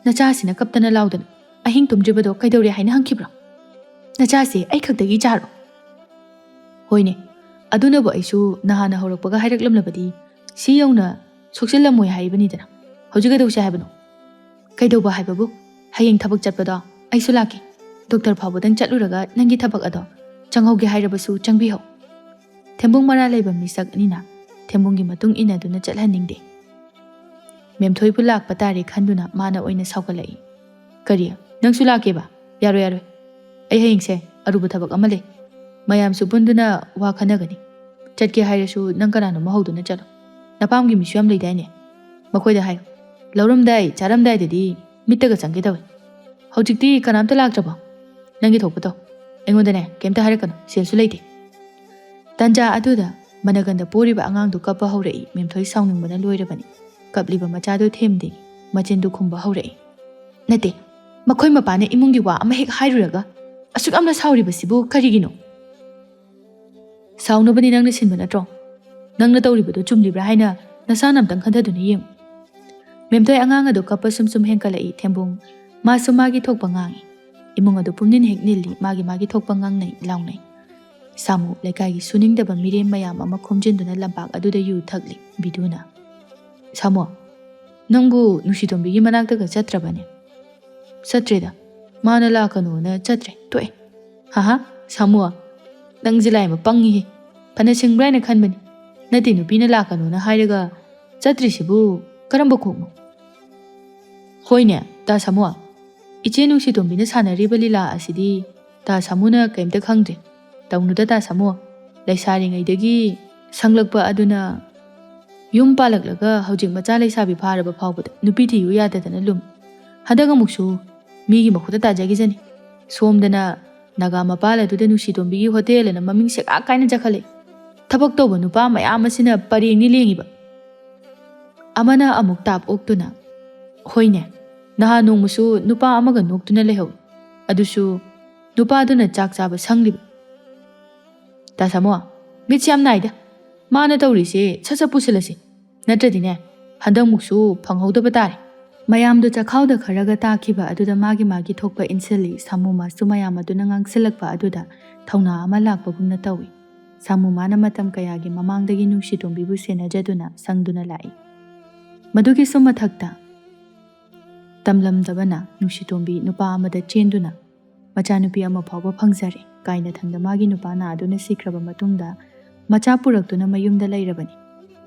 ꯅꯆꯥꯁꯤꯅ ꯀꯞꯇꯅ ꯂꯥꯎꯗꯅ ꯑꯍꯤꯡ ꯇꯨꯝꯗ꯭ꯔꯤꯕꯗꯣ ꯀꯩꯗꯧꯔꯦ ꯍꯥꯏꯅ ꯍꯪꯈꯤꯕ꯭ꯔꯣ? ꯅꯆꯥꯁꯦ ꯑꯩ ꯈꯛꯇꯒꯤ ꯏꯆꯥꯔꯣ?" "ꯍꯣꯏꯅꯦ, ꯑꯗꯨꯅꯕꯨ ꯑꯩꯁꯨ ꯅꯍꯥꯟꯅ ꯍꯧꯔꯛꯄꯒ ꯍꯥꯏꯔꯛꯂꯝꯂꯕꯗꯤ ꯁꯤ ꯌꯧꯅ ꯁꯣꯛꯆꯤꯜꯂꯝꯃꯣꯏ ꯍꯥꯏꯔꯤꯕꯅꯤꯗꯅ꯫ ꯍꯧꯖꯤꯛ ꯀꯩꯗꯧꯁꯦ ꯍꯥꯏꯕꯅꯣ?" "ꯀꯩꯗꯧꯕ ꯍꯥꯏꯕꯕꯨ, ꯍꯌꯦꯡ ꯊꯕꯛ ꯆꯠꯄꯗꯣ ꯑꯩꯁꯨ ꯂꯥꯛꯀꯦ꯫ ꯗꯣꯛꯇꯔ ꯐꯥꯎꯕꯗꯪ ꯆꯠꯂꯨꯔꯒ ꯅꯪꯒꯤ ꯊꯕꯛ ꯑꯗꯣ ꯆꯪꯍꯧꯒꯦ ꯍꯥꯏꯔꯕꯁꯨ ꯆꯪꯕꯤꯍꯧ꯫" ꯊꯦꯝꯕꯨꯡ ꯃꯔꯥ ꯂꯩꯕ ꯃꯤꯁꯛꯅꯤꯅ ꯊꯦꯝꯕꯨꯡꯒꯤ ꯃꯇꯨꯡ ꯏꯟꯅꯗꯨꯅ ꯆꯠꯍꯟꯅꯤꯡꯗꯦ꯫ ꯃꯦꯝꯊꯣꯏꯕꯨ ꯂꯥꯛꯄ ꯇꯥꯔꯦ ꯈꯟꯗꯨꯅ ꯃꯥꯅ ꯑꯣꯏꯅ ꯁꯥꯎꯒꯠꯂꯛꯏ꯫ "ꯀꯔꯤ? ꯅꯪꯁꯨ ꯂꯥꯛꯀꯦꯕ? ꯌꯥꯔꯣꯏ, ꯌꯥꯔꯣꯏ꯫ ꯑꯩ ꯍꯌꯦꯡꯁꯦ ꯑꯔꯨꯕ ꯊꯕꯛ ꯑꯃ ꯂꯩ꯫ ꯃꯌꯥꯝꯁꯨ ꯄꯨꯟꯗꯨꯅ ꯋꯥ ꯈꯟꯅꯒꯅꯤ꯫ ꯆꯠꯀꯦ ꯍꯥꯏꯔꯁꯨ ꯅꯪ ꯀꯅꯥꯅꯣꯝꯃ ꯍꯧꯗꯨꯅ ꯆꯠꯂꯣ꯫ ꯅꯄꯥꯝꯒꯤ ꯃꯤꯁꯨ ꯌꯥꯝ ꯂꯩꯗꯥꯏꯅꯦ? ꯃꯈꯣꯏꯗ ꯍꯥꯏꯌꯨ꯫ ꯂꯧꯔꯝꯗꯥꯏ ꯆꯥꯔꯝꯗꯥꯏꯗꯗꯤ ꯃꯤꯠꯇꯒ ꯆꯪꯒꯦ ꯇꯧꯋꯦ꯫ ꯍꯧꯖꯤꯛꯇꯤ ꯀꯅꯥꯝꯇ ꯂꯥꯛꯇ꯭ꯔꯕꯣ? ꯅꯪꯒꯤ ꯊꯣꯛꯄ ꯇꯧ꯫ ꯑꯩꯉꯣꯟꯗꯅꯦ ꯀꯩꯝꯇ ꯍꯥꯏꯔꯛꯀꯅꯨ, ꯁꯦꯜꯁꯨ ꯂꯩꯇꯦ꯫" ꯇꯟꯖꯥ ꯑꯗꯨꯗ ꯃꯅꯒꯟꯗ ꯄꯣꯔꯤꯕ ꯑꯉꯥꯡꯗꯨ ꯀꯞꯄ ꯍꯧꯔꯛꯏ꯫ ꯃꯦꯝꯊꯣꯏ ꯁꯥꯎꯅꯤꯡꯕꯅ ꯂꯣꯏꯔꯕꯅꯤ꯫ ꯀꯞꯂꯤꯕ ꯃꯆꯥꯗꯨ ꯊꯦꯝꯗꯦ꯫ ꯃꯆꯤꯟꯗꯨ ꯈꯨꯝꯕ ꯍꯧꯔꯛꯏ꯫ "ꯅꯠꯇꯦ, ꯃꯈꯣꯏ ꯃꯄꯥꯅ ꯏꯃꯨꯡꯒꯤ ꯋꯥ ꯑꯃ ꯍꯦꯛ ꯍꯥꯏꯔꯨꯔꯒ ꯑꯁꯨꯛ ꯌꯥꯝꯅ ꯁꯥꯎꯔꯤꯕꯁꯤꯕꯨ ꯀꯔꯤꯒꯤꯅꯣ?" "ꯁꯥꯎꯅꯕꯗꯤ ꯅꯪꯅ ꯁꯤꯟꯕ ꯅꯠꯇ꯭ꯔꯣ? ꯅꯪꯅ ꯇꯧꯔꯤꯕꯗꯨ ꯆꯨꯝꯂꯤꯕ꯭ꯔꯥ ꯍꯥꯏꯅ ꯅꯁꯥꯅ ꯑꯝꯇꯪ ꯈꯟꯊꯗꯨꯅ ꯌꯦꯡꯉꯨ꯫" ꯃꯦꯝꯊꯣꯏ ꯑꯉꯥꯡ ꯑꯗꯨ ꯀꯞꯄ ꯁꯨꯝ ꯁꯨꯝ ꯍꯦꯟꯀꯠꯂꯛꯏ꯫ ꯊꯦꯝꯕꯨꯡ ꯃꯥꯁꯨ ꯃꯥꯒꯤ ꯊꯣꯛꯄ ꯉꯥꯡꯏ꯫ ꯏꯃꯨꯡ ꯑꯗꯨ ꯄꯨꯝꯅꯤꯟ ꯍꯦꯛ ꯅꯤꯜꯂꯤ꯫ ꯃꯥꯒꯤ ꯃꯥꯒꯤ ꯊꯣꯛꯄ ꯉꯥꯡꯅꯩ ꯂꯥꯎꯅꯩ꯫ ꯁꯥꯃꯨ ꯂꯩꯀꯥꯏꯒꯤ ꯁꯨꯅꯤꯡꯗꯕ ꯃꯤꯔꯦꯝ ꯃꯌꯥꯝ ꯑꯃ ꯈꯣꯝꯖꯤꯟꯗꯨꯅ ꯂꯝꯄꯥꯛ ꯑꯗꯨꯗ ꯌꯨ ꯊꯛꯂꯤ꯫ ꯕꯤꯗꯨꯅ, "ꯁꯥꯃꯨ, ꯅꯪꯕꯨ ꯅꯨꯡꯁꯤꯇꯣꯝꯕꯤꯒꯤ ꯃꯅꯥꯛꯇꯒ ꯆꯠꯇ꯭ꯔꯕꯅꯦ?" "ꯆꯠꯇ꯭ꯔꯦꯗ, ꯃꯥꯅ ꯂꯥꯛꯀꯅꯣꯅ ꯆꯠꯇ꯭ꯔꯦ, ꯇꯣꯛꯑꯦ꯫" "ꯍꯥꯍꯥ, ꯁꯥꯃꯨ, ꯅꯪꯁꯦ ꯂꯥꯏꯃ ꯄꯪꯉꯤꯍꯦ꯫ ꯐꯅ ꯁꯤꯡꯕ꯭ꯔꯥ ꯍꯥꯏꯅ ꯈꯟꯕꯅꯤ꯫ ꯅꯠꯇꯦ, ꯅꯨꯄꯤꯅ ꯂꯥꯛꯀꯅꯣꯅ ꯍꯥꯏꯔꯒ ꯆꯠꯇ꯭ꯔꯤꯁꯤꯕꯨ ꯀꯔꯝꯕ ꯀꯣꯛꯅꯣ?" "ꯍꯣꯏꯅꯦ, ꯇꯥ ꯁꯥꯃꯨ, ꯏꯆꯦ ꯅꯨꯡꯁꯤꯇꯣꯝꯕꯤꯅ ꯁꯥꯟꯅꯔꯤꯕ ꯂꯤꯂꯥ ꯑꯁꯤꯗꯤ ꯇꯥ ꯁꯥꯃꯨꯅ ꯀꯩꯝꯇ ꯈꯪꯗ꯭ꯔꯦ꯫ ꯇꯧꯅꯨꯗ ꯇꯥ ꯁꯥꯃꯨ, ꯂꯩꯁꯥꯔꯤꯉꯩꯗꯒꯤ ꯁꯪꯂꯛꯄ ꯑꯗꯨꯅ ꯌꯨꯝ ꯄꯥꯜꯂꯛꯂꯒ ꯍꯧꯖꯤꯛ ꯃꯆꯥ ꯂꯩꯁꯥꯕꯤ ꯐꯥꯔꯕ ꯐꯥꯎꯕꯗ ꯅꯨꯄꯤ ꯊꯤꯌꯨ ꯌꯥꯗꯗꯅ ꯂꯨꯝ꯫ ꯍꯟꯗꯛ ꯑꯃꯨꯛꯁꯨ ꯃꯤꯒꯤ ꯃꯈꯨꯠꯇ ꯇꯥꯖꯈꯤꯖꯅꯤ꯫ ꯁꯣꯝꯗꯅ ꯅꯥꯒꯥ ꯃꯄꯥꯜ ꯑꯗꯨꯗ ꯅꯨꯡꯁꯤꯇꯣꯝꯕꯤꯒꯤ ꯍꯣꯇꯦꯜ ꯑꯅ ꯃꯃꯤꯡ ꯁꯦꯒꯥꯛ ꯀꯥꯏꯅ ꯆꯈꯠꯂꯦ꯫ ꯊꯕꯛ ꯇꯧꯕ ꯅꯨꯄꯥ ꯃꯌꯥꯝ ꯑꯁꯤꯅ ꯄꯔꯦꯡꯅꯤ ꯂꯦꯡꯉꯤꯕ꯫ ꯑꯃꯅ ꯑꯃꯨꯛ ꯇꯥꯞ ꯑꯣꯛꯇꯨꯅ, "ꯍꯣꯏꯅꯦ, ꯅꯍꯥꯟ ꯅꯣꯡꯃꯁꯨ ꯅꯨꯄꯥ ꯑꯃꯒ ꯅꯣꯛꯇꯨꯅ ꯂꯩꯍꯧꯏ꯫ ꯑꯗꯨꯁꯨ ꯅꯨꯄꯥꯗꯨꯅ ꯆꯥꯛ ꯆꯥꯕ ꯁꯪꯂꯤꯕ꯫ ꯇꯥ ꯁꯥꯃꯣ, ꯃꯤꯠꯁꯦ ꯌꯥꯝ ꯅꯥꯏꯗ꯫ ꯃꯥꯅ ꯇꯧꯔꯤꯁꯦ ꯁꯠ ꯁꯠ ꯄꯨꯁꯤꯜꯂꯁꯤ꯫ ꯅꯠꯇ꯭ꯔꯗꯤꯅꯦ, ꯍꯟꯗꯛꯃꯨꯛꯁꯨ ꯐꯪꯍꯧꯗꯕ ꯇꯥꯔꯦ"꯫ ꯃꯌꯥꯝꯗꯣ ꯆꯥꯛꯈꯥꯎꯗ ꯈꯔꯒ ꯇꯥꯈꯤꯕ ꯑꯗꯨꯗ ꯃꯥꯒꯤ ꯃꯥꯒꯤ ꯊꯣꯛꯄ ꯏꯟꯁꯤꯜꯂꯤ꯫ ꯁꯥꯃꯨ ꯃꯥꯁꯨ ꯃꯌꯥꯝ ꯑꯗꯨꯅ ꯉꯥꯡꯁꯤꯜꯂꯛꯄ ꯑꯗꯨꯗ ꯊꯧꯅꯥ ꯑꯃ ꯂꯥꯛꯄꯒꯨꯝꯅ ꯇꯧꯏ꯫ ꯁꯥꯃꯨ ꯃꯥꯅ ꯃꯇꯝ ꯀꯌꯥꯒꯤ ꯃꯃꯥꯡꯗꯒꯤ ꯅꯨꯡꯁꯤꯇꯣꯝꯕꯤꯕꯨ ꯁꯦꯟꯅꯖꯗꯨꯅ ꯁꯪꯗꯨꯅ ꯂꯥꯛꯏ꯫ ꯃꯗꯨꯒꯤꯁꯨ ꯃꯊꯛꯇ, ꯇꯝꯂꯝꯗꯕꯅ ꯅꯨꯡꯁꯤꯇꯣꯝꯕꯤ ꯅꯨꯄꯥ ꯑꯃꯗ ꯆꯦꯟꯗꯨꯅ "ꯃꯆꯥꯅꯨꯄꯤ ꯑꯃ ꯐꯥꯎꯕ ꯐꯪꯖꯔꯦ" ꯀꯥꯏꯅ ꯊꯪꯗ ꯃꯥꯒꯤ ꯅꯨꯄꯥ ꯅꯥꯗꯨꯅ ꯁꯤꯈ꯭ꯔꯕ ꯃꯇꯨꯡꯗ ꯃꯆꯥ ꯄꯨꯔꯛꯇꯨꯅ ꯃꯌꯨꯝꯗ ꯂꯩꯔꯕꯅꯤ꯫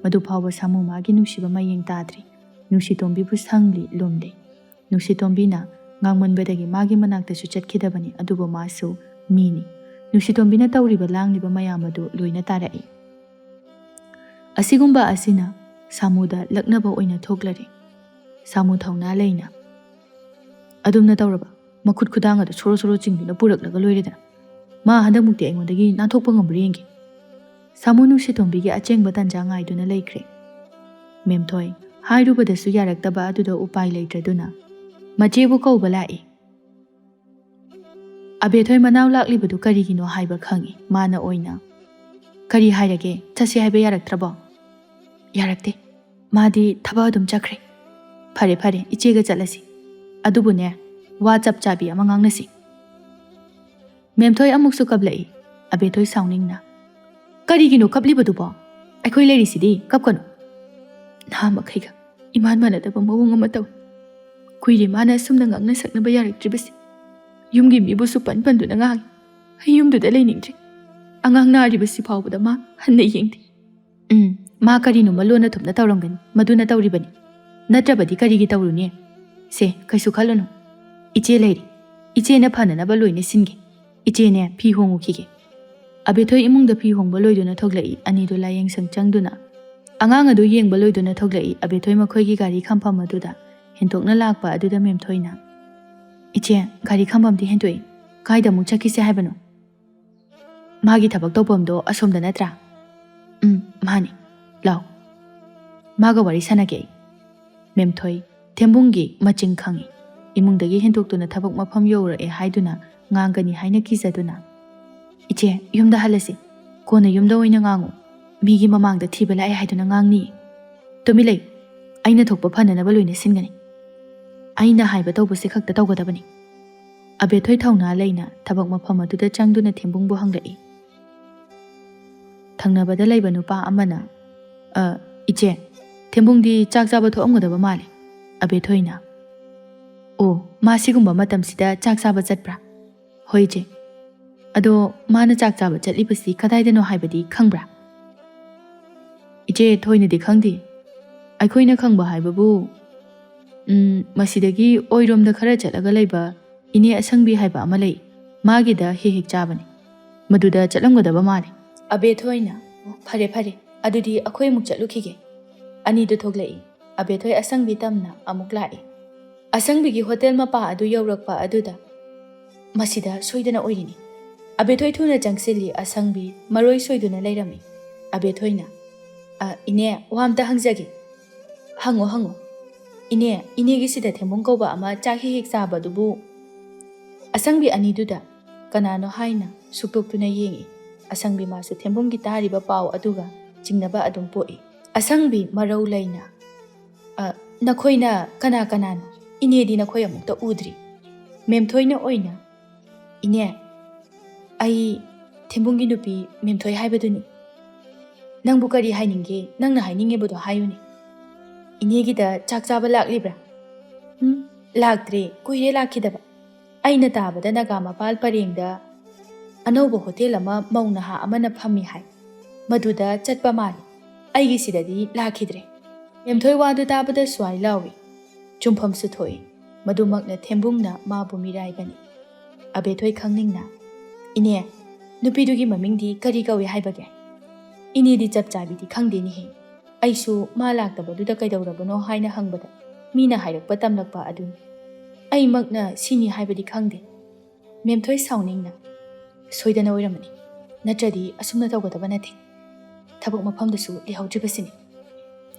ꯃꯗꯨ ꯐꯥꯎꯕ ꯁꯥꯃꯨ ꯃꯥꯒꯤ ꯅꯨꯡꯁꯤꯕ ꯃꯌꯦꯡ ꯇꯥꯗ꯭ꯔꯤ꯫ ꯅꯨꯡꯁꯤꯇꯣꯝꯕꯤꯕꯨ ꯁꯪꯂꯤ ꯂꯨꯝꯂꯤ꯫ ꯅꯨꯡꯁꯤꯇꯣꯝꯕꯤꯅ ꯉꯥꯡꯃꯟꯕꯗꯒꯤ ꯃꯥꯒꯤ ꯃꯅꯥꯛꯇꯁꯨ ꯆꯠꯈꯤꯗꯕꯅꯤ, ꯑꯗꯨꯕꯨ ꯃꯥꯁꯨ ꯃꯤꯅꯤ꯫ ꯅꯨꯡꯁꯤꯇꯣꯝꯕꯤꯅ ꯇꯧꯔꯤꯕ ꯂꯥꯡꯂꯤꯕ ꯃꯌꯥꯝ ꯑꯗꯨ ꯂꯣꯏꯅ ꯇꯥꯔꯛꯏ꯫ ꯑꯁꯤꯒꯨꯝꯕ ꯑꯁꯤꯅ ꯁꯥꯃꯨꯗ ꯂꯛꯅꯕ ꯑꯣꯏꯅ ꯊꯣꯛꯂꯔꯦ꯫ ꯁꯥꯃꯨ ꯊꯧꯅꯥ ꯂꯩꯅ, "ꯑꯗꯨꯝꯅ ꯇꯧꯔꯕ? ꯃꯈꯨꯠ ꯈꯨꯗꯥꯡ ꯑꯗꯨ ꯁꯣꯔꯣ ꯁꯣꯔꯣ ꯆꯤꯡꯗꯨꯅ ꯄꯨꯔꯛꯂꯒ ꯂꯣꯏꯔꯦꯗꯅ꯫ ꯃꯥ ꯍꯟꯗꯛꯃꯨꯛꯇꯤ ꯑꯩꯉꯣꯟꯗꯒꯤ ꯅꯥꯟꯊꯣꯛꯄ ꯉꯝꯕ꯭ꯔꯥ ꯌꯦꯡꯒꯦ"꯫ ꯁꯥꯃꯨ ꯅꯨꯡꯁꯤꯇꯣꯝꯕꯤꯒꯤ ꯑꯆꯦꯡꯕ ꯇꯥꯟꯖꯥ ꯉꯥꯏꯗꯨꯅ ꯂꯩꯈ꯭ꯔꯦ꯫ ꯃꯦꯝꯊꯣꯏ ꯍꯥꯏꯔꯨꯕꯗꯁꯨ ꯌꯥꯔꯛꯇꯕ ꯑꯗꯨꯗ ꯎꯄꯥꯏ ꯂꯩꯇ꯭ꯔꯗꯨꯅ ꯃꯆꯦꯕꯨ ꯀꯧꯕ ꯂꯥꯛꯏ꯫ ꯑꯕꯦꯊꯣꯏ ꯃꯅꯥꯎ ꯂꯥꯛꯂꯤꯕꯗꯨ ꯀꯔꯤꯒꯤꯅꯣ ꯍꯥꯏꯕ ꯈꯪꯏ꯫ ꯃꯥꯅ ꯑꯣꯏꯅ, "ꯀꯔꯤ ꯍꯥꯏꯔꯒꯦ? ꯆꯠꯁꯤ ꯍꯥꯏꯕ ꯌꯥꯔꯛꯇ꯭ꯔꯕꯣ?" "ꯌꯥꯔꯛꯇꯦ꯫ ꯃꯥꯗꯤ ꯊꯕꯛ ꯑꯗꯨꯝ ꯆꯠꯈ꯭ꯔꯦ"꯫ "ꯐꯔꯦ, ꯐꯔꯦ, ꯏꯆꯦꯒ ꯆꯠꯂꯁꯤ꯫ ꯑꯗꯨꯕꯨꯅꯦ, ꯋꯥ ꯆꯞ ꯆꯥꯕꯤ ꯑꯃ ꯉꯥꯡꯅꯁꯤ"꯫ ꯃꯦꯝꯊꯣꯏ ꯑꯃꯨꯛꯁꯨ ꯀꯞꯂꯛꯏ꯫ ꯑꯕꯦꯊꯣꯏ ꯁꯥꯎꯅꯤꯡꯅ, "ꯀꯔꯤꯒꯤꯅꯣ ꯀꯞꯂꯤꯕꯗꯨꯕꯣ? ꯑꯩꯈꯣꯏ ꯂꯩꯔꯤꯁꯤꯗꯤ, ꯀꯞꯀꯅꯨ"꯫ ꯅꯍꯥ ꯃꯈꯩꯒ ꯏꯃꯥꯟ ꯃꯥꯟꯅꯗꯕ ꯃꯑꯣꯡ ꯑꯃ ꯇꯧꯏ꯫ ꯀꯨꯏꯔꯦ ꯃꯥꯅ ꯑꯁꯨꯝꯅ ꯉꯥꯡꯅ ꯁꯛꯅꯕ ꯌꯥꯔꯛꯇ꯭ꯔꯤꯕꯁꯦ꯫ ꯌꯨꯝꯒꯤ ꯃꯤꯕꯨꯁꯨ ꯄꯟ ꯄꯟꯗꯨꯅ ꯉꯥꯡꯏ꯫ ꯑꯩ ꯌꯨꯝꯗꯨꯗ ꯂꯩꯅꯤꯡꯗ꯭ꯔꯦ꯫ ꯑꯉꯥꯡ ꯅꯥꯔꯤꯕꯁꯤ ꯐꯥꯎꯕꯗ ꯃꯥ ꯍꯟꯅ ꯌꯦꯡꯗꯦ꯫ ꯎꯝ, ꯃꯥ ꯀꯔꯤꯅꯣꯃ ꯂꯣꯟꯅ ꯊꯨꯞꯅ ꯇꯧꯔꯝꯒꯅꯤ, ꯃꯗꯨꯅ ꯇꯧꯔꯤꯕꯅꯤ꯫ ꯅꯠꯇ꯭ꯔꯕꯗꯤ ꯀꯔꯤꯒꯤ ꯇꯧꯔꯨꯅꯤ? ꯁꯦ, ꯀꯩꯁꯨ ꯈꯜꯂꯨꯅꯨ꯫ ꯏꯆꯦ ꯂꯩꯔꯤ꯫ ꯏꯆꯦꯅ ꯐꯅꯅꯕ ꯂꯣꯏꯅ ꯁꯤꯟꯒꯦ꯫ ꯏꯆꯦꯅꯦ, ꯐꯤ ꯍꯣꯡꯉꯨꯈꯤꯒꯦ꯫ ꯑꯕꯦꯊꯣꯏ ꯏꯃꯨꯡꯗ ꯐꯤ ꯍꯣꯡꯕ ꯂꯣꯏꯗꯨꯅ ꯊꯣꯛꯂꯛꯏ, ꯑꯅꯤꯗꯨ ꯂꯥꯏꯌꯦꯡꯁꯪ ꯆꯪꯗꯨꯅ꯫ ꯑꯉꯥꯡ ꯑꯗꯨ ꯌꯦꯡꯕ ꯂꯣꯏꯗꯨꯅ ꯊꯣꯛꯂꯛꯏ, ꯑꯕꯦꯊꯣꯏ ꯃꯈꯣꯏꯒꯤ ꯒꯥꯔꯤ ꯈꯝꯐꯝ ꯑꯗꯨꯗ ꯍꯦꯟꯇꯣꯛꯅ ꯂꯥꯛꯄ ꯑꯗꯨꯗ ꯃꯦꯝꯊꯣꯏꯅ, "ꯏꯆꯦ, ꯒꯥꯔꯤ ꯈꯝꯐꯝꯗꯤ ꯍꯦꯟꯇꯣꯛꯏ꯫ ꯀꯥꯏꯗ ꯑꯃꯨꯛ ꯆꯠꯈꯤꯁꯦ ꯍꯥꯏꯕꯅꯣ?" "ꯃꯥꯒꯤ ꯊꯕꯛ ꯇꯧꯐꯝꯗꯣ ꯑꯁꯣꯝꯗ ꯅꯠꯇ꯭ꯔꯥ?" "ꯎꯝ, ꯃꯥꯅꯤ꯫ ꯂꯥꯎ"꯫ ꯃꯥꯒ ꯋꯥꯔꯤ ꯁꯥꯟꯅꯒꯦ ꯑꯩ꯫ ꯃꯦꯝꯊꯣꯏ, ꯊꯦꯝꯕꯨꯡꯒꯤ ꯃꯆꯤꯡ ꯈꯪꯏ꯫ ꯏꯃꯨꯡꯗꯒꯤ ꯍꯦꯟꯗꯣꯛꯇꯨꯅ ꯊꯕꯛ ꯃꯐꯝ ꯌꯧꯔꯛꯑꯦ ꯍꯥꯏꯗꯨꯅ ꯉꯥꯡꯒꯅꯤ ꯍꯥꯏꯅ ꯀꯤꯖꯗꯨꯅ, "ꯏꯆꯦ, ꯌꯨꯝꯗ ꯍꯜꯂꯁꯤ꯫ ꯀꯣꯟꯅ ꯌꯨꯝꯗ ꯑꯣꯏꯅ ꯉꯥꯡꯉꯨ꯫ ꯃꯤꯒꯤ ꯃꯃꯥꯡꯗ ꯊꯤꯕ ꯂꯥꯛꯑꯦ ꯍꯥꯏꯗꯨꯅ ꯉꯥꯡꯅꯤ꯫ ꯇꯨꯃꯤꯟ ꯂꯩ꯫ ꯑꯩꯅ ꯊꯣꯛꯄ ꯐꯅꯅꯕ ꯂꯣꯏꯅ ꯁꯤꯟꯒꯅꯤ꯫ ꯑꯩꯅ ꯍꯥꯏꯕ ꯇꯧꯕꯁꯦ ꯈꯛꯇ ꯇꯧꯒꯗꯕꯅꯤ꯫" ꯑꯕꯦꯊꯣꯏ ꯊꯧꯅꯥ ꯂꯩꯅ ꯊꯕꯛ ꯃꯐꯝ ꯑꯗꯨꯗ ꯆꯪꯗꯨꯅ ꯊꯦꯝꯕꯨꯡꯕꯨ ꯍꯪꯂꯛꯏ꯫ ꯊꯪꯅꯕꯗ ꯂꯩꯕ ꯅꯨꯄꯥ ꯑꯃꯅ, "ꯑ, ꯏꯆꯦ, ꯊꯦꯝꯕꯨꯡꯗꯤ ꯆꯥꯛ ꯆꯥꯕ ꯊꯣꯛꯑꯝꯒꯗꯕ ꯃꯥꯜꯂꯦ꯫" ꯑꯕꯦꯊꯣꯏꯅ, "ꯑꯣ, ꯃꯥ ꯁꯤꯒꯨꯝꯕ ꯃꯇꯝꯁꯤꯗ ꯆꯥꯛ ꯆꯥꯕ ꯆꯠꯄ꯭ꯔꯥ?" "ꯍꯣꯏ ꯏꯆꯦ꯫ ꯑꯗꯣ ꯃꯥꯅ ꯆꯥꯛ ꯆꯥꯕ ꯆꯠꯂꯤꯕꯁꯤ ꯀꯗꯥꯏꯗꯅꯣ ꯍꯥꯏꯕꯗꯤ ꯈꯪꯕ꯭ꯔꯥ?" "ꯏꯆꯦ, ꯊꯣꯏꯅꯗꯤ ꯈꯪꯗꯦ꯫ ꯑꯩꯈꯣꯏꯅ ꯈꯪꯕ ꯍꯥꯏꯕꯕꯨ, ꯎꯝ, ꯃꯁꯤꯗꯒꯤ ꯑꯣꯏꯔꯣꯝꯗ ꯈꯔ ꯆꯠꯂꯒ ꯂꯩꯕ ꯏꯅꯦ ꯑꯁꯪꯕꯤ ꯍꯥꯏꯕ ꯑꯃ ꯂꯩ꯫ ꯃꯥꯒꯤꯗ ꯍꯦꯛ ꯍꯦꯛ ꯆꯥꯕꯅꯤ꯫ ꯃꯗꯨꯗ ꯆꯠꯂꯝꯒꯗꯕ ꯃꯥꯜꯂꯤ꯫" ꯑꯕꯦꯊꯣꯏꯅ, "ꯑꯣ, ꯐꯔꯦ, ꯐꯔꯦ꯫ ꯑꯗꯨꯗꯤ ꯑꯩꯈꯣꯏ ꯑꯃꯨꯛ ꯆꯠꯂꯨꯈꯤꯒꯦ꯫" ꯑꯅꯤꯗꯨ ꯊꯣꯛꯂꯛꯏ꯫ ꯑꯕꯦꯊꯣꯏ ꯑꯁꯪꯕꯤ ꯇꯝꯅ ꯑꯃꯨꯛ ꯂꯥꯛꯏ꯫ ꯑꯁꯪꯕꯤꯒꯤ ꯍꯣꯇꯦꯜ ꯃꯄꯥ ꯑꯗꯨ ꯌꯧꯔꯛꯄ ꯑꯗꯨꯗ, "ꯃꯁꯤꯗ ꯁꯣꯏꯗꯅ ꯑꯣꯏꯔꯤꯅꯤ꯫" ꯑꯕꯦꯊꯣꯏ ꯊꯨꯅ ꯆꯪꯁꯤꯜꯂꯤ꯫ ꯑꯁꯪꯕꯤ ꯃꯔꯣꯏ ꯁꯣꯏꯗꯨꯅ ꯂꯩꯔꯝꯃꯤ꯫ ꯑꯕꯦꯊꯣꯏꯅ, "ꯑ, ꯏꯅꯦ, ꯋꯥ ꯑꯝꯇ ꯍꯪꯖꯒꯦ꯫" "ꯍꯪꯉꯣ, ꯍꯪꯉꯣ꯫" "ꯏꯅꯦ, ꯏꯅꯦꯒꯤ ꯁꯤꯗ ꯊꯦꯝꯕꯨꯡ ꯀꯧꯕ ꯑꯃ ꯆꯥꯛ ꯍꯦꯛ ꯍꯦꯛ ꯆꯥꯕꯗꯨꯕꯨ?" ꯑꯁꯪꯕꯤ ꯑꯅꯤꯗꯨꯗ ꯀꯅꯥꯅꯣ ꯍꯥꯏꯅ ꯁꯨꯛꯇꯣꯛꯇꯨꯅ ꯌꯦꯡꯏ꯫ ꯑꯁꯪꯕꯤ ꯃꯥꯁꯨ ꯊꯦꯝꯕꯨꯡꯒꯤ ꯇꯥꯔꯤꯕ ꯄꯥꯎ ꯑꯗꯨꯒ ꯆꯤꯡꯅꯕ ꯑꯗꯨꯝ ꯄꯣꯛꯏ꯫ ꯑꯁꯪꯕꯤ ꯃꯔꯧ ꯂꯩꯅ, "ꯑ, ꯅꯈꯣꯏꯅ ꯀꯅꯥ ꯀꯅꯥꯅꯣ? ꯏꯅꯦꯗꯤ ꯅꯈꯣꯏ ꯑꯃꯨꯛꯇ ꯎꯗ꯭ꯔꯤ꯫" ꯃꯦꯝꯊꯣꯏꯅ ꯑꯣꯏꯅ, "ꯏꯅꯦ, ꯑꯩ ꯊꯦꯝꯕꯨꯡꯒꯤ ꯅꯨꯄꯤ ꯃꯦꯝꯊꯣꯏ ꯍꯥꯏꯕꯗꯨꯅꯤ꯫ ꯅꯪꯕꯨ ꯀꯔꯤ ꯍꯥꯏꯅꯤꯡꯒꯦ? ꯅꯪꯅ ꯍꯥꯏꯅꯤꯡꯉꯤꯕꯗꯣ ꯍꯥꯏꯌꯨꯅꯦ꯫ ꯏꯅꯦꯒꯤꯗ ꯆꯥꯛ ꯆꯥꯕ ꯂꯥꯛꯂꯤꯕ꯭ꯔꯥ?" "ꯎꯝ, ꯂꯥꯛꯇ꯭ꯔꯦ꯫ ꯀꯨꯏꯔꯦ ꯂꯥꯛꯈꯤꯗꯕ꯫ ꯑꯩꯅ ꯇꯥꯕꯗ ꯅꯥꯒꯥ ꯃꯄꯥꯜ ꯄꯔꯦꯡꯗ ꯑꯅꯧꯕ ꯍꯣꯇꯦꯜ ꯑꯃ ꯃꯧ ꯅꯍꯥ ꯑꯃꯅ ꯐꯝꯃꯤ ꯍꯥꯏ꯫ ꯃꯗꯨꯗ ꯆꯠꯄ ꯃꯥꯜꯂꯤ꯫ ꯑꯩꯒꯤ ꯁꯤꯗꯗꯤ ꯂꯥꯛꯈꯤꯗ꯭ꯔꯦ꯫" ꯃꯦꯝꯊꯣꯏ ꯋꯥꯗꯨ ꯇꯥꯕꯗ ꯁ꯭ꯋꯥꯏ ꯂꯥꯎꯏ꯫ ꯆꯨꯝꯐꯝꯁꯨ ꯊꯣꯛꯏ꯫ ꯃꯗꯨꯃꯛꯅ ꯊꯦꯝꯕꯨꯡꯅ ꯃꯥꯕꯨ ꯃꯤꯔꯥꯏꯕꯅꯤ꯫ ꯑꯕꯦꯊꯣꯏ ꯈꯪꯅꯤꯡꯅ, "ꯏꯅꯦ, ꯅꯨꯄꯤꯗꯨꯒꯤ ꯃꯃꯤꯡꯗꯤ ꯀꯔꯤ ꯀꯧꯏ ꯍꯥꯏꯕꯒꯦ? ꯏꯅꯦꯗꯤ ꯆꯞ ꯆꯥꯕꯤꯗꯤ ꯈꯪꯗꯦꯅꯦꯍꯦ꯫ ꯑꯩꯁꯨ ꯃꯥ ꯂꯥꯛꯇꯕꯗꯨꯗ ꯀꯩꯗꯧꯔꯕꯅꯣ ꯍꯥꯏꯅ ꯍꯪꯕꯗ ꯃꯤꯅ ꯍꯥꯏꯔꯛꯄ ꯇꯝꯂꯛꯄ ꯑꯗꯨꯅꯤ꯫ ꯑꯩꯃꯛꯅ ꯁꯤꯅꯤ ꯍꯥꯏꯕꯗꯤ ꯈꯪꯗꯦ꯫" ꯃꯦꯝꯊꯣꯏ ꯁꯥꯎꯅꯤꯡꯅ, "ꯁꯣꯏꯗꯅ ꯑꯣꯏꯔꯝꯃꯅꯤ꯫ ꯅꯠꯇ꯭ꯔꯗꯤ ꯑꯁꯨꯝꯅ ꯇꯧꯒꯗꯕ ꯅꯠꯇꯦ꯫ ꯊꯕꯛ ꯃꯐꯝꯗꯁꯨ ꯂꯩꯍꯧꯗ꯭ꯔꯤꯕꯁꯤꯅꯤ꯫"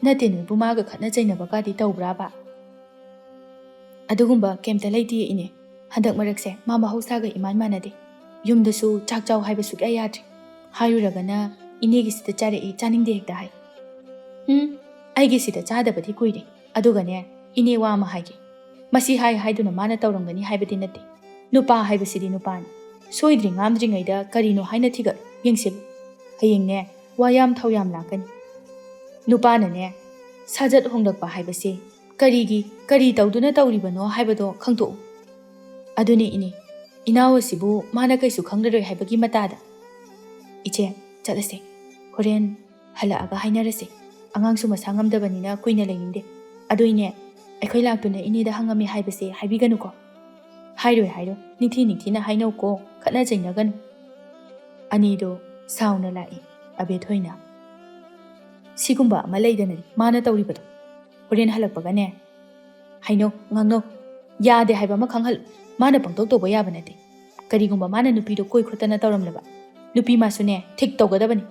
ꯅꯠꯇꯦ, ꯅꯣꯏꯕꯨ ꯃꯥꯒ ꯈꯠꯅ ꯆꯩꯅꯕꯒꯗꯤ ꯇꯧꯕ꯭ꯔꯥꯕ? ꯑꯗꯨꯒꯨꯝꯕ ꯀꯩꯝꯇ ꯂꯩꯇꯦ ꯏꯅꯦ꯫ ꯍꯟꯗꯛ ꯃꯔꯛꯁꯦ ꯃꯥ ꯃꯍꯧꯁꯥꯒ ꯏꯃꯥꯟ ꯃꯥꯟꯅꯗꯦ꯫ ꯌꯨꯝꯗꯁꯨ ꯆꯥꯛ ꯆꯥꯎ ꯍꯥꯏꯕ ꯁꯨꯛꯌꯥ ꯌꯥꯗ꯭ꯔꯦ꯫ ꯍꯥꯏꯔꯨꯔꯒꯅ ꯏꯅꯦꯒꯤꯁꯤꯗ ꯆꯥꯔꯛꯏ, ꯆꯥꯅꯤꯡꯗꯦ ꯍꯦꯛꯇ ꯍꯥꯏ꯫ ꯎꯝ, ꯑꯩꯒꯤꯁꯤꯗ ꯆꯥꯗꯕꯗꯤ ꯀꯨꯏꯔꯦ꯫ ꯑꯗꯨꯒꯅꯦ, ꯏꯅꯦ, ꯋꯥ ꯑꯃ ꯍꯥꯏꯒꯦ꯫ ꯃꯁꯤ ꯍꯥꯏ ꯍꯥꯏꯗꯨꯅ ꯃꯥꯅ ꯇꯧꯔꯝꯒꯅꯤ ꯍꯥꯏꯕꯗꯤ ꯅꯠꯇꯦ꯫ ꯅꯨꯄꯥ ꯍꯥꯏꯕꯁꯤꯗꯤ ꯅꯨꯄꯥꯅꯤ꯫ ꯁꯣꯏꯗ꯭ꯔꯤ ꯉꯥꯝꯗ꯭ꯔꯤꯉꯩꯗ ꯀꯔꯤꯅꯣ ꯍꯥꯏꯅ ꯊꯤꯒꯠꯂꯨ, ꯌꯦꯡꯁꯤꯜꯂꯨ꯫ ꯍꯌꯦꯡꯅꯦ, ꯋꯥ ꯌꯥꯝ ꯊꯧ ꯌꯥꯝ ꯂꯥꯛꯀꯅꯤ꯫ ꯅꯨꯄꯥꯅꯅꯦ, ꯁꯥꯖꯠ ꯍꯣꯡꯂꯛꯄ ꯍꯥꯏꯕꯁꯦ ꯀꯔꯤꯒꯤ, ꯀꯔꯤ ꯇꯧꯗꯨꯅ ꯇꯧꯔꯤꯕꯅꯣ ꯍꯥꯏꯕꯗꯣ ꯈꯪꯗꯣꯛꯎ꯫ ꯑꯗꯨꯅꯦ ꯏꯅꯦ, ꯏꯅꯥꯎ ꯑꯁꯤꯕꯨ ꯃꯥꯅ ꯀꯩꯁꯨ ꯈꯪꯂꯔꯣꯏ ꯍꯥꯏꯕꯒꯤ ꯃꯇꯥꯗ꯫ ꯏꯆꯦ, ꯆꯠꯂꯁꯦ꯫ ꯍꯣꯔꯦꯟ ꯍꯜꯂꯛꯑꯒ ꯍꯥꯏꯅꯔꯁꯦ꯫ ꯑꯉꯥꯡꯁꯨ ꯃꯁꯥ ꯉꯝꯗꯕꯅꯤꯅ ꯀꯨꯏꯅ ꯂꯩꯅꯤꯡꯗꯦ꯫ ꯑꯗꯨ ꯏꯅꯦ, ꯑꯩꯈꯣꯏ ꯂꯥꯛꯇꯨꯅ ꯏꯅꯦꯗ ꯍꯪꯉꯝꯃꯤ ꯍꯥꯏꯕꯁꯦ ꯍꯥꯏꯕꯤꯒꯅꯨꯀꯣ꯫ ꯍꯥꯏꯔꯣꯏ, ꯍꯥꯏꯔꯣꯏ꯫ ꯅꯤꯡꯊꯤ ꯅꯤꯡꯊꯤꯅ ꯍꯥꯏꯅꯧꯀꯣ, ꯈꯠꯅ ꯆꯩꯅꯒꯅꯨ꯫ ꯑꯅꯤꯗꯣ ꯁꯥꯎꯅ ꯂꯥꯛꯏ꯫ ꯑꯕꯦꯊꯣꯏꯅ, "ꯁꯤꯒꯨꯝꯕ ꯑꯃ ꯂꯩꯗꯅꯅꯦ ꯃꯥꯅ ꯇꯧꯔꯤꯕꯗꯣ꯫ ꯍꯣꯔꯦꯟ ꯍꯜꯂꯛꯄꯒꯅꯦ, ꯍꯥꯏꯅꯧ, ꯉꯥꯡꯅꯧ꯫ ꯌꯥꯗꯦ ꯍꯥꯏꯕ ꯑꯃ ꯈꯪꯍꯜꯂꯨ꯫ ꯃꯥꯅ ꯄꯪꯇꯧ ꯇꯧꯕ ꯌꯥꯕ ꯅꯠꯇꯦ꯫ ꯀꯔꯤꯒꯨꯝꯕ ꯃꯥꯅ ꯅꯨꯄꯤꯗꯣ ꯀꯣꯏ ꯈꯣꯠꯇꯅ ꯇꯧꯔꯝꯂꯕ, ꯅꯨꯄꯤ ꯃꯥꯁꯨꯅꯦ ꯊꯤꯛ ꯇꯧꯒꯗꯕꯅꯤ꯫"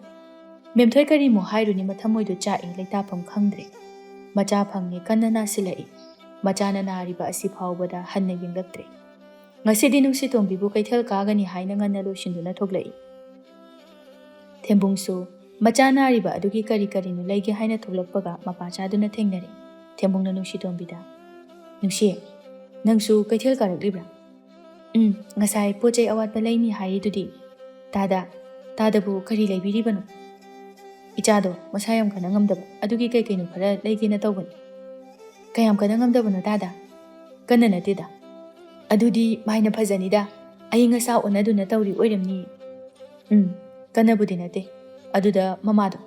ꯃꯦꯝꯊꯣꯏ ꯀꯔꯤꯃꯨꯛ ꯍꯥꯏꯔꯨꯅꯤ, ꯃꯊꯃꯣꯏꯗꯣ ꯆꯥꯛꯏ, ꯂꯩꯇꯥꯐꯝ ꯈꯪꯗ꯭ꯔꯦ꯫ ꯃꯆꯥ ꯐꯪꯉꯦ, ꯀꯟꯅ ꯅꯥꯁꯤꯜꯂꯛꯏ꯫ ꯃꯆꯥꯅ ꯅꯥꯔꯤꯕ ꯑꯁꯤ ꯐꯥꯎꯕꯗ ꯍꯟꯅ ꯌꯦꯡꯂꯛꯇ꯭ꯔꯦ꯫ ꯉꯁꯤꯗꯤ ꯅꯨꯡꯁꯤꯇꯣꯝꯕꯤꯕꯨ ꯀꯩꯊꯦꯜ ꯀꯥꯒꯅꯤ ꯍꯥꯏꯅ ꯉꯟꯅ ꯂꯣꯏꯁꯤꯟꯗꯨꯅ ꯊꯣꯛꯂꯛꯏ꯫ ꯊꯦꯝꯕꯨꯡꯁꯨ ꯃꯆꯥ ꯅꯥꯔꯤꯕ ꯑꯗꯨꯒꯤ ꯀꯔꯤ ꯀꯔꯤꯅꯣ ꯂꯩꯒꯦ ꯍꯥꯏꯅ ꯊꯣꯛꯂꯛꯄꯒ ꯃꯄꯥ ꯆꯥꯗꯨꯅ ꯊꯦꯡꯅꯔꯦ꯫ ꯊꯦꯝꯕꯨꯡꯅ ꯅꯨꯡꯁꯤꯇꯣꯝꯕꯤꯗ, "ꯅꯨꯡꯁꯤ, ꯅꯪꯁꯨ ꯀꯩꯊꯦꯜ ꯀꯥꯔꯛꯂꯤꯕ꯭ꯔꯥ?" "ꯎꯝ, ꯉꯁꯥꯏ ꯄꯣꯠ ꯆꯩ ꯑꯋꯥꯠꯄ ꯂꯩꯅꯤ ꯍꯥꯏꯔꯤꯗꯨꯗꯤ꯫ ꯇꯥꯗ, ꯇꯥꯗꯕꯨ ꯀꯔꯤ ꯂꯩꯕꯤꯔꯤꯕꯅꯣ?" "ꯏꯆꯥꯗꯣ ꯃꯁꯥ ꯌꯥꯝ ꯀꯟꯅ ꯉꯝꯗꯕ, ꯑꯗꯨꯒꯤ ꯀꯩ ꯀꯩꯅꯣ ꯈꯔ ꯂꯩꯒꯦꯅ ꯇꯧꯕꯅꯤ꯫" "ꯀꯌꯥꯝ ꯀꯟꯅ ꯉꯝꯗꯕꯅꯣ ꯇꯥꯗ?" "ꯀꯟꯅ ꯅꯠꯇꯦꯗ꯫" "ꯑꯗꯨꯗꯤ ꯃꯥꯏꯅ ꯐꯖꯅꯤꯗ, ꯑꯏꯪ ꯑꯁꯥ ꯑꯣꯟꯅꯗꯨꯅ ꯇꯧꯔꯤ ꯑꯣꯏꯔꯝꯅꯤ꯫" "ꯎꯝ, ꯀꯟꯅꯕꯨꯗꯤ ꯅꯠꯇꯦ꯫ ꯑꯗꯨꯗ ꯃꯃꯥꯗꯣ,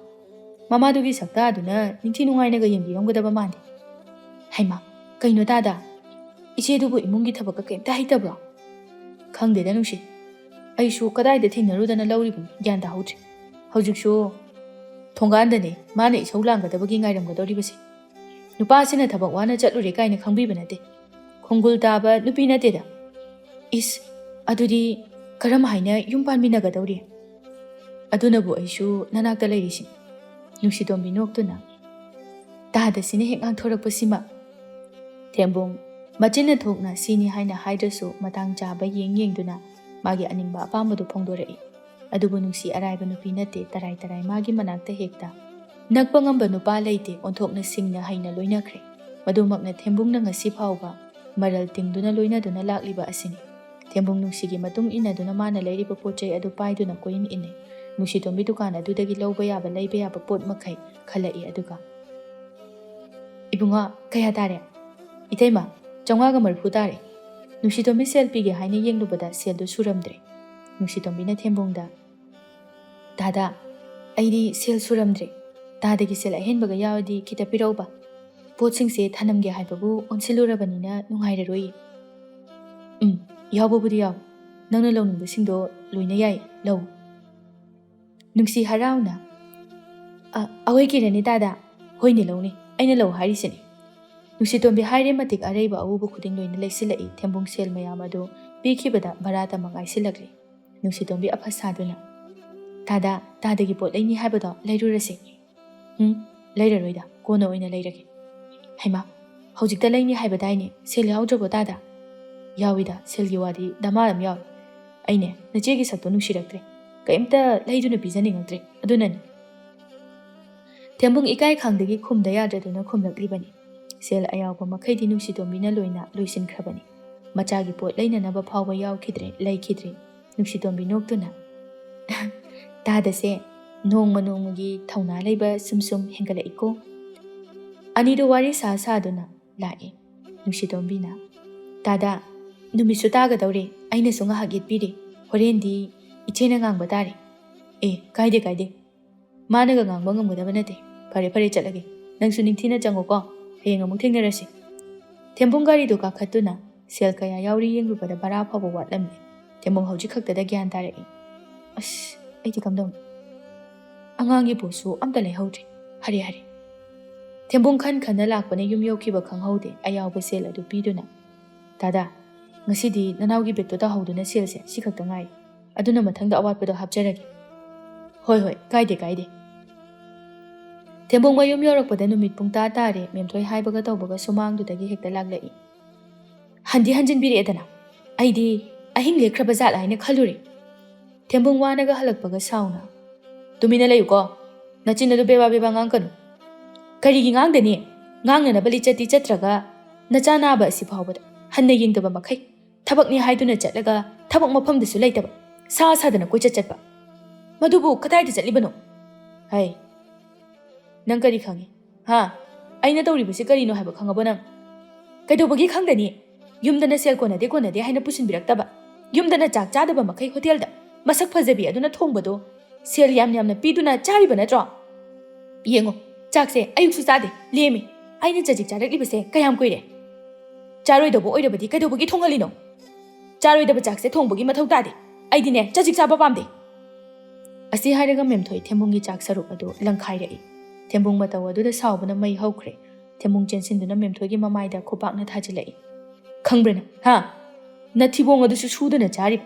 ꯃꯃꯥꯗꯨꯒꯤ ꯁꯛꯇꯥꯗꯨꯅ ꯅꯤꯡꯊꯤ ꯅꯨꯡꯉꯥꯏꯅꯒ ꯌꯦꯡꯕꯤꯔꯝꯒꯗꯕ ꯃꯥꯟꯗꯦ꯫" "ꯍꯩꯃꯥ, ꯀꯩꯅꯣ ꯇꯥꯗ? ꯏꯆꯦꯗꯨꯕꯨ ꯏꯃꯨꯡꯒꯤ ꯊꯕꯛꯀ ꯀꯩꯝꯇ ꯍꯩꯇꯕ꯭ꯔꯣ?" "ꯈꯪꯗꯦꯗ ꯅꯨꯡꯁꯤ, ꯑꯩꯁꯨ ꯀꯗꯥꯏꯗ ꯊꯦꯡꯅꯔꯨꯗꯅ ꯂꯧꯔꯤꯕꯅꯣ ꯒ꯭ꯌꯥꯟ ꯇꯥꯍꯧꯗ꯭ꯔꯦ꯫ ꯍꯧꯖꯤꯛꯁꯨ ꯊꯣꯡꯒꯥꯟꯗꯅꯦ ꯃꯥꯅ ꯏꯁꯧ ꯂꯥꯡꯒꯗꯕꯒꯤ ꯉꯥꯏꯔꯝꯒꯗꯧꯔꯤꯕꯁꯦ꯫ ꯅꯨꯄꯥꯁꯤꯅ ꯊꯕꯛ ꯋꯥꯅ ꯆꯠꯂꯨꯔꯦ ꯀꯥꯏꯅ ꯈꯪꯕꯤꯕ ꯅꯠꯇꯦ꯫ ꯈꯣꯡꯒꯨꯜ ꯇꯥꯕ ꯅꯨꯄꯤ ꯅꯠꯇꯦꯗ꯫" "ꯏꯁ, ꯑꯗꯨꯗꯤ ꯀꯔꯝ ꯍꯥꯏꯅ ꯌꯨꯝ ꯄꯥꯟꯃꯤꯟꯅꯒꯗꯧꯔꯤ?" "ꯑꯗꯨꯅꯕꯨ ꯑꯩꯁꯨ ꯅꯅꯥꯛꯇ ꯂꯩꯔꯤꯁꯤꯅꯤ꯫" ꯅꯨꯡꯁꯤꯇꯣꯝꯕꯤ ꯅꯣꯛꯇꯨꯅ, ꯇꯥꯗꯁꯤꯅ ꯍꯦꯛ ꯉꯥꯡꯊꯣꯔꯛꯄꯁꯤꯃ꯫ ꯊꯦꯝꯕꯨꯡ ꯃꯆꯤꯟꯅ ꯊꯣꯛꯅ ꯁꯤꯅꯤ ꯍꯥꯏꯅ ꯍꯥꯏꯗ꯭ꯔꯁꯨ ꯃꯇꯥꯡ ꯆꯥꯕ ꯌꯦꯡ ꯌꯦꯡꯗꯨꯅ ꯃꯥꯒꯤ ꯑꯅꯤꯡꯕ ꯑꯄꯥꯝꯕꯗꯨ ꯐꯣꯡꯗꯣꯔꯛꯏ꯫ ꯑꯗꯨꯕꯨ ꯅꯨꯡꯁꯤ ꯑꯔꯥꯏꯕ ꯅꯨꯄꯤ ꯅꯠꯇꯦ, ꯇꯔꯥꯏ ꯇꯔꯥꯏ ꯃꯥꯒꯤ ꯃꯅꯥꯛꯇ ꯍꯦꯛꯇ꯫ ꯅꯛꯄ ꯉꯝꯕ ꯅꯨꯄꯥ ꯂꯩꯇꯦ, ꯑꯣꯟꯊꯣꯛꯅ ꯁꯤꯡꯅ ꯍꯩꯅ ꯂꯣꯏꯅꯈ꯭ꯔꯦ꯫ ꯃꯗꯨꯃꯛꯅ ꯊꯦꯝꯕꯨꯡꯅ ꯉꯁꯤ ꯐꯥꯎꯕ ꯃꯔꯜ ꯇꯤꯡꯗꯨꯅ ꯂꯣꯏꯅꯗꯨꯅ ꯂꯥꯛꯂꯤꯕ ꯑꯁꯤꯅꯤ꯫ ꯊꯦꯝꯕꯨꯡ ꯅꯨꯡꯁꯤꯒꯤ ꯃꯇꯨꯡ ꯏꯟꯅꯗꯨꯅ ꯃꯥꯅ ꯂꯩꯔꯤꯕ ꯄꯣꯠ ꯆꯩ ꯑꯗꯨ ꯄꯥꯏꯗꯨꯅ ꯀꯣꯏꯏꯟ ꯏꯟꯅꯩ꯫ ꯅꯨꯡꯁꯤꯇꯣꯝꯕꯤ ꯗꯨꯀꯥꯟ ꯑꯗꯨꯗꯒꯤ ꯂꯧꯕ ꯌꯥꯕ, ꯂꯩꯕ ꯌꯥꯕ ꯄꯣꯠ ꯃꯈꯩ ꯈꯜꯂꯛꯏ꯫ ꯑꯗꯨꯒ, "ꯏꯕꯨꯡꯉꯣ, ꯀꯌꯥ ꯇꯥꯔꯦ?" "ꯏꯇꯩꯃ, ꯆꯥꯝꯃꯉꯥꯒ ꯃꯔꯤꯐꯨ ꯇꯥꯔꯦ꯫" ꯅꯨꯡꯁꯤꯇꯣꯝꯕꯤ ꯁꯦꯜ ꯄꯤꯒꯦ ꯍꯥꯏꯅ ꯌꯦꯡꯂꯨꯕꯗ ꯁꯦꯜꯗꯨ ꯁꯨꯔꯝꯗ꯭ꯔꯦ꯫ ꯅꯨꯡꯁꯤꯇꯣꯝꯕꯤꯅ ꯊꯦꯝꯕꯨꯡꯗ, "ꯇꯥꯗ, ꯑꯩꯗꯤ ꯁꯦꯜ ꯁꯨꯔꯝꯗ꯭ꯔꯦ꯫ ꯇꯥꯗꯒꯤ ꯁꯦꯜ ꯑꯍꯦꯟꯕꯒ ꯌꯥꯎꯔꯗꯤ ꯈꯤꯇ ꯄꯤꯔꯛꯎꯕ꯫ ꯄꯣꯠꯁꯤꯡꯁꯦ ꯊꯅꯝꯒꯦ ꯍꯥꯏꯕꯕꯨ ꯑꯣꯟꯁꯤꯜꯂꯨꯔꯕꯅꯤꯅ ꯅꯨꯡꯉꯥꯏꯔꯔꯣꯏꯌꯦ꯫" "ꯎꯝ, ꯌꯥꯎꯕꯕꯨꯗꯤ ꯌꯥꯎ꯫ ꯅꯪꯅ ꯂꯧꯅꯤꯡꯕꯁꯤꯡꯗꯣ ꯂꯣꯏꯅ ꯌꯥꯏ, ꯂꯧ꯫" ꯅꯨꯡꯁꯤ ꯍꯔꯥꯎꯅ, "ꯑ, ꯑꯩꯈꯣꯏ ꯀꯤꯔꯅꯤ ꯇꯥꯗ꯫ ꯍꯣꯏꯅꯦ, ꯂꯧꯅꯤ꯫ ꯑꯩꯅ ꯂꯧ ꯍꯥꯏꯔꯤꯁꯤꯅꯤ꯫" ꯅꯨꯡꯁꯤꯇꯣꯝꯕꯤ ꯍꯥꯏꯔꯦ ꯃꯇꯤꯛ ꯑꯔꯩꯕ ꯑꯎꯕ ꯈꯨꯗꯤꯡ ꯂꯣꯏꯅ ꯂꯩꯁꯤꯜꯂꯛꯏ꯫ ꯊꯦꯝꯕꯨꯡ ꯁꯦꯜ ꯃꯌꯥꯝ ꯑꯗꯨ ꯄꯤꯈꯤꯕꯗ ꯚꯔꯥ ꯇꯝꯕ ꯉꯥꯏꯁꯤꯜꯂꯛꯂꯦ꯫ ꯅꯨꯡꯁꯤꯇꯣꯝꯕꯤ ꯑꯐ ꯁꯥꯗꯨꯅ, "ꯇꯥꯗ, ꯇꯥꯗꯒꯤ ꯄꯣꯠ ꯂꯩꯅꯤ ꯍꯥꯏꯕꯗꯣ ꯂꯩꯔꯨꯔꯁꯦ꯫" "ꯎꯝ, ꯂꯩꯔꯔꯣꯏꯗ, ꯀꯣꯟꯅ ꯑꯣꯏꯅ ꯂꯩꯔꯒꯦ꯫" "ꯍꯩꯃꯥ, ꯍꯧꯖꯤꯛꯇ ꯂꯩꯅꯤ ꯍꯥꯏꯕꯗꯥꯏꯅꯦ? ꯁꯦꯜ ꯌꯥꯎꯗ꯭ꯔꯕꯣ ꯇꯥꯗ?" "ꯌꯥꯎꯏꯗ, ꯁꯦꯜꯒꯤ ꯋꯥꯗꯤ ꯗꯃꯥ ꯑꯃ ꯌꯥꯎꯏ꯫ ꯑꯩꯅꯦ, ꯅꯆꯦꯒꯤ ꯁꯛꯇꯣ ꯅꯨꯡꯁꯤꯔꯛꯇ꯭ꯔꯦ꯫ ꯀꯩꯝꯇ ꯂꯩꯗꯨꯅ ꯄꯤꯖꯅꯤꯡꯉꯛꯇ꯭ꯔꯦ꯫ ꯑꯗꯨꯅꯅꯤ꯫" ꯊꯦꯝꯕꯨꯡ ꯏꯀꯥꯏ ꯈꯪꯗꯒꯤ ꯈꯨꯝꯗ ꯌꯥꯗ꯭ꯔꯗꯨꯅ ꯈꯨꯝꯂꯛꯂꯤꯕꯅꯤ꯫ ꯁꯦꯜ ꯑꯌꯥꯎꯕ ꯃꯈꯩꯗꯤ ꯅꯨꯡꯁꯤꯇꯣꯝꯕꯤꯅ ꯂꯣꯏꯅ ꯂꯣꯏꯁꯤꯟꯈ꯭ꯔꯕꯅꯤ꯫ ꯃꯆꯥꯒꯤ ꯄꯣꯠ ꯂꯩꯅꯅꯕ ꯐꯥꯎꯕ ꯌꯥꯎꯈꯤꯗ꯭ꯔꯦ, ꯂꯩꯈꯤꯗ꯭ꯔꯦ꯫ ꯅꯨꯡꯁꯤꯇꯣꯝꯕꯤ ꯅꯣꯛꯇꯨꯅ, "ꯇꯥꯗꯁꯦ, ꯅꯣꯡꯃ ꯅꯣꯡꯃꯒꯤ ꯊꯧꯅꯥ ꯂꯩꯕ ꯁꯨꯝ ꯁꯨꯝ ꯍꯦꯟꯒꯠꯂꯛꯏꯀꯣ꯫" ꯑꯅꯤꯗꯨ ꯋꯥꯔꯤ ꯁꯥ ꯁꯥꯗꯨꯅ ꯂꯥꯛꯏ꯫ ꯅꯨꯡꯁꯤꯇꯣꯝꯕꯤꯅ, "ꯇꯥꯗ, ꯅꯨꯃꯤꯠꯁꯨ ꯇꯥꯒꯗꯧꯔꯦ, ꯑꯩꯅꯁꯨ ꯉꯥꯏꯍꯥꯛ ꯌꯦꯠꯄꯤꯔꯦ꯫ ꯍꯣꯔꯦꯟꯗꯤ ꯏꯆꯦꯅ ꯉꯥꯡꯕ ꯇꯥꯔꯦ꯫" "ꯑꯦ, ꯀꯥꯏꯗꯦ, ꯀꯥꯏꯗꯦ꯫ ꯃꯥꯅꯒ ꯉꯥꯡꯕ ꯉꯝꯒꯗꯕ ꯅꯠꯇꯦ꯫ ꯐꯔꯦ, ꯐꯔꯦ, ꯆꯠꯂꯒꯦ꯫ ꯅꯪꯁꯨ ꯅꯤꯡꯊꯤꯅ ꯆꯪꯉꯨꯀꯣ꯫ ꯍꯌꯦꯡ ꯑꯃꯨꯛ ꯊꯦꯡꯅꯔꯁꯤ꯫" ꯊꯦꯝꯕꯨꯡ ꯒꯥꯔꯤꯗꯨ ꯀꯥꯈꯠꯇꯨꯅ ꯁꯦꯜ ꯀꯌꯥ ꯌꯥꯎꯔꯤ ꯌꯦꯡꯂꯨꯕꯗ ꯚꯔꯥ ꯐꯥꯎꯕ ꯋꯥꯠꯂꯝꯂꯦ꯫ ꯊꯦꯝꯕꯨꯡ ꯍꯧꯖꯤꯛ ꯈꯛꯇꯗ ꯒ꯭ꯌꯥꯟ ꯇꯥꯔꯛꯏ꯫ "ꯑꯁ, ꯑꯩꯗꯤ ꯀꯝꯗꯧꯅꯤ? ꯑꯉꯥꯡꯒꯤ ꯄꯣꯠꯁꯨ ꯑꯝꯇ ꯂꯩꯍꯧꯗ꯭ꯔꯦ꯫ ꯍꯔꯦ, ꯍꯔꯦ꯫" ꯊꯦꯝꯕꯨꯡ ꯈꯟ ꯈꯟꯅ ꯂꯥꯛꯄꯅ ꯌꯨꯝ ꯌꯧꯈꯤꯕ ꯈꯪꯍꯧꯗꯦ꯫ ꯑꯌꯥꯎꯕ ꯁꯦꯜ ꯑꯗꯨ ꯄꯤꯗꯨꯅ, "ꯇꯥꯗ, ꯉꯁꯤꯗꯤ ꯅꯅꯥꯎꯒꯤ ꯕꯦꯒꯇꯣ ꯇꯧꯍꯧꯗꯨꯅ ꯁꯦꯜꯁꯦ ꯁꯤ ꯈꯛꯇ ꯉꯥꯏꯔꯦ꯫ ꯑꯗꯨꯅ ꯃꯊꯪꯗ ꯑꯋꯥꯠꯄꯗꯣ ꯍꯥꯞꯆꯔꯒꯦ꯫" "ꯍꯣꯏ, ꯍꯣꯏ, ꯀꯥꯏꯗꯦ, ꯀꯥꯏꯗꯦ꯫" ꯊꯦꯝꯕꯣꯡ ꯃꯌꯨꯝ ꯌꯧꯔꯛꯄꯗ ꯅꯨꯃꯤꯠ ꯄꯨꯡ ꯇꯔꯥ ꯇꯥꯔꯦ꯫ ꯃꯦꯝꯊꯣꯏ ꯍꯥꯏꯕꯒ ꯇꯧꯕꯒ ꯁꯨꯃꯥꯡꯗꯨꯗꯒꯤ ꯍꯦꯛꯇ ꯂꯥꯛꯂꯛꯏ꯫ ꯍꯟꯗꯤ ꯍꯟꯖꯤꯟꯕꯤꯔꯛꯑꯦꯗꯅ꯫ ꯑꯩꯗꯤ ꯑꯍꯤꯡ ꯂꯦꯛꯈ꯭ꯔꯕ ꯖꯥꯠꯂ ꯍꯥꯏꯅ ꯈꯜꯂꯨꯔꯦ꯫ ꯊꯦꯝꯕꯣꯡ ꯋꯥꯅꯒ ꯍꯜꯂꯛꯄꯒ ꯁꯥꯎꯅ, "ꯇꯨꯃꯤꯟꯅ ꯂꯩꯌꯨꯀꯣ꯫ ꯅꯆꯤꯟ ꯑꯗꯨ ꯕꯦꯕꯥ ꯕꯦꯕꯥ ꯉꯥꯡꯒꯅꯨ꯫ ꯀꯔꯤꯒꯤ ꯉꯥꯡꯗꯅꯤ? ꯉꯥꯡꯅꯅꯕ ꯂꯤꯆꯠꯇꯤ ꯆꯠꯇ꯭ꯔꯒ ꯅꯆꯥ ꯅꯥꯕ ꯑꯁꯤ ꯐꯥꯎꯕꯗ ꯍꯟꯅ ꯌꯦꯡꯗꯕ ꯃꯈꯩ ꯊꯕꯛꯅꯤ ꯍꯥꯏꯗꯨꯅ ꯆꯠꯂꯒ ꯊꯕꯛ ꯃꯐꯝꯗꯁꯨ ꯂꯩꯇꯕ, ꯁꯥ ꯁꯥꯗꯅ ꯀꯣꯏꯆꯠ ꯆꯠꯄ꯫ ꯃꯗꯨꯕꯨ ꯀꯗꯥꯏꯗ ꯆꯠꯂꯤꯕꯅꯣ? ꯍꯩ, ꯅꯪ ꯀꯔꯤ ꯈꯪꯉꯤ? ꯍꯥ? ꯑꯩꯅ ꯇꯧꯔꯤꯕꯁꯤ ꯀꯔꯤꯅꯣ ꯍꯥꯏꯕ ꯈꯪꯉꯕꯣ ꯅꯪ? ꯀꯩꯗꯧꯕꯒꯤ ꯈꯪꯗꯅꯤ? ꯌꯨꯝꯗꯅ ꯁꯦꯜ ꯀꯣꯟꯅꯗꯦ ꯀꯣꯟꯅꯗꯦ ꯍꯥꯏꯅ ꯄꯨꯁꯤꯟꯕꯤꯔꯛꯇꯕ, ꯌꯨꯝꯗꯅ ꯆꯥꯛ ꯆꯥꯗꯕ ꯃꯈꯩ ꯍꯣꯇꯦꯜꯗ ꯃꯁꯛ ꯐꯖꯕꯤ ꯑꯗꯨꯅ ꯊꯣꯡꯕꯗꯣ ꯁꯦꯜ ꯌꯥꯝ ꯌꯥꯝꯅ ꯄꯤꯗꯨꯅ ꯆꯥꯔꯤꯕ ꯅꯠꯇ꯭ꯔꯣ? ꯌꯦꯡꯉꯣ, ꯆꯥꯛꯁꯦ ꯑꯌꯨꯛꯁꯨ ꯆꯥꯗꯦ, ꯂꯦꯝꯃꯤ꯫ ꯑꯩꯅ ꯆꯖꯤꯛ ꯆꯥꯔꯛꯂꯤꯕꯁꯦ ꯀꯌꯥꯝ ꯀꯨꯏꯔꯦ? ꯆꯥꯔꯣꯏꯗꯧꯕ ꯑꯣꯏꯔꯕꯗꯤ ꯀꯩꯗꯧꯕꯒꯤ ꯊꯣꯡꯍꯜꯂꯤꯅꯣ? ꯆꯥꯔꯣꯏꯗꯕ ꯆꯥꯛꯁꯦ ꯊꯣꯡꯕꯒꯤ ꯃꯊꯧ ꯇꯥꯗꯦ꯫ ꯑꯩꯗꯤꯅꯦ, ꯆꯖꯤꯛ ꯆꯥꯕ ꯄꯥꯝꯗꯦ꯫ ꯑꯁꯤ ꯍꯥꯏꯔꯒ ꯃꯦꯝꯊꯣꯏ ꯊꯦꯝꯕꯨꯡꯒꯤ ꯆꯥꯛ ꯁꯔꯨꯛ ꯑꯗꯨ ꯂꯪꯈꯥꯏꯔꯛꯏ꯫ ꯊꯦꯝꯕꯨꯡ ꯃꯇꯧ ꯑꯗꯨꯗ ꯁꯥꯎꯕꯅ ꯃꯩ ꯍꯧꯈ꯭ꯔꯦ꯫ ꯊꯦꯝꯕꯨꯡ ꯆꯦꯟꯁꯤꯟꯗꯨꯅ ꯃꯦꯝꯊꯣꯏꯒꯤ ꯃꯃꯥꯏꯗ ꯈꯨꯄꯥꯛꯅ ꯊꯥꯖꯤꯜꯂꯛꯏ꯫ "ꯈꯪꯕ꯭ꯔꯥ ꯅꯪ? ꯍꯥ? ꯅꯊꯤꯕꯣꯡ ꯑꯗꯨꯁꯨ ꯁꯨꯗꯅ ꯆꯥꯔꯤꯕ꯫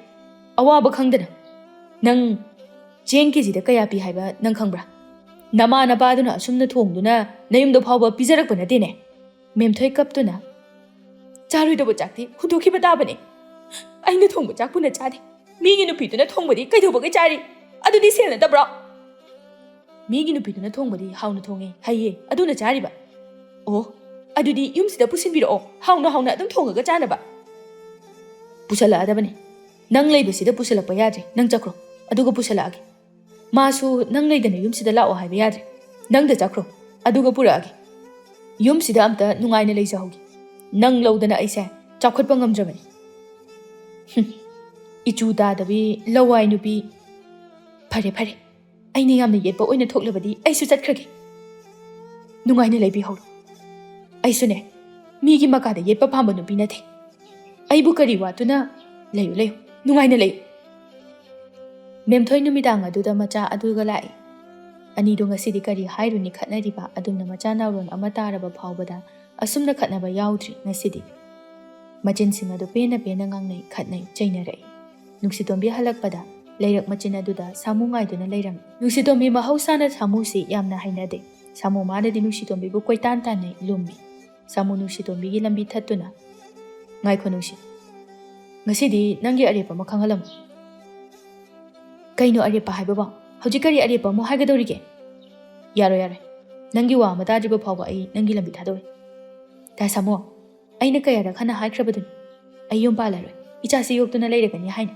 ꯑꯋꯥꯕ ꯈꯪꯗꯅ꯫ ꯅꯪ ꯆꯦꯡ ꯀꯦꯖꯤꯗ ꯀꯌꯥ ꯄꯤ ꯍꯥꯏꯕ ꯅꯪ ꯈꯪꯕ꯭ꯔꯥ? ꯅꯃꯥ ꯅꯄꯥꯗꯨꯅ ꯑꯁꯨꯝꯅ ꯊꯣꯡꯗꯨꯅ ꯅꯌꯨꯝꯗ ꯐꯥꯎꯕ ꯄꯤꯖꯔꯛꯄ ꯅꯠꯇꯦꯅꯦ?" ꯃꯦꯝꯊꯣꯏ ꯀꯞꯇꯨꯅ, "ꯆꯥꯔꯣꯏꯗꯧꯕ ꯆꯥꯛꯇꯤ ꯍꯨꯟꯗꯣꯛꯈꯤꯕ ꯇꯥꯕꯅꯦ꯫ ꯑꯩꯅ ꯊꯣꯡꯕ ꯆꯥꯛ ꯄꯨꯟꯅ ꯆꯥꯗꯦ꯫ ꯃꯤꯒꯤ ꯅꯨꯄꯤꯗꯨꯅ ꯊꯣꯡꯕꯗꯤ ꯀꯩꯗꯧꯕꯒꯤ ꯆꯥꯔꯤ? ꯑꯗꯨꯗꯤ ꯁꯦꯜ ꯅꯠꯇꯕ꯭ꯔꯣ? ꯃꯤꯒꯤ ꯅꯨꯄꯤꯗꯨꯅ ꯊꯣꯡꯕꯗꯤ ꯍꯥꯎꯅ ꯊꯣꯡꯉꯦ, ꯍꯩꯌꯦ, ꯑꯗꯨꯅ ꯆꯥꯔꯤꯕ꯫ ꯑꯣ, ꯑꯗꯨꯗꯤ ꯌꯨꯝꯁꯤꯗ ꯄꯨꯁꯤꯟꯕꯤꯔꯛꯑꯣ, ꯍꯥꯎꯅ ꯍꯥꯎꯅ ꯑꯗꯨꯝ ꯊꯣꯡꯉꯒ ꯆꯥꯅꯕ꯫" "ꯄꯨꯁꯜꯂꯛꯑꯗꯕꯅꯦ꯫ ꯅꯪ ꯂꯩꯕꯁꯤꯗ ꯄꯨꯁꯜꯂꯛꯄ ꯌꯥꯗ꯭ꯔꯦ꯫ ꯅꯪ ꯆꯠꯈ꯭ꯔꯣ, ꯑꯗꯨꯒ ꯄꯨꯁꯜꯂꯛꯑꯒꯦ꯫ ꯃꯥꯁꯨ ꯅꯪ ꯂꯩꯗꯅ ꯌꯨꯝꯁꯤꯗ ꯂꯥꯛꯑꯣ ꯍꯥꯏꯕ ꯌꯥꯗ꯭ꯔꯦ꯫ ꯅꯪꯗ ꯆꯠꯈ꯭ꯔꯣ, ꯑꯗꯨꯒ ꯄꯨꯔꯛꯑꯒꯦ꯫ ꯌꯨꯝꯁꯤꯗ ꯑꯝꯇ ꯅꯨꯡꯉꯥꯏꯅ ꯂꯩꯖꯍꯧꯒꯦ꯫ ꯅꯪ ꯂꯧꯗꯅ ꯑꯩꯁꯦ ꯆꯥꯎꯈꯠꯄ ꯉꯝꯗ꯭ꯔꯕꯅꯤ꯫" ꯍꯨꯝ, ꯏꯆꯨ ꯇꯥꯗꯕꯤ ꯂꯋꯥꯏ ꯅꯨꯄꯤ꯫ "ꯐꯔꯦ, ꯐꯔꯦ, ꯑꯩꯅ ꯌꯥꯝꯅ ꯌꯦꯠꯄ ꯑꯣꯏꯅ ꯊꯣꯛꯂꯕꯗꯤ ꯑꯩꯁꯨ ꯆꯠꯈ꯭ꯔꯒꯦ꯫ ꯅꯨꯡꯉꯥꯏꯅ ꯂꯩꯕꯤꯍꯧꯔꯣ꯫ ꯑꯩꯁꯨꯅꯦ, ꯃꯤꯒꯤ ꯃꯀꯥꯗ ꯌꯦꯠꯄ ꯄꯥꯝꯕ ꯅꯨꯄꯤ ꯅꯠꯇꯦ꯫ ꯑꯩꯕꯨ ꯀꯔꯤ ꯋꯥꯠꯇꯨꯅ? ꯂꯩꯌꯨ, ꯂꯩꯌꯨ, ꯅꯨꯡꯉꯥꯏꯅ ꯂꯩꯌꯨ꯫" ꯃꯦꯝꯊꯣꯏ ꯅꯨꯃꯤꯗꯥꯡ ꯑꯗꯨꯗ ꯃꯆꯥ ꯑꯗꯨꯒ ꯂꯥꯛꯏ꯫ ꯑꯅꯤꯗꯣ ꯉꯁꯤꯗꯤ ꯀꯔꯤ ꯍꯥꯏꯔꯨꯅꯤ, ꯈꯠꯅꯔꯤꯕ ꯑꯗꯨꯝꯅ ꯃꯆꯥ ꯅꯥꯎꯔꯣꯟ ꯑꯃ ꯇꯥꯔꯕ ꯐꯥꯎꯕꯗ ꯑꯁꯨꯝꯅ ꯈꯠꯅꯕ ꯌꯥꯎꯗ꯭ꯔꯤ ꯉꯁꯤꯗꯤ꯫ ꯃꯆꯤꯟꯁꯤꯡ ꯑꯗꯨ ꯄꯦꯟꯅ ꯄꯦꯟꯅ ꯉꯥꯡꯅꯩ, ꯈꯠꯅꯩ, ꯆꯩꯅꯔꯛꯏ꯫ ꯅꯨꯡꯁꯤꯇꯣꯝꯕꯤ ꯍꯜꯂꯛꯄꯗ ꯂꯩꯔꯛ ꯃꯆꯤꯟ ꯑꯗꯨꯗ ꯁꯥꯃꯨ ꯉꯥꯏꯗꯨꯅ ꯂꯩꯔꯝꯃꯤ꯫ ꯅꯨꯡꯁꯤꯇꯣꯝꯕꯤ ꯃꯍꯧꯁꯥꯅ ꯁꯥꯃꯨꯁꯤ ꯌꯥꯝꯅ ꯍꯩꯅꯗꯦ꯫ ꯁꯥꯃꯨ ꯃꯥꯅꯗꯤ ꯅꯨꯡꯁꯤꯇꯣꯝꯕꯤꯕꯨ ꯀꯣꯏꯇꯥꯟ ꯇꯥꯟꯅ ꯂꯨꯝꯃꯤ꯫ ꯁꯥꯃꯨ ꯅꯨꯡꯁꯤꯇꯣꯝꯕꯤꯒꯤ ꯂꯝꯕꯤ ꯊꯠꯇꯨꯅ, "ꯉꯥꯏꯈꯣ ꯅꯨꯡꯁꯤ, ꯉꯁꯤꯗꯤ ꯅꯪꯒꯤ ꯑꯔꯦꯞꯄ ꯑꯃ ꯈꯪꯍꯜꯂꯝꯃꯨ꯫" "ꯀꯩꯅꯣ ꯑꯔꯦꯞꯄ ꯍꯥꯏꯕꯕꯣ? ꯍꯧꯖꯤꯛ ꯀꯔꯤ ꯑꯔꯦꯞꯄ ꯑꯃꯨꯛ ꯍꯥꯏꯒꯗꯧꯔꯤꯒꯦ?" "ꯌꯥꯔꯣꯏ, ꯌꯥꯔꯣꯏ꯫ ꯅꯪꯒꯤ ꯋꯥ ꯑꯃ ꯇꯥꯗ꯭ꯔꯤꯕ ꯐꯥꯎꯕ ꯑꯩ ꯅꯪꯒꯤ ꯂꯝꯕꯤ ꯊꯥꯗꯣꯛꯑꯣꯏ꯫ ꯇꯥ ꯁꯥꯃꯨ, ꯑꯩꯅ ꯀꯌꯥꯔꯛ ꯍꯟꯅ ꯍꯥꯏꯈ꯭ꯔꯕꯗꯨꯅꯤ, ꯑꯩ ꯌꯨꯝ ꯄꯥꯜꯂꯔꯣꯏ, ꯏꯆꯥꯁꯤ ꯌꯣꯛꯇꯨꯅ ꯂꯩꯔꯒꯅꯤ ꯍꯥꯏꯅ꯫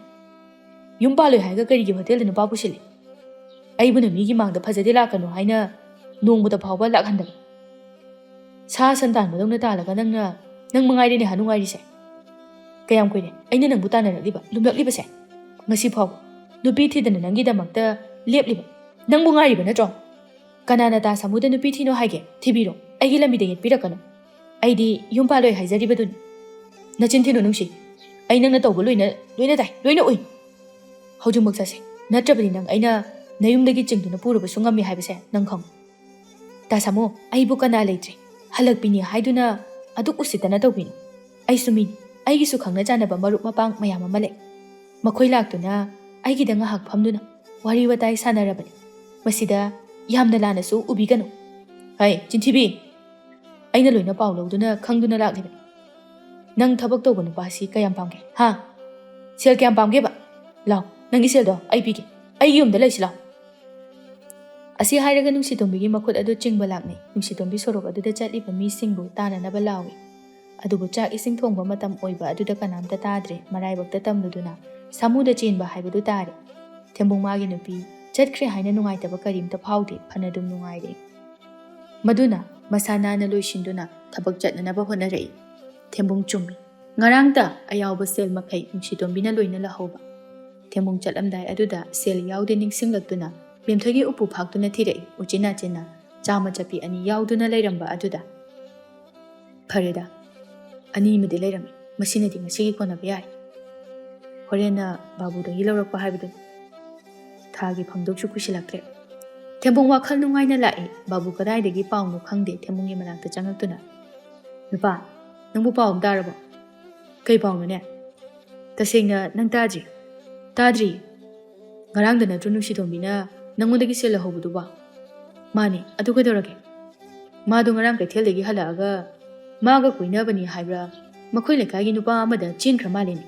ꯌꯨꯝ ꯄꯥꯜꯂꯣꯏ ꯍꯥꯏꯔꯒ ꯀꯔꯤꯒꯤ ꯍꯣꯇꯦꯜꯗ ꯅꯨꯄꯥ ꯄꯨꯁꯤꯜꯂꯤ? ꯑꯩꯕꯨꯅ ꯃꯤꯒꯤ ꯃꯥꯡꯗ ꯐꯖꯗꯦ ꯂꯥꯛꯀꯅꯨ ꯍꯥꯏꯅ ꯅꯣꯡꯃꯗ ꯐꯥꯎꯕ ꯂꯥꯛꯍꯟꯗꯕ꯫ ꯁꯥ ꯁꯟ ꯇꯥꯟꯕꯗꯧꯅ ꯇꯥꯜꯂꯒ ꯅꯪꯅ, ꯅꯪ ꯃꯉꯥꯏꯔꯦꯅꯦ ꯍꯥ ꯅꯨꯡꯉꯥꯏꯔꯤꯁꯦ꯫ ꯀꯌꯥꯝ ꯀꯨꯏꯔꯦ ꯑꯩꯅ ꯅꯪꯕꯨ ꯇꯥꯟꯅꯔꯛꯂꯤꯕ, ꯂꯨꯝꯂꯛꯂꯤꯕꯁꯦ? ꯉꯁꯤ ꯐꯥꯎꯕ ꯅꯨꯄꯤ ꯊꯤꯗꯅ ꯅꯪꯒꯤꯗꯃꯛꯇ ꯂꯦꯞꯂꯤꯕ ꯅꯪꯕꯨ ꯉꯥꯏꯔꯤꯕ ꯅꯠꯇ꯭ꯔꯣ? ꯀꯅꯥꯅ ꯇꯥ ꯁꯥꯃꯨꯗ ꯅꯨꯄꯤ ꯊꯤꯅꯣ ꯍꯥꯏꯒꯦ? ꯊꯤꯕꯤꯔꯣ, ꯑꯩꯒꯤ ꯂꯝꯕꯤꯗ ꯌꯦꯠꯄꯤꯔꯛꯀꯅꯨ꯫ ꯑꯩꯗꯤ ꯌꯨꯝ ꯄꯥꯜꯂꯣꯏ ꯍꯥꯏꯖꯔꯤꯕꯗꯨꯅꯤ꯫" "ꯅꯆꯤꯟ ꯊꯤꯅꯨ ꯅꯨꯡꯁꯤ, ꯑꯩ ꯅꯪꯅ ꯇꯧꯕ ꯂꯣꯏꯅ, ꯂꯣꯏꯅ ꯇꯥꯏ, ꯂꯣꯏꯅ ꯎꯏ꯫ ꯍꯧꯖꯤꯛꯃꯛ ꯆꯠꯁꯦ, ꯅꯠꯇ꯭ꯔꯕꯗꯤ ꯅꯪ ꯑꯩꯅ ꯅꯌꯨꯝꯗꯒꯤ ꯆꯤꯡꯗꯨꯅ ꯄꯨꯔꯕꯁꯨ ꯉꯝꯃꯤ ꯍꯥꯏꯕꯁꯦ ꯅꯪ ꯈꯪꯉꯨ꯫" "ꯇꯥ ꯁꯥꯃꯨ, ꯑꯩꯕꯨ ꯀꯅꯥ ꯂꯩꯇ꯭ꯔꯦ, ꯍꯜꯂꯛꯄꯤꯅꯤ ꯍꯥꯏꯗꯨꯅ ꯑꯗꯨꯛ ꯎꯁꯤꯠꯇꯅ ꯇꯧꯕꯤꯅꯤ꯫ ꯑꯩꯁꯨ ꯃꯤꯅꯤ, ꯑꯩꯒꯤꯁꯨ ꯈꯪꯅ ꯆꯥꯟꯅꯕ ꯃꯔꯨꯞ ꯃꯄꯥꯡ ꯃꯌꯥꯝ ꯑꯃ ꯂꯩ꯫ ꯃꯈꯣꯏ ꯂꯥꯛꯇꯨꯅ ꯑꯩꯒꯤꯗ ꯉꯥꯏꯍꯥꯛ ꯐꯝꯗꯨꯅ ꯋꯥꯔꯤ ꯋꯥꯇꯥꯏ ꯁꯥꯟꯅꯔꯕꯅꯤ꯫ ꯃꯁꯤꯗ ꯌꯥꯝꯅ ꯂꯥꯟꯅꯁꯨ ꯎꯕꯤꯒꯅꯨ꯫" "ꯍꯩ, ꯆꯤꯟꯊꯤꯕꯤ! ꯑꯩꯅ ꯂꯣꯏꯅ ꯄꯥꯎ ꯂꯧꯗꯨꯅ ꯈꯪꯗꯨꯅ ꯂꯥꯛꯂꯤꯕꯅꯤ꯫ ꯅꯪ ꯊꯕꯛ ꯇꯧꯕ ꯅꯨꯄꯥꯁꯤ ꯀꯌꯥꯝ ꯄꯥꯝꯒꯦ? ꯍꯥ? ꯁꯦꯜ ꯀꯌꯥꯝ ꯄꯥꯝꯒꯦꯕ? ꯂꯥꯎ, ꯅꯪꯒꯤ ꯁꯦꯜꯗꯣ ꯑꯩ ꯄꯤꯒꯦ꯫ ꯑꯩꯒꯤ ꯌꯨꯝꯗ ꯂꯩꯁꯤ ꯂꯥꯎ꯫" ꯑꯁꯤ ꯍꯥꯏꯔꯒ ꯅꯨꯡꯁꯤꯇꯣꯝꯕꯤꯒꯤ ꯃꯈꯨꯠ ꯑꯗꯨ ꯆꯤꯡꯕ ꯂꯥꯛꯅꯩ꯫ ꯅꯨꯡꯁꯤꯇꯣꯝꯕꯤ ꯁꯣꯔꯣꯛ ꯑꯗꯨꯗ ꯆꯠꯂꯤꯕ ꯃꯤꯁꯤꯡꯕꯨ ꯇꯥꯅꯅꯕ ꯂꯥꯎꯏ꯫ ꯑꯗꯨꯕꯨ ꯆꯥꯛ ꯏꯁꯤꯡ ꯊꯣꯡꯕ ꯃꯇꯝ ꯑꯣꯏꯕ ꯑꯗꯨꯗ ꯀꯅꯥꯝꯇ ꯇꯥꯗ꯭ꯔꯦ꯫ ꯃꯔꯥꯏꯕꯛꯇ ꯇꯝꯂꯨꯗꯨꯅ ꯁꯥꯃꯨꯗ ꯆꯦꯟꯕ ꯍꯥꯏꯕꯗꯨ ꯇꯥꯔꯦ꯫ ꯊꯦꯝꯕꯨꯡ ꯃꯥꯒꯤ ꯅꯨꯄꯤ ꯆꯠꯈ꯭ꯔꯦ ꯍꯥꯏꯅ ꯅꯨꯡꯉꯥꯏꯇꯕ ꯀꯔꯤꯝꯇ ꯐꯥꯎꯗꯦ, ꯐꯅꯗꯨꯝ ꯅꯨꯡꯉꯥꯏꯔꯦ꯫ ꯃꯗꯨꯅ ꯃꯁꯥ ꯅꯥꯟꯅ ꯂꯣꯏꯁꯤꯟꯗꯨꯅ ꯊꯕꯛ ꯆꯠꯅꯅꯕ ꯍꯣꯠꯅꯔꯛꯏ꯫ ꯊꯦꯝꯕꯨꯡ ꯆꯨꯝꯃꯤ꯫ ꯉꯔꯥꯡꯇ ꯑꯌꯥꯎꯕ ꯁꯦꯜ ꯃꯈꯩ ꯅꯨꯡꯁꯤꯇꯣꯝꯕꯤꯅ ꯂꯣꯏꯅ ꯂꯧꯍꯧꯕ꯫ ꯊꯦꯝꯕꯨꯡ ꯆꯠꯂꯝꯗꯥꯏ ꯑꯗꯨꯗ ꯁꯦꯜ ꯌꯥꯎꯗꯦ ꯅꯤꯡꯁꯤꯡꯂꯛꯇꯨꯅ ꯕꯦꯝꯊꯣꯏꯒꯤ ꯎꯄꯨ ꯐꯥꯛꯇꯨꯅ ꯊꯤꯔꯛꯏ꯫ ꯎꯆꯤꯟ ꯅꯥꯆꯤꯟꯅ ꯆꯥꯃ ꯆꯠꯄꯤ ꯑꯅꯤ ꯌꯥꯎꯗꯨꯅ ꯂꯩꯔꯝꯕ ꯑꯗꯨꯗ, "ꯐꯔꯦꯗ, ꯑꯅꯤꯃꯗꯤ ꯂꯩꯔꯝꯃꯤ꯫ ꯃꯁꯤꯅꯗꯤ ꯉꯁꯤꯒꯤ ꯀꯣꯟꯅꯕ ꯌꯥꯏ꯫ ꯍꯣꯔꯦꯟꯅ ꯕꯥꯕꯨꯗꯒꯤ ꯂꯧꯔꯛꯄ ꯍꯥꯏꯕꯗꯨꯅꯤ꯫ ꯊꯥꯒꯤ ꯐꯪꯗꯧꯁꯨ ꯀꯨꯏꯁꯤꯜꯂꯛꯇ꯭ꯔꯦ꯫" ꯊꯦꯝꯕꯨꯡ ꯋꯥꯈꯜ ꯅꯨꯡꯉꯥꯏꯅ ꯂꯥꯛꯏ꯫ ꯕꯥꯕꯨ ꯀꯗꯥꯏꯗꯒꯤ ꯄꯥꯎꯅꯣ ꯈꯪꯗꯦ꯫ ꯊꯦꯝꯕꯨꯡꯒꯤ ꯃꯅꯥꯛꯇ ꯆꯪꯉꯛꯇꯨꯅ, "ꯅꯨꯄꯥ, ꯅꯪꯕꯨ ꯄꯥꯎ ꯑꯃ ꯇꯥꯔꯕꯣ?" "ꯀꯩ ꯄꯥꯎꯅꯣꯅꯦ? ꯇꯁꯦꯡꯅ ꯅꯪ ꯇꯥꯗ꯭ꯔꯤ?" "ꯇꯥꯗ꯭ꯔꯤ꯫ ꯉꯔꯥꯡꯗ ꯅꯠꯇ꯭ꯔꯣ ꯅꯨꯡꯁꯤꯇꯣꯝꯕꯤꯅ ꯅꯪꯉꯣꯟꯗꯒꯤ ꯁꯦꯜ ꯂꯧꯍꯧꯕꯗꯨꯕꯣ?" "ꯃꯥꯅꯦ, ꯑꯗꯨ ꯀꯩꯗꯧꯔꯒꯦ? ꯃꯥꯗꯣ ꯉꯔꯥꯡ ꯀꯩꯊꯦꯜꯗꯒꯤ ꯍꯜꯂꯛꯑꯒ ꯃꯥꯒ ꯀꯣꯏꯅꯕꯅꯤ ꯍꯥꯏꯕ꯭ꯔꯥ, ꯃꯈꯣꯏ ꯂꯩꯀꯥꯏꯒꯤ ꯅꯨꯄꯥ ꯑꯃꯗ ꯆꯦꯟꯈ꯭ꯔ ꯃꯥꯜꯂꯦꯅꯦ꯫"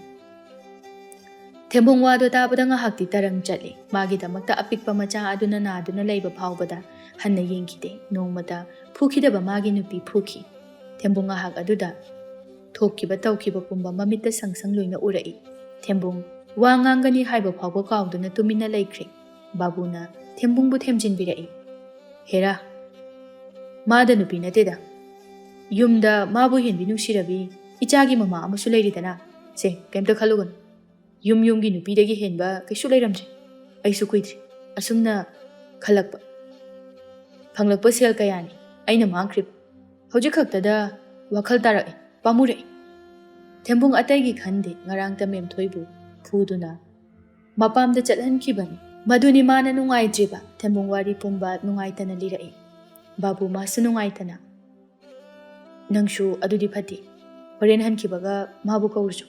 ꯊꯦꯝꯕꯨꯡ ꯋꯥꯗꯣ ꯇꯥꯕꯗ ꯉꯥꯏꯍꯥꯛꯇꯤ ꯇꯔꯪ ꯆꯠꯂꯤ꯫ ꯃꯥꯒꯤꯗꯃꯛꯇ ꯑꯄꯤꯛꯄ ꯃꯆꯥ ꯑꯗꯨꯅ ꯅꯥꯗꯨꯅ ꯂꯩꯕ ꯐꯥꯎꯕꯗ ꯍꯟꯅ ꯌꯦꯡꯈꯤꯗꯦ꯫ ꯅꯣꯡꯃꯇ ꯐꯨꯈꯤꯗꯕ ꯃꯥꯒꯤ ꯅꯨꯄꯤ ꯐꯨꯈꯤ꯫ ꯊꯦꯝꯕꯨꯡ ꯉꯥꯏꯍꯥꯛ ꯑꯗꯨꯗ ꯊꯣꯛꯈꯤꯕ ꯇꯧꯈꯤꯕ ꯄꯨꯝꯕ ꯃꯃꯤꯠꯇ ꯁꯪ ꯁꯪ ꯂꯣꯏꯅ ꯎꯔꯛꯏ꯫ ꯊꯦꯝꯕꯨꯡ ꯋꯥ ꯉꯥꯡꯒꯅꯤ ꯍꯥꯏꯕ ꯐꯥꯎꯕ ꯀꯥꯎꯗꯨꯅ ꯇꯨꯃꯤꯟꯅ ꯂꯩꯈ꯭ꯔꯦ꯫ ꯕꯥꯕꯨꯅ ꯊꯦꯝꯕꯨꯡꯕꯨ ꯊꯦꯝꯖꯤꯟꯕꯤꯔꯛꯏ꯫ "ꯍꯦꯔꯥ, ꯃꯥꯗ ꯅꯨꯄꯤ ꯅꯠꯇꯦꯗ꯫ ꯌꯨꯝꯗ ꯃꯥꯕꯨ ꯍꯦꯟꯕꯤ ꯅꯨꯡꯁꯤꯔꯕꯤ ꯏꯆꯥꯒꯤ ꯃꯃꯥ ꯑꯃꯁꯨ ꯂꯩꯔꯤꯗꯅ꯫ ꯁꯦ, ꯀꯩꯝꯇ ꯈꯜꯂꯨꯒꯅꯨ꯫ ꯌꯨꯝ ꯌꯨꯝꯒꯤ ꯅꯨꯄꯤꯗꯒꯤ ꯍꯦꯟꯕ ꯀꯩꯁꯨ ꯂꯩꯔꯝꯗ꯭ꯔꯦ꯫ ꯑꯩꯁꯨ ꯀꯨꯏꯗ꯭ꯔꯤ ꯑꯁꯨꯝꯅ ꯈꯜꯂꯛꯄ꯫ ꯐꯪꯂꯛꯄ ꯁꯦꯜ ꯀꯌꯥꯅꯤ ꯑꯩꯅ ꯃꯥꯡꯈ꯭ꯔꯤꯕ꯫ ꯍꯧꯖꯤꯛ ꯈꯛꯇꯗ ꯋꯥꯈꯜ ꯇꯥꯔꯛꯏ, ꯄꯥꯝꯃꯨꯔꯛꯏ꯫" ꯊꯦꯝꯕꯨꯡ ꯑꯇꯩꯒꯤ ꯈꯟꯗꯦ, ꯉꯔꯥꯡꯇ ꯃꯦꯝꯊꯣꯏꯕꯨ ꯐꯨꯗꯨꯅ ꯃꯄꯥꯝꯗ ꯆꯠꯍꯟꯈꯤꯕꯅꯤ꯫ ꯃꯗꯨꯅꯤ ꯃꯥꯅ ꯅꯨꯡꯉꯥꯏꯇ꯭ꯔꯤꯕ꯫ ꯊꯦꯝꯕꯨꯡ ꯋꯥꯔꯤ ꯄꯨꯝꯕ ꯅꯨꯡꯉꯥꯏꯇꯅ ꯂꯤꯔꯛꯏ꯫ ꯕꯥꯕꯨ ꯃꯥꯁꯨ ꯅꯨꯡꯉꯥꯏꯇꯅ, "ꯅꯪꯁꯨ ꯑꯗꯨꯗꯤ ꯐꯠꯇꯦ꯫ ꯍꯣꯔꯦꯟ ꯍꯟꯈꯤꯕꯒ ꯃꯥꯕꯨ ꯀꯧꯔꯨꯆꯣ꯫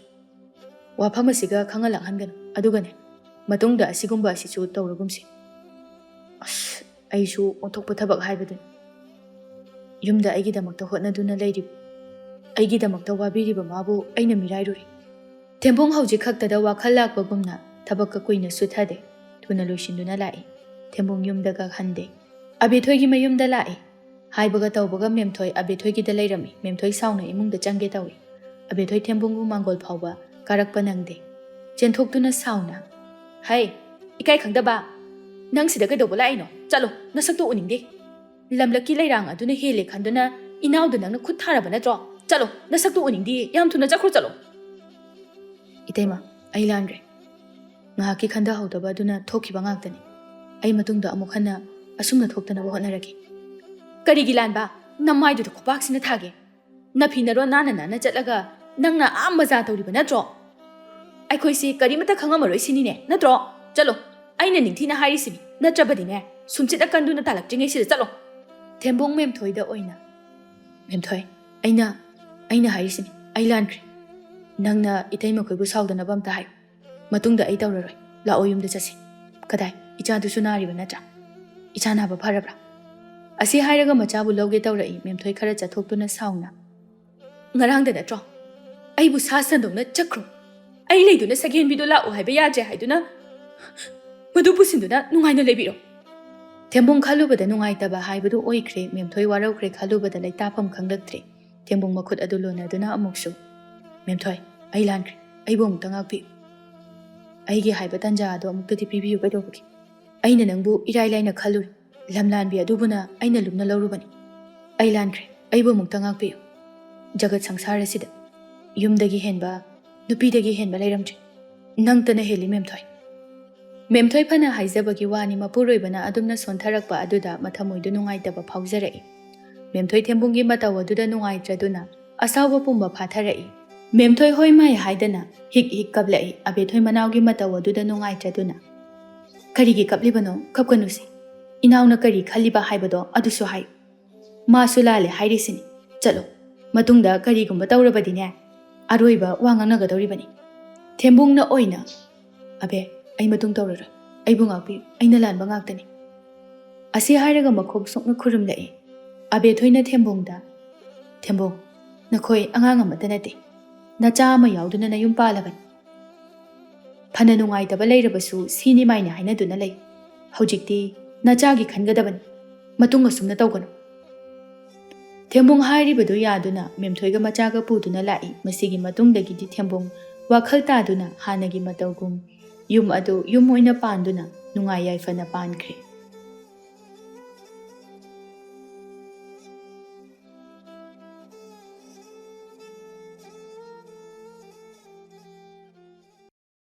ꯋꯥꯐꯝ ꯑꯁꯤꯒ ꯈꯪꯍꯜꯂꯛꯍꯟꯒꯅꯨ꯫ ꯑꯗꯨꯒꯅꯦ, ꯃꯇꯨꯡꯗ ꯑꯁꯤꯒꯨꯝꯕ ꯑꯁꯤꯁꯨ ꯇꯧꯔꯒꯨꯝꯁꯤ꯫" ꯑꯁ, ꯑꯩꯁꯨ ꯑꯣꯟꯊꯣꯛꯄ ꯊꯕꯛ ꯍꯥꯏꯕꯗꯨꯅꯤ꯫ ꯌꯨꯝꯗ ꯑꯩꯒꯤꯗꯃꯛꯇ ꯍꯣꯠꯅꯗꯨꯅ ꯂꯩꯔꯤꯕ, ꯑꯩꯒꯤꯗꯃꯛꯇ ꯋꯥꯕꯤꯔꯤꯕ ꯃꯥꯕꯨ ꯑꯩꯅ ꯃꯤꯔꯥꯏꯔꯨꯔꯦ꯫ ꯊꯦꯝꯕꯨꯡ ꯍꯧꯖꯤꯛ ꯈꯛꯇꯗ ꯋꯥꯈꯜ ꯂꯥꯛꯄꯒꯨꯝꯅ ꯊꯕꯛꯀ ꯀꯨꯏꯅ ꯁꯨꯊꯗꯦ꯫ ꯊꯨꯅ ꯂꯣꯏꯁꯤꯟꯗꯨꯅ ꯂꯥꯛꯏ꯫ ꯊꯦꯝꯕꯨꯡ ꯌꯨꯝꯗꯒ ꯍꯟꯗꯦ꯫ ꯑꯕꯦꯊꯣꯏꯒꯤ ꯃꯌꯨꯝꯗ ꯂꯥꯛꯏ꯫ ꯍꯥꯏꯕꯒ ꯇꯧꯕꯒ ꯃꯦꯝꯊꯣꯏ ꯑꯕꯦꯊꯣꯏꯒꯤꯗ ꯂꯩꯔꯝꯃꯤ꯫ ꯃꯦꯝꯊꯣꯏ ꯁꯥꯎꯅ ꯏꯃꯨꯡꯗ ꯆꯪꯒꯦ ꯇꯧꯏ꯫ ꯑꯕꯦꯊꯣꯏ ꯊꯦꯝꯕꯨꯡꯕꯨ ꯃꯥꯡꯒꯣꯜ ꯐꯥꯎꯕ ꯀꯥꯔꯛꯄ ꯅꯪꯗꯦ꯫ ꯆꯦꯟꯊꯣꯛꯇꯨꯅ ꯁꯥꯎꯅ, "ꯍꯩ, ꯏꯀꯥꯏ ꯈꯪꯗꯕ! ꯅꯪ ꯁꯤꯗ ꯀꯩꯗꯧꯕ ꯂꯥꯛꯏꯅꯣ? ꯆꯠꯂꯣ, ꯅꯁꯛꯇꯣ ꯎꯅꯤꯡꯗꯦ꯫ ꯂꯝꯂꯛꯀꯤ ꯂꯩꯔꯥꯡ ꯑꯗꯨꯅ ꯍꯦꯜꯂꯦ ꯈꯟꯗꯨꯅ ꯏꯅꯥꯎꯗ ꯅꯪꯅ ꯈꯨꯠ ꯊꯥꯔꯕ ꯅꯠꯇ꯭ꯔꯣ? ꯆꯠꯂꯣ, ꯅꯁꯛꯇꯣ ꯎꯅꯤꯡꯗꯦ꯫ ꯌꯥꯝ ꯊꯨꯅ ꯆꯠꯈ꯭ꯔꯣ, ꯆꯠꯂꯣ꯫" "ꯏꯇꯩꯃ, ꯑꯩ ꯂꯥꯟꯈ꯭ꯔꯦ꯫ ꯉꯥꯏꯍꯥꯛꯀꯤ ꯈꯟꯊꯍꯧꯗꯕ ꯑꯗꯨꯅ ꯊꯣꯛꯈꯤꯕ ꯉꯥꯛꯇꯅꯤ꯫ ꯑꯩ ꯃꯇꯨꯡꯗ ꯑꯃꯨꯛ ꯍꯟꯅ ꯑꯁꯨꯝꯅ ꯊꯣꯛꯇꯅꯕ ꯍꯣꯠꯅꯔꯒꯦ꯫" "ꯀꯔꯤꯒꯤ ꯂꯥꯟꯕ? ꯅꯃꯥꯏꯗꯨꯗ ꯈꯨꯄꯥꯛꯁꯤꯅ ꯊꯥꯒꯦ꯫ ꯅꯐꯤ ꯅꯔꯣꯟ ꯅꯥꯟꯅ ꯅꯥꯟꯅ ꯆꯠꯂꯒ ꯅꯪꯅ ꯑꯥ ꯃꯖꯥ ꯇꯧꯔꯤꯕ ꯅꯠꯇ꯭ꯔꯣ? ꯑꯩꯈꯣꯏꯁꯤ ꯀꯔꯤꯃꯠꯇ ꯈꯪꯉꯝꯃꯔꯣꯏ ꯁꯤꯅꯤꯅꯦ, ꯅꯠꯇ꯭ꯔꯣ? ꯆꯠꯂꯣ, ꯑꯩꯅ ꯅꯤꯡꯊꯤꯅ ꯍꯥꯏꯔꯤꯁꯤꯅꯤ꯫ ꯅꯠꯇ꯭ꯔꯕꯗꯤꯅꯦ, ꯁꯨꯝꯁꯤꯠ ꯑꯀꯟꯗꯨꯅ ꯇꯥꯜꯂꯛꯇ꯭ꯔꯤꯉꯩꯁꯤꯗ ꯆꯠꯂꯣ꯫" ꯊꯦꯝꯕꯣꯡ ꯃꯦꯝꯊꯣꯏꯗ ꯑꯣꯏꯅ, "ꯃꯦꯝꯊꯣꯏ, ꯑꯩꯅ, ꯑꯩꯅ ꯍꯥꯏꯔꯤꯁꯤꯅꯤ, ꯑꯩ ꯂꯥꯟꯈ꯭ꯔꯦ꯫ ꯅꯪꯅ ꯏꯇꯩꯃꯈꯣꯏꯕꯨ ꯁꯥꯎꯗꯅꯕ ꯑꯝꯇ ꯍꯥꯏꯌꯨ꯫ ꯃꯇꯨꯡꯗ ꯑꯩ ꯇꯧꯔꯔꯣꯏ꯫ ꯂꯥꯛꯑꯣ, ꯌꯨꯝꯗ ꯆꯠꯁꯤ꯫" "ꯀꯗꯥꯏ? ꯏꯆꯥꯗꯨꯁꯨ ꯅꯥꯔꯤꯕ ꯅꯠꯇ꯭ꯔꯥ? ꯏꯆꯥ ꯅꯥꯕ ꯐꯔꯕ꯭ꯔꯥ?" ꯑꯁꯤ ꯍꯥꯏꯔꯒ ꯃꯆꯥꯕꯨ ꯂꯧꯒꯦ ꯇꯧꯔꯛꯏ ꯃꯦꯝꯊꯣꯏ ꯈꯔ ꯆꯠꯊꯣꯛꯇꯨꯅ ꯁꯥꯎꯅ꯫ "ꯉꯔꯥꯡꯗ ꯅꯠꯇ꯭ꯔꯣ ꯑꯩꯕꯨ ꯁꯥ ꯁꯟꯗꯧꯅ ꯆꯠꯈ꯭ꯔꯣ, ꯑꯩ ꯂꯩꯗꯨꯅ ꯁꯒꯦꯟꯕꯤꯗꯣ ꯂꯥꯛꯑꯣ ꯍꯥꯏꯕ ꯌꯥꯗ꯭ꯔꯦ ꯍꯥꯏꯗꯨꯅ? ꯃꯗꯨ ꯄꯨꯁꯤꯟꯗꯨꯅ ꯅꯨꯡꯉꯥꯏꯅ ꯂꯩꯕꯤꯔꯣ"꯫ ꯊꯦꯝꯕꯨꯡ ꯈꯜꯂꯨꯕꯗ ꯅꯨꯡꯉꯥꯏꯇꯕ ꯍꯥꯏꯕꯗꯨ ꯑꯣꯏꯈ꯭ꯔꯦ꯫ ꯃꯦꯝꯊꯣꯏ ꯋꯥꯔꯧꯈ꯭ꯔꯦ ꯈꯜꯂꯨꯕꯗ ꯂꯩꯇꯥꯐꯝ ꯈꯪꯂꯛꯇ꯭ꯔꯦ꯫ ꯊꯦꯝꯕꯨꯡ ꯃꯈꯨꯠ ꯑꯗꯨ ꯂꯣꯟꯅꯗꯨꯅ ꯑꯃꯨꯛꯁꯨ, "ꯃꯦꯝꯊꯣꯏ, ꯑꯩ ꯂꯥꯟꯈ꯭ꯔꯦ, ꯑꯩꯕꯨ ꯑꯃꯨꯛꯇ ꯉꯥꯛꯄꯤꯌꯨ꯫ ꯑꯩꯒꯤ ꯍꯥꯏꯕ ꯇꯥꯟꯖꯥ ꯑꯗꯣ ꯑꯃꯨꯛꯇꯗꯤ ꯄꯤꯕꯤꯌꯨ ꯀꯩꯗꯧꯕꯒꯦ? ꯑꯩꯅ ꯅꯪꯕꯨ ꯏꯔꯥꯏ ꯂꯥꯏꯅ ꯈꯜꯂꯨꯔꯦ꯫ ꯂꯝꯂꯥꯟꯕꯤ ꯑꯗꯨꯕꯨꯅ ꯑꯩꯅ ꯂꯨꯝꯅ ꯂꯧꯔꯨꯕꯅꯤ꯫ ꯑꯩ ꯂꯥꯟꯈ꯭ꯔꯦ, ꯑꯩꯕꯨ ꯑꯃꯨꯛꯇ ꯉꯥꯛꯄꯤꯌꯨ꯫ ꯖꯒꯠ ꯁꯪꯁꯥꯔ ꯑꯁꯤꯗ ꯌꯨꯝꯗꯒꯤ ꯍꯦꯟꯕ, ꯅꯨꯄꯤꯗꯒꯤ ꯍꯦꯟꯕ ꯂꯩꯔꯝꯗ꯭ꯔꯦ꯫ ꯅꯪꯇꯅ ꯍꯦꯜꯂꯤ ꯃꯦꯝꯊꯣꯏ"꯫ ꯃꯦꯝꯊꯣꯏ ꯐꯅ ꯍꯥꯏꯖꯕꯒꯤ ꯋꯥꯅꯤ, ꯃꯄꯨꯔꯣꯏꯕꯅ ꯑꯗꯨꯝꯅ ꯁꯣꯟꯊꯔꯛꯄ ꯑꯗꯨꯗ ꯃꯊꯃꯣꯏꯗꯨ ꯅꯨꯡꯉꯥꯏꯇꯕ ꯐꯥꯎꯖꯔꯛꯏ꯫ ꯃꯦꯝꯊꯣꯏ ꯊꯦꯝꯕꯨꯡꯒꯤ ꯃꯇꯧ ꯑꯗꯨꯗ ꯅꯨꯡꯉꯥꯏꯇ꯭ꯔꯗꯨꯅ ꯑꯁꯥꯎꯕ ꯄꯨꯝꯕ ꯐꯥꯊꯔꯛꯏ꯫ ꯃꯦꯝꯊꯣꯏ ꯍꯣꯏ ꯃꯥꯏ ꯍꯥꯏꯗꯅ ꯍꯤꯛ ꯍꯤꯛ ꯀꯞꯂꯛꯏ꯫ ꯑꯕꯦꯊꯣꯏ ꯃꯅꯥꯎꯒꯤ ꯃꯇꯧ ꯑꯗꯨꯗ ꯅꯨꯡꯉꯥꯏꯇ꯭ꯔꯗꯨꯅ, "ꯀꯔꯤꯒꯤ ꯀꯞꯂꯤꯕꯅꯣ? ꯀꯞꯀꯅꯨꯁꯦ꯫ ꯏꯅꯥꯎꯅ ꯀꯔꯤ ꯈꯜꯂꯤꯕ ꯍꯥꯏꯕꯗꯣ ꯑꯗꯨꯁꯨ ꯍꯥꯏꯌꯨ꯫ ꯃꯥꯁꯨ ꯂꯥꯜꯂꯦ ꯍꯥꯏꯔꯤꯁꯤꯅꯤ꯫ ꯆꯠꯂꯣ, ꯃꯇꯨꯡꯗ ꯀꯔꯤꯒꯨꯝꯕ ꯇꯧꯔꯕꯗꯤꯅꯦ, ꯑꯔꯣꯏꯕ ꯋꯥ ꯉꯥꯡꯅꯒꯗꯧꯔꯤꯕꯅꯤ"꯫ ꯊꯦꯝꯕꯨꯡꯅ ꯑꯣꯏꯅ, "ꯑꯕꯦ, ꯑꯩ ꯃꯇꯨꯡ ꯇꯧꯔꯔꯣꯏ, ꯑꯩꯕꯨ ꯉꯥꯛꯄꯤꯌꯨ, ꯑꯩꯅ ꯂꯥꯟꯕ ꯉꯥꯛꯇꯅꯤ"꯫ ꯑꯁꯤ ꯍꯥꯏꯔꯒ ꯃꯈꯣꯡ ꯁꯣꯛꯅ ꯈꯨꯔꯨꯝꯂꯛꯏ꯫ ꯑꯕꯦꯊꯣꯏꯅ ꯊꯦꯝꯕꯨꯡꯗ, "ꯊꯦꯝꯕꯨꯡ, ꯅꯈꯣꯏ ꯑꯉꯥꯡ ꯑꯃꯠꯇ ꯅꯠꯇꯦ, ꯅꯆꯥ ꯑꯃ ꯌꯥꯎꯗꯨꯅ ꯅꯌꯨꯝ ꯄꯥꯜꯂꯕꯅꯤ꯫ ꯐꯅ ꯅꯨꯡꯉꯥꯏꯇꯕ ꯂꯩꯔꯕꯁꯨ ꯁꯤꯅꯤ ꯃꯥꯏꯅꯤ ꯍꯥꯏꯅꯗꯨꯅ ꯂꯩ꯫ ꯍꯧꯖꯤꯛꯇꯤ ꯅꯆꯥꯒꯤ ꯈꯟꯒꯗꯕꯅꯤ꯫ ꯃꯇꯨꯡ ꯑꯁꯨꯝꯅ ꯇꯧꯒꯅꯨ"꯫ ꯊꯦꯝꯕꯨꯡ ꯍꯥꯏꯔꯤꯕꯗꯨ ꯌꯥꯗꯨꯅ ꯃꯦꯝꯊꯣꯏꯒ ꯃꯆꯥꯒ ꯄꯨꯗꯨꯅ ꯂꯥꯛꯏ꯫ ꯃꯁꯤꯒꯤ ꯃꯇꯨꯡꯗꯒꯤꯗꯤ ꯊꯦꯝꯕꯨꯡ ꯋꯥꯈꯜ ꯇꯥꯗꯨꯅ ꯍꯥꯟꯅꯒꯤ ꯃꯇꯧꯒꯨꯝ ꯌꯨꯝ ꯑꯗꯨ ꯌꯨꯝ ꯑꯣꯏꯅ ꯄꯥꯟꯗꯨꯅ ꯅꯨꯡꯉꯥꯏ ꯌꯥꯏꯐꯅ ꯄꯥꯟꯈ꯭ꯔꯦ꯫